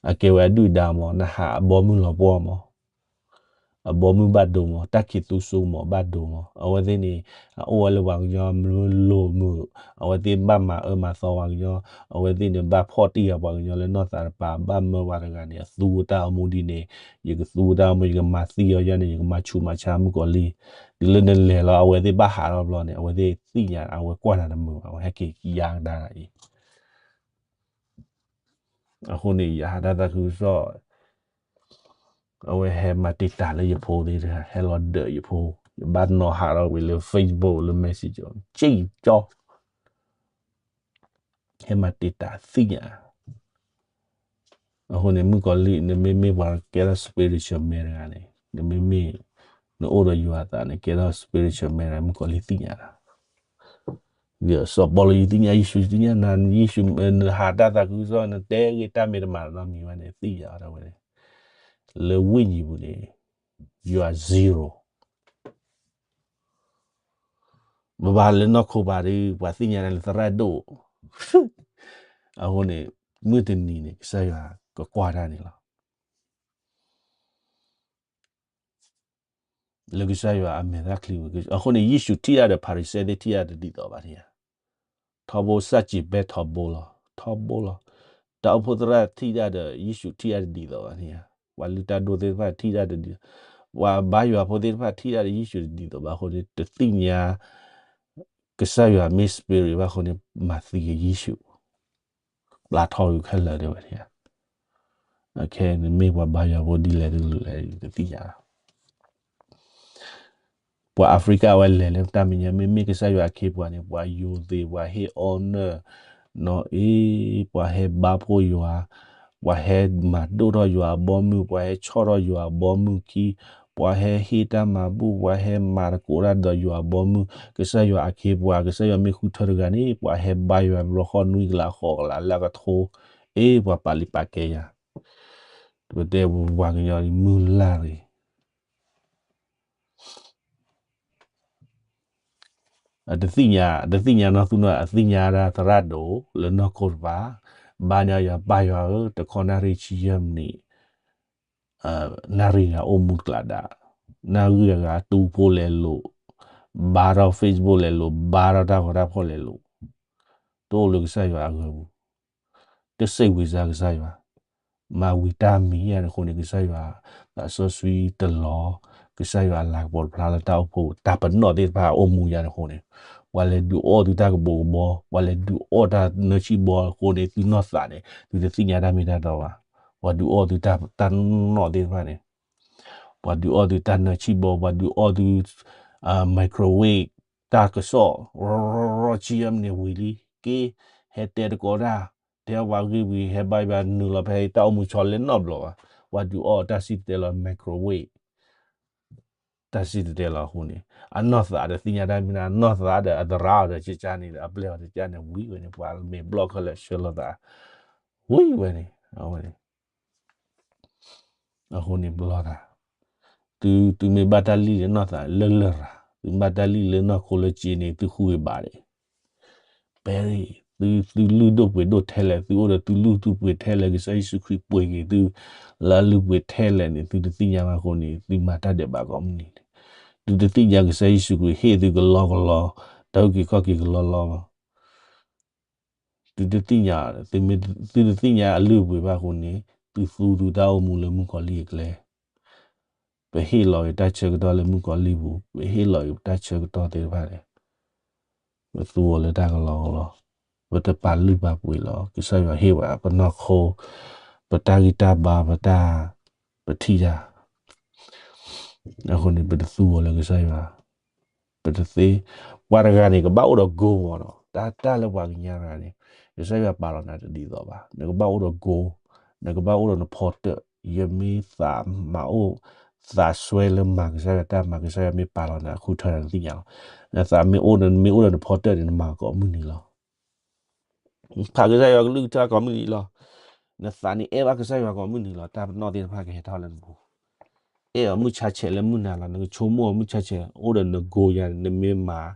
အကဲဝဲအဒုၣ်အဒါမး နဟးအဘီမုၢ်လီၤပှီၢ်မး အဘီမုၢ်ဘၣ်ဒိမး တၢ်ခံးသူစိမးဘၣ်ဒိမး အဝဲသ့ၣ်န့ၣ် အအိၣ်ဝဲလၢပှၤကညီမ့ၢ်လိၤမုာ် အဝဲသ့ၣ်ဘၣ်မၤအၢမၤသီပှၤကညီ အဝဲသ့ၣ်န့ၣ် ဘၣ်ဖီၣ်တံၢ်ဃာ်ပှၤကညီလၢနီၢ်သးတပၤ ဘၣ်မၢပှၤတဂၤန့ၣ် အသူဝဲတၢ်အမူဒ်န့ၣ် ယကသူဝဲတၢ်အမူ ယကမၤသံအီၤယၤန့ၣ် ယကမၤဆူးမၤဆါမုၣ်ကီၤလံၢ် တုၤလၢနလဲၤလီၤ အဝဲသ့ၣ်ဘၣ်ဟးထီၣ်ဘျီန့ၣ် အဝဲသ့ၣ်သ့ၣ်ညါ အဝဲကွၢ်နၤတမုာ်ဘၣ် အဝဲဟဲက့ၤယါကဒါနၤအံၤ အဃိန့ၣ် ယဟးတၢ်သးခုကစီၣ် အဝဲဟဲမၤတံာ်တာ်လၢယဖိသ့ၣ်တဂၤ ဟဲလီၤဒၢးယဖိ ယဘၣ်နီၤဟးထီၣ်ဝံၤလၢ Facebook လၢ Messenger ကၠံၣ်ကၠီ ဟဲမၤတံာ်တာ်သ့ၣ်ညါ အဃိန့ၣ် မုၣ်ကီၤလံၢ် နမ့မ့ၢ်ပှၤကဲထီၣ် spiritual man တဂၤန့ၣ် နမ့မ့ၢ် နအိၣ်ဒီးယွၤအသးန့ၣ် ကဲထီၣ် spiritual man တဂၤ မုၣ်ကီၤလံၢ်သ့ၣ်ညါနၤ ဒီးစီၤပီလူးယသ့ၣ်ညါ ယ့ၣ်ၡူးယသ့ၣ်ညါ နယ့ၣ်ၡူး နဟးတၢ်သးခုကစီၣ် နတဲဂ့ၤတၢ်မ့ၢ်တမၤနီတမံၤဘၣ်န့ၣ် သ့ၣ်ညါအီၤဒၣ်ဝဲန့ၣ် လၢဝိညာဉ်ပူၤန့ၣ် you are zero ဘၣ်ဘၣ်လၢနီၢ်ခိဘၣ်ဒီး ပှၤသ့ၣ်ညါနၤလၢသရၣ်ဒိၣ် အဃိန့ၣ် မုၢ်တနံၤန့ၣ် ကစၢ်ယွၤကကွၢ်တၢ်န့ၣ်လီၤ လၢကစၢ်ယွၤအမဲာ်သၣ်ချံဝဲ အဃိန့ၣ် ယ့ၣ်ၡူးထံၣ်တၢ်ဒီး ဖၤရံၤၡဲသ့ၣ်ထံၣ်တၢ်တဒ်သိးဘၣ်န့ၣ်ဧါ ထီဘိစၢ်စံးဘဲထီဘိလီၤ ထီဘိလီၤ တၢ်အိၣ်ဖှိၣ်သရၣ်ထံၣ်တၢ်ဒီး ယ့ၣ်ၡူးထံၣ်တၢ်တဒ်သိးဘၣ်န့ၣ်ဧါ ပှၤလုၢ်တၢ်ဒိၣ်သ့ၣ်တဖၣ်ထံၣ်တၢ်တဒ် ပှၤဘါယွၤဖိသ့ၣ်တဖၣ်ထံၣ်တၢ်ဒီး ယ့ၣ်ၡူးတဒ်သိးဘၣ်အဃိန့ၣ် တသ့ၣ်ညါ ကစၢ်ယွၤမ့ၢ် spirit ဘၣ်အဃိန့ၣ် မၤသံက့ၤယ့ၣ်ၡူး ပျၢ်ထီၣ်ဝံၤခဲလၢာ်ဒၣ်ဝဲန့ၣ် အခဲနမ့ၢ်ပှၤဘါယွၤဖိဒ်လဲၣ်ဒ်လဲၣ်တသ့ၣ်ညါ ပှၤအၤဖရံကၤဝဲလဲၤလၢတၢ်မဲာ်ညါ မ့မ့ၢ်ကစၢ်ယွၤအခ့အပှၤန့ၣ် ပှၤယိၤသ့ၣ် ပှၤဟ့ၣ် honor နီၢ်အ့ ပှၤဟဲဘါဖှိၣ်ယွၤ ပှၤဟဲမၤဒိၣ်ထီၣ်ယွၤအဘီမုၢ် ပှၤဟဲဆီၣ်ထီၣ်ယွၤအဘီမုၢ်ခံ ပှၤဟဲဟ့ၣ်တၢ်မၤဘူၣ် ပှၤဟဲမၤသကိးတၢ်ဒီးယွၤအဘီမုၢ် ကစၢ်ယွၤအခ့အပှၤ ကစၢ်ယွၤမ့ၢ်ဃုထၢတဂၤန့ၣ် ပှၤဟဲဘါယွၤဘျီဃီနွံကလးဃိးကလးလၢအကထိ အ့ ပှၤပာ်လံာ်ပာ်ကဲယၤ ပတဲပှၤကညီမုၢ်လၢ်ရံၣ် အတသ့ၣ်ညါ တသ့ၣ်ညါနီၢ်သူနီၢ် အသ့ၣ်ညါဒၣ်သရၣ်ဒိၣ်လၢနီၢ်ခိတပၤ ဘါန့ၢ်ယွၤ ပၢ်ယွၤဧၢ, တခီနၣ်ရံၣ်ဆံယဲၢ်မံးနံး, နၣ်ရံၣ်ဂၤအိၣ်မူတကျးဒၣ်, နၣ်ရံၣ်ဂၤတူဖိလဲၤလိာ်, ဘါထီၣ် Facebook လဲၤလိာ်, ဘါထီၣ်တၢ်ဂီၤတၢ်ဖီၣ်လဲၤလိာ်, တအိၣ်လၢကစၢ်ယွၤအဂီၢ်ပူၤ, တစိတ်ဝင်စားကစၢ်ယွၤ, မၤဝံၤတၢ်မံၤယၤန့ၣ်အဃိန့ၣ် ကစၢ်ယွၤ သးစီဆှံတလီၤ, ကစၢ်ယွၤအလၤကပီၤတဖျါလၢတၢ်အိၣ်ဖှိၣ် တၢ်ပနီၣ်သ့ၣ်တဖၣ်အိၣ်မူယၤန့ၣ်အဃိန့ၣ်, ပှၤလဲၤဒုးအီၣ်သုတၢ်ကပိာ်ကဘီ, ပှၤလဲၤဒုးအီၣ်တၢ်နၢဆံၣ်ဘီအဃိန့ၣ် သုနီၢ်သးန့ၣ် သုတသ့ၣ်ညါတၢ်မ့ၢ်တၢ်တီဘၣ်, ပှၤဒုးအီၣ်သုတၢ် တၢ်နီၣ်သ့ၣ်တဖၣ်န့ၣ် ပှၤဒုးအီၣ်သုတၢ်နၢဆံၣ်ဘီ, ပှၤဒုးအီၣ်သု microwave တၢ်ကစီၣ်, ရီရီဆံယဲၢ်မံးနံးဝံၤလံ, က့, ဟဲတဲတကိးတၢ်, တဲပှၤဂ့ၢ်ဝံၤ ဟဲဘါယွၤနုာ်လီၤဖဲတၢ်အိၣ်မူဆီလၢနီတဘျီဘၣ်, ပှၤဒုးအီၣ်တၢ်စံၣ်တဲၤတဲလီၤ microwave တၢ်စံၣ်တဲၤတဲလီၤအဃိန့ၣ်, အနီၢ်သးဒီးသ့ၣ်ညါတၢ်မ့ၢ်တၢ်, အနီၢ်သးဒီးအသရၣ်ဒီးကကါန့ၣ်ဒီး အပျဲၢ်အီၤကကါန့ၣ် ဝံၤဝဲန့ၣ် ပှၤမ့ၢ်ဘျီၣ်ခဲလၢာ်ဆှၢလီၤသး, ဝံၤဝဲန့ၣ်, အဝဲန့ၣ် အဃိန့ၣ်ဘျီသး, သု, သုမ့ၢ်ဘၣ်တၢ်လံၣ်လၢနီၢ်သးလၢလရာ်, သုဘၣ်တၢ်လံၣ်လၢနီၢ်ခိလၢက့န့ၣ် သုဃုဂ့ၤဘၣ်ဒဲး, ပဲရံ, သု, သုလုၢ်ဒိၣ်ပှ့ၤဒိၣ်ထဲလဲၣ်, သုအိၣ်ဒီးသုလုၢ်သုပှ့ၤထဲလဲၣ်, ကစၢ်ယ့ၣ်ၡူးခရံာ်ပှ့ၤက့ၤသု လၢအလုၢ်ပှ့ၤထဲလဲၣ်န့ၣ် သုတသ့ၣ်ညါဘၣ်အဃိန့ၣ် သုမၤတၢ်ဒဲးဘးကိးမုၢ်နံၤန့ၣ်, သုတသ့ၣ်ညါကစၢ်ယ့ၣ်ၡူးခရံာ်ဟ့ၣ်သုကလီကလီ, တၢ်အုၣ်က့ၤခီၣ်က့ၤကလီလီလီ သုတသ့ၣ်ညါ, သုတသ့ၣ်ညါအလုၢ်အပှ့ၤဘၣ်အဃိန့ၣ် သုသူသုတၢ်အိၣ်မူလၢမုၣ်ကီၤလံၢ်အကျဲ, ပဟ့ၣ်လီၤက့ၤတၢ်ဆၢကတီၢ်လၢမုၣ်ကီၤလံၢ်ပူၤ, ပဟ့ၣ်လီၤက့ၤတၢ်ဆၢကတီၢ်သ့ၣ်တဖၣ်န့ၣ်, ပသူအီၤလၢတၢ်ကလီကလီ, ပတပာ်လုၢ်ပာ်ပှ့ၤလီၤ, ကစၢ်ယွၤဟ့ၣ်ဝဲပနီၢ်ခိ, ပတၢ်ဂံၢ်တၢ်ဘါ ပတၢ်, ပထံၣ်တၢ် အဃိန့ၣ် ပတသူအီၤလၢကစၢ်ယွၤ, ပတသ့, ပှၤတဂၤန့ၣ် ကဘၣ်အိၣ်ဒီး goal မးနီၤ, တၢ်တၢ်လၢပှၤကညီတဂၤန့ၣ်, ကစၢ်ယွၤပာ်လီၤနၤတဒ်သိးဘၣ်, နကဘၣ်အိၣ်ဒီး goal, နကဘၣ်အိၣ်ဒီးနဖီတၢၣ်, ယမ့ၢ်သးမၤအိၣ်, သးစွဲလၢမၤကစၢ်ယွၤတၢ်မၤ ကစၢ်ယွၤမ့ၢ်ပာ်လီၤနၤ ဃုထၢနၤ နသ့ၣ်ညါလီၤ, နသးမ့ၢ်အိၣ်ဒီး နမ့ၢ်အိၣ်ဒီးနဖီတၢၣ်န့ၣ် နမၤကိးမုၢ်နံၤလီၤ ဖးကစၢ်ယွၤကလုၢ်ကထါကိးမုၢ်နံၤလီၤ. နသးန့ၣ်အဲၣ်ဘၣ်ကစၢ်ယွၤကိးမုၢ်နံၤလီၤ. တၢ်ပနီၣ်သ့ၣ်တဖၣ်ကဟဲထီၣ်လၢနပူၤ. အဲၣ်အီၤမုၢ်ဆါဆဲးလၢမုၢ်နၤလီၤ. နကဆိကမိၣ်အီၤမုၢ်ဆါဆဲး အိၣ်ဒီးန goal ယၤန့ၣ် နမ့ၢ်မၤ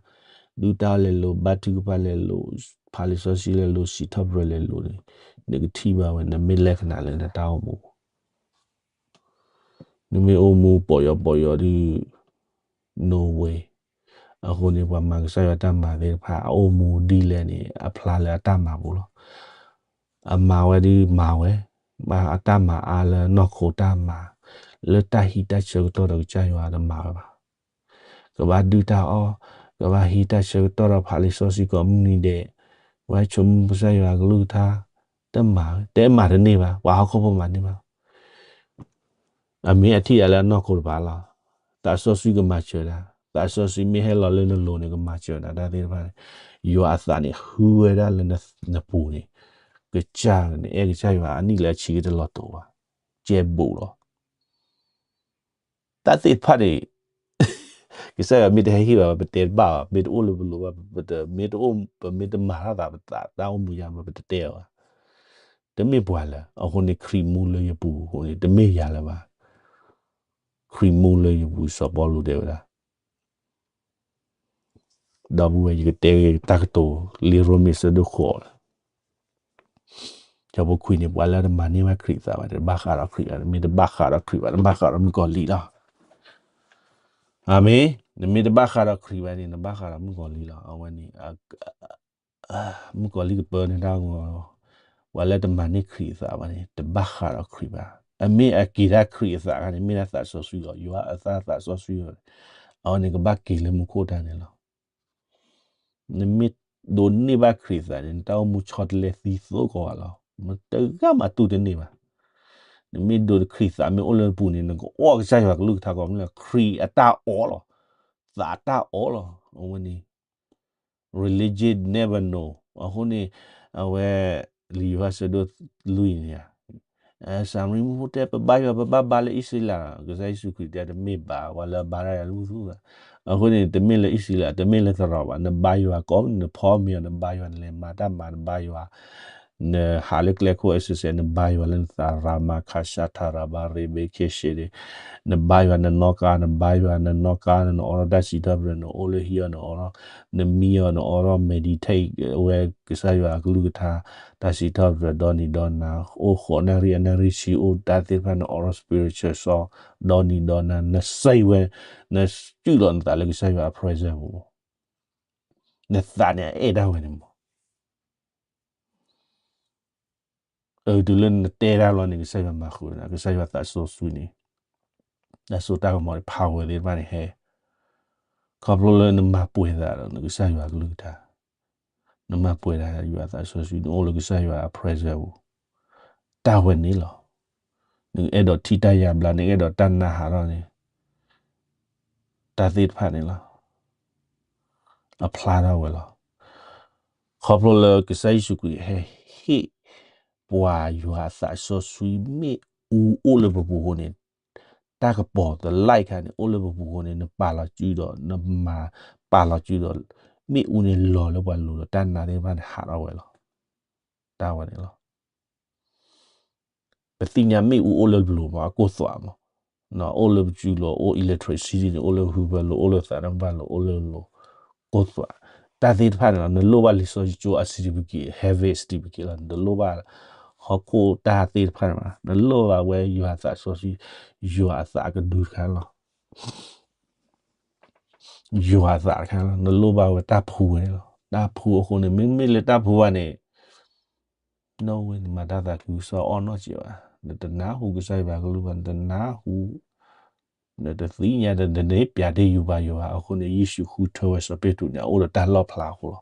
ဒုၣ်တၢ်လဲၤလိၤ ဘါထုကဖၣ်လဲၤလိၤ ဖးလံာ်စီဆှံလဲၤလိၤ စံးထီၣ်ပတြၢၤလဲၤလိၤန့ၣ် နကထံၣ်ဘၣ်ဝဲ နမ့ၢ်လဲၤကနၣ်လၢနတၢ်အိၣ်မူ နမ့ၢ်အိၣ်မူပီၢ်ယီၤပီၢ်ယီၤဒုး no way. အဃိန့ၣ် ပှၤမၤကစၢ်ယွၤတၢ်မၤသ့ၣ်တဖၣ် အအိၣ်မူဒ်လဲၣ်န့ၣ် အဖျါလၢအတၢ်မၤပူၤလီၤ. အမၤဝဲဒုးမၤဝဲ, မ့ၢ်အတၢ်မၤအါလၢနီၢ်ခိတၢ်မၤ, လၢတၢ်ဟံးတၢ်ဆၢကတီၢ်ဒီးကစၢ်ယွၤတမၤဝဲဘၣ်. ကဘၣ်ဒုၣ်တၢ်အီၣ်, ကဘၣ်ဟံးတၢ်ဆၢကတီၢ်ဒီးဖးလံာ်စီဆှံကိးမုၢ်နံၤဒဲး, ကဘၣ်ဆိကမိၣ်ကစၢ်ယွၤကလုၢ်ကထါ, တမၤ, တဲမၤတန့ၢ်ဘၣ်, ပှၤဟီၣ်ခိၣ်ဖိမၤန့ၢ်ဘၣ် အမ့ၢ်အထံၣ်အါလၢအနီၢ်ခိတဖၣ်လီၤ. သးစီဆှံကမၤစၢၤတၢ်, သးစီဆှံမ့ၢ်ဟဲလီၤလၢနလိၤန့ၣ် ကမၤစၢၤနၤတၢ်သ့ၣ်တဖၣ်န့ၣ်, ယွၤအသးန့ၣ် ဟူဝဲဒၣ်လၢနပူၤန့ၣ်, ကစၢ်န့ၣ် အဲၣ်ကစၢ်ယွၤအနံၣ်လၢအဆံးကတလီၤတိာ်ဘၣ်, ကဲဘူးလီၤ. တၢ်သ့ၣ်တဖၣ်န့ၣ် ကစၢ်ယွၤမ့ၢ်တဟဲဟ့ၣ်ဘၣ် ပတဲတဘၣ်ဘၣ်, မ့ၢ်တအိၣ်လၢပလိၤဘၣ် ပမ့ၢ်တအိၣ် ပမ့ၢ်တမၤထီၣ်သး ပသးတၢ်အိၣ်မူယါမး ပတတဲအီၤဘၣ်. တမ့ၢ်ပှၤလၢၤ, အဃိန့ၣ် ခရံာ်မူလၢယပူၤအဃိန့ၣ် တမ့ၢ်ယၤလၢၤဘၣ်. ခရံာ်မူလၢယပူၤ စီၤပီလူးတဲဝဲဒၣ် ဒီပုၢ်ဝဲၢ် ယကတဲတၢ်ကတိၤလံာ်ရိမ့ၤဆၢဒိၣ်ဃိးလီၤ. ဆၢဖိခွံန့ၣ် ပှၤလၢတမၤန့ၢ်ဘၣ်ခရံာ်သးဘၣ် တဘၣ်ဃးဒီးခရံာ်ဘၣ်, မ့ၢ်တဘၣ်ဃးဒီးခရံာ်ဘၣ် နဘၣ်ဃးဒီးမုၣ်ကီၤလံၢ်လီၤ. အၤမ့ၣ်, နမ့ၢ်တဘၣ်ဃးဒီးခရံာ်ဘၣ်န့ၣ် နဘၣ်ဃးဒီးမုၣ်ကီၤလံၢ်လီၤ. အဝဲန့ၣ် မုၣ်ကီၤလံၢ်ကပၢနတၢ်ဂီၤလီၤ. ပှၤလၢတမၤန့ၢ်ခရံာ်အသးဘၣ်န့ၣ် တဘၣ်ဃးဒီးခရံာ်ဘၣ်. အမ့ၢ်အက့ၤတၢ်ခရံာ်အသးခါန့ၣ် မ့ၢ်ဒၣ်သးစီဆှံလီၤ. ယွၤအသးသးစီဆှံလီၤ. အဝဲန့ၣ်ကဘၣ်က့ၤလၢမူခိၣ်တၢ်န့ၣ်လီၤ. နမ့ၢ်ဒိးန့ၢ်ဘၣ်ခရံာ်သးန့ၣ် နတၢ်အိၣ်မူဆီတလဲသံသိကီးဘၣ်လီၤ. မတဂၤမးတူၢ်တန့ၢ်ဘၣ်. နမ့ၢ်ဒိးခရံာ်သးမ့ၢ်အိၣ်လၢနပူၤန့ၣ် နကအီၣ်ကစၢ်ယွၤကလုၢ်ကထါကိးမုၢ်လၢ် ခရံာ်အတၢ်အီၣ်လီၤ. သးအတၢ်အီၣ်လီၤ. အဝဲန့ၣ် religion never know. အဃိန့ၣ် အဝဲ လံာ်ယိၤဟၣ်ဆၢဒိၣ်လွံၢ်န့ၣ် စၤမရံမုၣ်ဖိတဲ ပဘါယွၤ ပဘၣ်ဘါလၢအံၣ်စရ့လးလီၤ. ကစၢ်ယ့ၣ်ၡူးခရံာ်တဲ တမ့ၢ်ဘၣ် ပှၤလၢအဘါတၢ်ယွၤလၢမူသူၣ်ဘၣ်. အဃိန့ၣ် တမ့ၢ်လၢအံၣ်စရ့လး တမ့ၢ်လၢသရိာ်ဘၣ်. နဘါယွၤကိးမုၢ်နံၤ နဖီမ့ၤအီၤ နဘါယွၤ နလဲၤမၤတၢ်မၤ နဘါယွၤ နဟးလၢကျဲခိၣ် exercise နဘါယွၤလၢနသး ရၤမၤခးရှးထးရၤဘါရ့ဘ့ခဲရှ့ဒ့, နဘါယွၤ နနီၣ်ကါ နဘါယွၤ နနီၣ်ကါ နအိးထီၣ်တၢ်စံးထီၣ်ပတြၢၤ နအိၣ်လၢဟံၣ်အီၤ နအိးထီၣ် နမံအီၤ နအိးထီၣ် meditate ဝဲကစၢ်ယွၤအကလုၢ်ကထါ တၢ်စံးထီၣ်ပတြၢၤ ဒီနံၤဒီနၤ အိၣ်ဃိးနၣ်ရံၣ် အနၣ်ရံၣ်ဆံ အိၣ်တၢ်သ့ၣ်တဖၣ် နအိးထီၣ် spiritual စီ ဒီနံၤဒီနၤ နစံးဝဲ နစုၣ်လီၤနသးလၢကစၢ်ယွၤအ presence ပူၤ နသးန့ၣ်အအဲၣ်ဒၣ်ဝဲန့ၣ်မး အတုၤလၢနတဲတၢ်လီၤန့ၣ် ကစၢ်ယွၤမၤဃုာ်နၤ ကစၢ်ယွၤသးစီဆှံန့ၣ် တၢ်စိတၢ်ကမီၤန့ၣ် power သ့ၣ်တဖၣ်န့ၣ်ဟဲ ခီဖျိလၢနမၤပှဲၤသးဒီး နကစၢ်ယွၤအကလုၢ်ကထါ နမၤပှဲၤတၢ်ယွၤသးစီဆှံ နအိၣ်လၢကစၢ်ယွၤအ presence ပူၤ တၢ်ဝဲန့ၣ်လီၤ. နအဲၣ်ဒိးထံၣ်တၢ်ယါဘျါ နအဲၣ်ဒိးတၢ်နးဟးထီၣ်န့ၣ် တၢ်သ့ၣ်တဖၣ်န့ၣ်လီၤ. အဖျါထီၣ်ဝဲလီၤ. ခီဖျိလၢကစၢ်ယ့ၣ်ၡူးခရံာ်ဟဲဟ့ၣ်ပှၤယွၤအသးစီဆှံမ့ၣ်အူအိၣ်လၢပပူၤအဃိန့ၣ် တၢ်ကပီၤတလၢ်ခါန့ၣ် အိၣ်လၢပပူၤအဃိန့ၣ် နပာ်လီၤစုဒီး နမၤပာ်လီၤစုဒီး မ့ၣ်အူန့ၣ်လီၤလၢပှၤလိၤဒီး တၢ်နးသ့ၣ်တဖၣ်န့ၣ်ဟးထီၣ်ဝဲလီၤ. တၢ်ဝဲန့ၣ်လီၤ. ပသ့ၣ်ညါမ့ၣ်အူအိၣ်လၢပလိၤမး အကိၢ်သွးမး, အိၣ်လၢပစုလိၤ အိၣ် electricity န့ၣ် အိၣ်လၢဟုဖၢလိၤ အိၣ်လၢသးတဘၣ်လိၤ အိၣ်လၢလိၤ ကိၢ်သွး တၢ်သ့ၣ်တဖၣ်န့ၣ်လီၤ. နလိၣ်ဘၣ်လံာ်စီဆှံကၠိအ certificate heaven certificate လီၤ. နတလိၣ်ဘၣ်ဟီၣ်ခိၣ်တၢ်သ့ၣ်တဖၣ်န့ၣ်ဘၣ်. နလိၣ်ဘၣ်ဝဲယွၤအသးစီဆှံ ယွၤအသးကဒုတခါလီၤ. ယွၤအသးတခါလီၤ. နလိၣ်ဘၣ်ဝဲတၢ်ဖှူဝဲန့ၣ်လီၤ. တၢ်ဖှူအဃိန့ၣ် မ့မ့ၢ်လၢတၢ်ဖှူဘၣ်န့ၣ် နီၣ်ဝဲနမၤတၢ်သးခုကစီၣ်အီၣ်နီၢ်စဲးဘၣ်. နတနၢ်ဟူကစၢ်ယွၤကလုၢ်ဘၣ် နတနၢ်ဟူ နတသ့ၣ်ညါ နတန့ၢ်ပျးတ့ၢ်ယူၤပာ်ယွၤဘၣ်အဃိန့ၣ် ယ့ၣ်ၡူးဃုထၢဝဲစီၤပ့းတရူးန့ၣ် အအိၣ်ဒီးတၢ်လီၣ်ဖျါအဃိလီၤ.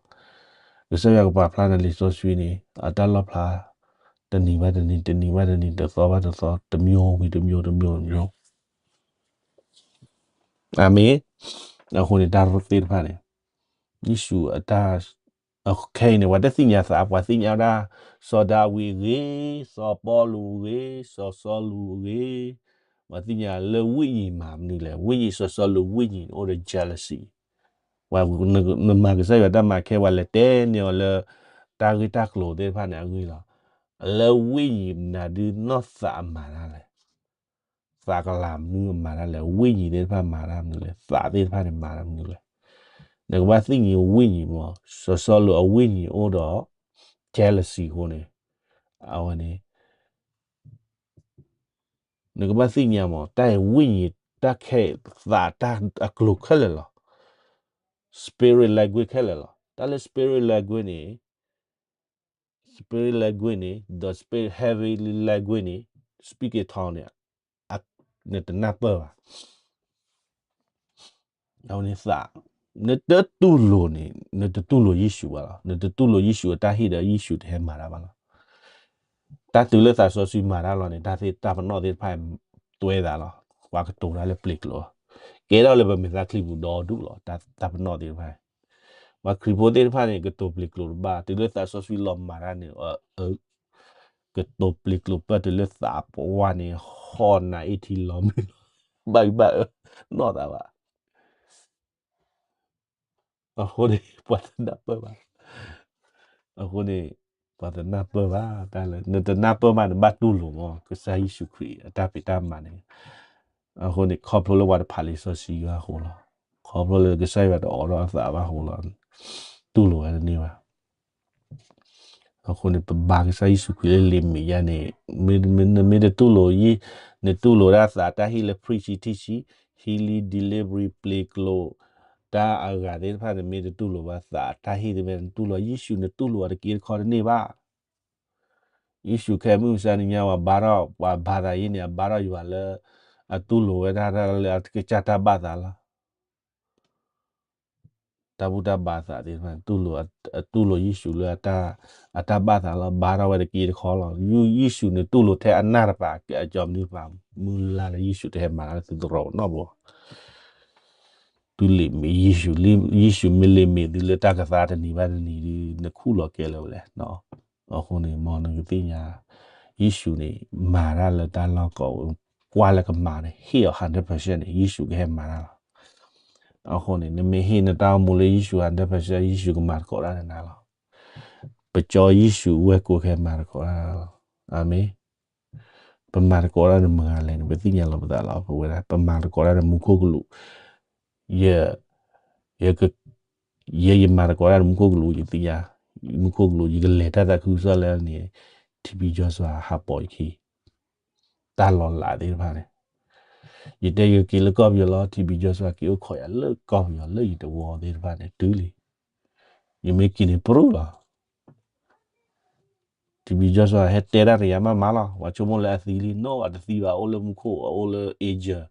ကစၢ်ယွၤကပာ်ဖျါနၤလံာ်စီဆှံန့ၣ် အတၢ်လီၣ်ဖျါ တနံၤဘၣ်တနံၤ တနံၤဘၣ်တနံၤ တသီဘၣ်တသီ တမျိုးဝံၤတမျိုး တမျိုးတမျိုး အၤမ့ၣ်. အဃိန့ၣ် တၢ်သ့ၣ်တဖၣ်န့ၣ် ယ့ၣ်ၡူးအတၢ် ခဲအံၤန့ၣ် ပှၤတသ့ၣ်ညါသး ပှၤသ့ၣ်ညါဝဲဒၣ် စီၤဒၤဝံးအဂ့ၢ် စီၤပီလူးအဂ့ၢ် စီၤစီလူးအဂ့ၢ် ပှၤသ့ၣ်ညါလၢဝိညာဉ်မၤမနုၤလဲၣ်. ဝိညာဉ် စီၤစီလူးဝိညာဉ်န့ၣ် အိၣ်ဒီး jealousy ပှၤ နမၤကစၢ်ယွၤတၢ်မၤခဲ ပှၤလဲၤတဲန့ၢ်အီၤလၢ တၢ်ဂ့ၢ်တၢ်ကျိၤသ့ၣ်တဖၣ်န့ၣ် အဂ့ၢ်လီၤ. လၢဝိညာဉ်မနုၤဒုးနီၢ်သးအမၤတၢ်လဲၣ်. သးကလၤမနုၤအမၤတၢ်လဲၣ်. ဝိညာဉ်သ့ၣ်တဖၣ်မၤတၢ်မနုၤလဲၣ်. သးသ့ၣ်တဖၣ်န့ၣ်မၤတၢ်မနုၤလဲၣ်. နကဘၣ်သ့ၣ်ညါဝိညာဉ်မး စီၤစီလူးအဝိညာဉ်အိၣ်ဒီး jealousy အဃိန့ၣ် အဝဲန့ၣ် နကဘၣ်သ့ၣ်ညါမး တၢ်အံၤဝိညာဉ် တၢ်ခဲ သးတၢ်အကျိၤခဲလၢာ်လီၤ. Spirit language ခဲလၢာ်လီၤ. တၢ်လၢ spirit language န့ၣ် spirit language န့ၣ် ဒီး spirit heavenly language န့ၣ် speak in tongue န့ၣ် နတနၢ်ပၢၢ်ဘၣ်. အဝဲန့ၣ်သး နတတူၢ်လိာ်န့ၣ် နတတူၢ်လိာ်ယ့ၣ်ၡူးဘၣ်လီၤ. နတတူၢ်လိာ်ယ့ၣ်ၡူးအတၢ်ဟ့ၣ်ဒီး ယ့ၣ်ၡူးတဟဲမၤတၢ်ဘၣ်လီၤ. တၢ်တုၤလၢသးစီဆှံမၤတၢ်လီၤန့ၣ် တၢ်သ့ၣ်တၢ်ပနီၣ်သ့ၣ်တဖၣ် တွဲသးလီၤ. ပှၤကတိၤတၢ်လၢပျ့ၤကျိာ် ကဲထီၣ်လၢပမဲာ်သၣ်ချံပူၤဒီဒူၣ်လီၤ. တၢ်ပနီၣ်သ့ၣ်တဖၣ် ပှၤခရံာ်ဖိသ့ၣ်တဖၣ်န့ၣ် ကတိၤပျ့ၤကျိာ်တဘၣ် တုၤလၢသးစီဆှံလီၤမၤတၢ်န့ၣ် ကတိၤပျ့ၤကျိာ်ပၢၢ်တုၤလၢသးပှၢ်န့ၣ် ဟီၣ်နၤအ့ၣ်ထံလီၤမုၢ်လီၤ ဘၣ်ဂံၢ်ဘၣ်အၢ နီၢ်သးဘၣ်. အဃိန့ၣ် ပှၤတနၢ်ပၢၢ်ဘၣ်. အဃိန့ၣ် ပှၤတနၢ်ပၢၢ်ဘၣ် တၢ်လၢ နတနၢ်ပၢၢ်မး နဘၣ်တူၢ်လိာ်မး ကစၢ်ယ့ၣ်ၡူးခရံာ်အတၢ်ဖံးတၢ်မၤန့ၣ်. အဃိန့ၣ် ခီဖျိလၢပှၤတဖးလံာ်စီဆှံယွၤအဃိလီၤ. ခီဖျိလၢကစၢ်ယွၤတအိးထီၣ်အသးဘၣ်အဃိလီၤ. တူၢ်လိာ်ဝဲတန့ၢ်ဘၣ်. အဃိန့ၣ် ပဘါကစၢ်ယ့ၣ်ၡူးခရံာ်လၢလံာ်မဲာ်ညါန့ၣ် မ့ၢ် မ့ၢ် မ့ၢ်တတူၢ်လိာ်ယ့ၣ် နတူၢ်လိာ်ဒၣ်သးတၢ်ဟ့ၣ်လၢ preaching teaching healing delivery ပျ့ၤကျိာ် တၢ်အဂၤသ့ၣ်တဖၣ်န့ၣ် မ့ၢ်တတူၢ်လိာ်ဘၣ်သးတၢ်ဟ့ၣ်သ့ၣ်တဖၣ် နတူၢ်လိာ်ယ့ၣ်ၡူး နတူၢ်လိာ်အီၤတက့တခီတန့ၢ်ဘၣ်. ယ့ၣ်ၡူးခဲမုၢ်မဆါတနံၤညါ ပှၤဘါထီၣ် ပှၤဘါသးယ့ၣ်န့ၣ် အဘါထီၣ်ယွၤလၢ အတူၢ်လိာ်ဝဲဒၣ်တၢ်လၢအကစၢ်တၢ်ဘၣ်သးလီၤ. တၢ်ဘူၣ်တၢ်ဘါသးသ့ၣ်တဖၣ် တူၢ်လိာ် အတူၢ်လိာ်ယ့ၣ်ၡူးလၢအတၢ် အတၢ်ဘၣ်သးလီၤ. ဘါထီၣ်ဝဲတက့တခီလီၤ. ယ့ၣ်ၡူးန့ၣ်တူၢ်လိာ်ထဲအနၢ်တပၤ အကၠီမနုၤပၤ မုၢ်လၢ်လၢယ့ၣ်ၡူးတဟဲမၤလၢသုသရိာ်နီတဘျီ တုၤလံာ်မ့ၢ်ယ့ၣ်ၡူး ယ့ၣ်ၡူးမ့ၢ်လံာ်မ့ၢ်သုလၢတၢ်ကသါတနံၤဘၣ်တနံၤဒီး နခူၣ်လီၤကဲလၢာ်ဝဲလဲၣ်. အဃိန့ၣ် မ်နကသ့ၣ်ညါ ယ့ၣ်ၡူးန့ၣ် မၤတၢ်လၢတၢ်လီၢ်ကီၢ် ကွၢ်လၢကမၤန့ၣ် ဟ့ၣ်အီၤ hundred percent န့ၣ် ယ့ၣ်ၡူးကဟဲမၤတၢ်လီၤ. အဃိန့ၣ် နမ့ၢ်ဟ့ၣ်နတၢ်အိၣ်မူလၢယ့ၣ်ၡူး hundred percent ယ့ၣ်ၡူးကမၤသကိးတၢ်ဒီးနၤလီၤ. ပကၠီယ့ၣ်ၡူးဝဲၢ်ကိးခဲမၤသကိးတၢ်လီၤ. အၤမ့ၣ်. ပမၤသကိးတၢ်ဒီးမတၤဂၤလဲၣ်န့ၣ် ပသ့ၣ်ညါလီၤပသးလီၤ. ပဝဲဒၣ် ပမၤသကိးတၢ်ဒီးမူခိၣ်ကလူး, ယ ယ ယဲယမၤသကိးတၢ်ဒီးမူခိၣ်ကလူး ယသ့ၣ်ညါ, မူခိၣ်ကလူး ယကလဲၤတၢ်သးခုကစီၣ်လၢန့ၣ် ထံဘံကၠီစွၤဟးပိာ်ယခံ တၢ်လီၤလးသ့ၣ်တဖၣ်န့ၣ်, ယတဲယက့ၤလၢကီၢ်ပယီၤလီၤ ထံဘံကၠီစွၤက့ၤအိၣ်ခိးယၤလၢကီၢ်ပယီၤလၢယတဝီသ့ၣ်တဖၣ်န့ၣ် တုၤလံ, ယမ့ၢ်က့ၤန့ၣ်ပရူၢ်လီၤ. ထံဘံကၠီစွၤဟဲတဲတၢ်တယၤမးမးလီၤ. ပှၤဆိကမိၣ်လၢအသံလံ နီၢ် အတသံဘၣ် အအိၣ်လၢမူခိၣ် အအိၣ်လၢ angel,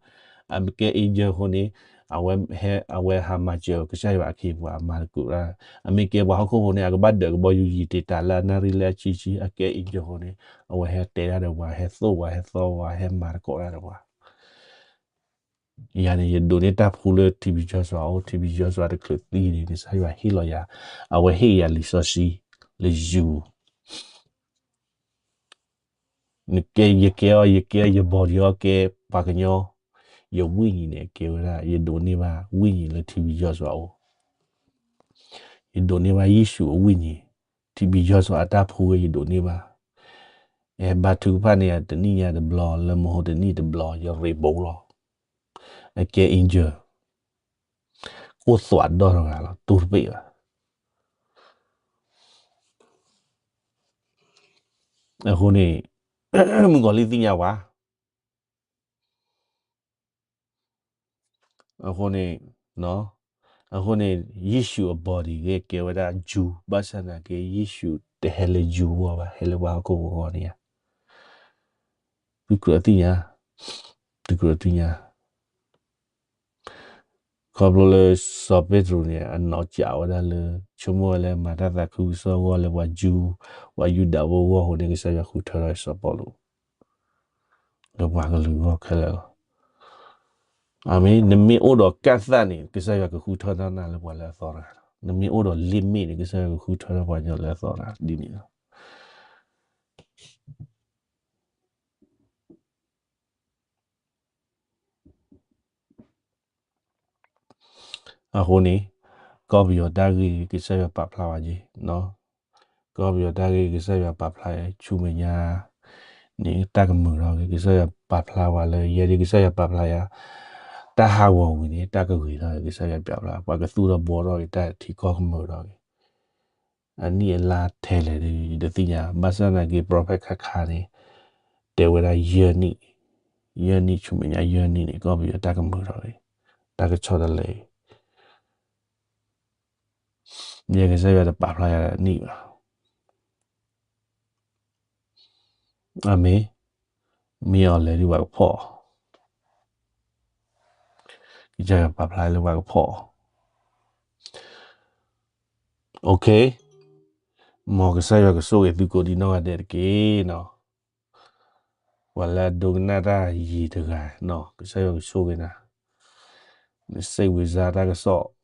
အမ့ၢ်ကဲ angel အဃိန့ၣ် အဝဲဟဲ အဝဲဟးမၤစၢၤကစၢ်ယွၤအခ့အပှၤ အမၤသကိးတၢ်, အမ့ၢ်ကဲပှၤဟီၣ်ခိၣ်ဖိန့ၣ် အကဘၣ်ဒၢးကဘီယူၤယံၤတ့ၢ်တၢ်လၢအနၣ်ရံၣ်လၢအဆံဆံ အကဲ angel အဃိန့ၣ် အဝဲဟဲတဲတၢ်ဒီးပှၤ ဟဲသိၣ်ပှၤ ဟဲသီပှၤ ဟဲမၤသကိးတၢ်ဒီးပှၤ ယၤန့ၣ် ယဒိးန့ၢ်တၢ်ဖှူလၢထံဘံကၠီစွၤအိၣ် ထံဘံကၠီစွၤတချုးသံန့ၣ် ကစၢ်ယွၤဟ့ၣ်လီၤယၤ, အဝဲဟ့ၣ်ယၤလံာ်စီဆှံ လၢယူၤ, နကဲ ယကဲအီၤ ယကဲ ယ body အီၤကဲပှၤကညီ, ယဝိညာဉ်န့ၣ် ကဲဝဲဒၣ် ယဒိးန့ၢ်ဘၣ် ဝိညာဉ် လၢထံဘံကၠီစွၤအိၣ်, ယဒိးန့ၢ်ဘၣ်ယ့ၣ်ၡူးအဝိညာဉ်, ထံဘံကၠီစွၤအတၢ်ဖှူဝဲ ယဒိးန့ၢ်ဘၣ် အဲ ဘါထုကဖၣ်န့ၣ် တနံၣ်ညါတဘျီ လၢမဟိတနံၣ်တဘျီ ယရ့ဘိလီၤ. အကဲ angel အိၣ်သွးဒီတဂၤလီၤ တူၢ်တပ့ၢ်ဘၣ်. အဃိန့ၣ် မုၣ်ကီၤလံၢ်သ့ၣ်ညါဝဲ အဃိန့ၣ် အဃိန့ၣ် ယ့ၣ်ၡူးအ body ဂ့ၤ ကဲဝဲဒၣ် Jew ဘၣ်ဆၣ်သနာ်က့ ယ့ၣ်ၡူးတဟဲလၢ Jew အဂီၢ်ဘၣ် ဟဲလၢပှၤဟီၣ်ခိၣ်ဖိအဂီၢ်န့ၣ်ဧါ. သုကြၢးသ့ၣ်ညါ, သုကြၢးသ့ၣ်ညါ ခီဖျိလၢစီၤပ့းတရူးန့ၣ် အနီၢ်ကၠးဝဲဒၣ်လၢ ဆိကမိၣ်ဝဲလၢမၤတၢ်သးခုကစီၣ်အဂီၢ်လၢပှၤ Jew ပှၤယူဒၤဖိအဂီၢ်အဃိန့ၣ် ကစၢ်ယွၤဃုထၢထီၣ်စီၤပီလူး လၢပှၤကလုာ်အဂီၢ်ခဲလၢာ်လီၤ. အၤမ့ၣ်, နမ့ၢ်အိၣ်ဒီးကၣ်သၣ်န့ၣ် ကစၢ်ယွၤကဃုထၢထီၣ်နၤလၢပှၤလၢအသီတဂၤလီၤ. နမ့ၢ်အိၣ်ဒီး limit န့ၣ် ကစၢ်ယွၤကဃုထၢထီၣ်ပှၤကညီလၢအသီတဂၤဒ်န့ၣ်လီၤ. အဃိန့ၣ် ကီၢ်ပယီၤတၢ်ဂ့ၢ် ကစၢ်ယွၤပာ်ဖျါဝဲက့ၤ, ကီၢ်ပယီၤတၢ်ဂ့ၢ် ကစၢ်ယွၤပာ်ဖျါ ဆူမဲာ်ညါန့ၣ် တၢ်ကမုာ်ထီၣ်က့ၤ ကစၢ်ယွၤပာ်ဖျါဝဲလၢ ယဲဒၣ်ကစၢ်ယွၤပာ်ဖျါယၤ တၢ်ဟးဂီၤဝံၤန့ၣ် တၢ်ကဂ့ၤထီၣ်က့ၤ ကစၢ်ယွၤပာ်ဖျါ ပှၤကသူၣ်ထီၣ်ဘှီထီၣ်က့ၤ တၢ်ထံကီၢ်ကမုာ်ထီၣ်က့ၤ အနံၣ်အလါထဲလဲၣ်ဒီး ယတသ့ၣ်ညါ ဘၣ်ဆၣ်သနာ်က့ prophet ခါခါန့ၣ် တဲဝဲဒၣ်ယဲၢ်နံၣ်, ယဲၢ်နံၣ် ဆူမဲာ်ညါယဲၢ်နံၣ်န့ၣ် ကီၢ်ပယီၤတၢ်ကမုာ်ထီၣ်က့ၤ တၢ်ကဆီတလဲအံၤ ယဲကစၢ်ယွၤတပာ်ဖျါယၤအနံၣ်ဘၣ်. အၤမ့ၣ်, မ့ၢ်အီၤလဲၤဒ်ပှၤကဖီၣ်, ကစၢ်ယွၤပာ်ဖျါလၢပှၤကဖီၣ်, okay, မ်ကစၢ်ယွၤကဆိၣ်ဂ့ၤသုကိးဒံနီၢ်ဂၤဒဲးတက့ၢ်နီၤ. ပှၤလၢအဒိကနၣ်တၢ်ယံၤတဂၤနီၤ ကစၢ်ယွၤကဆိၣ်ဂ့ၤနၤ, နစိတ်ဝင်စားတၢ်ကစီၣ်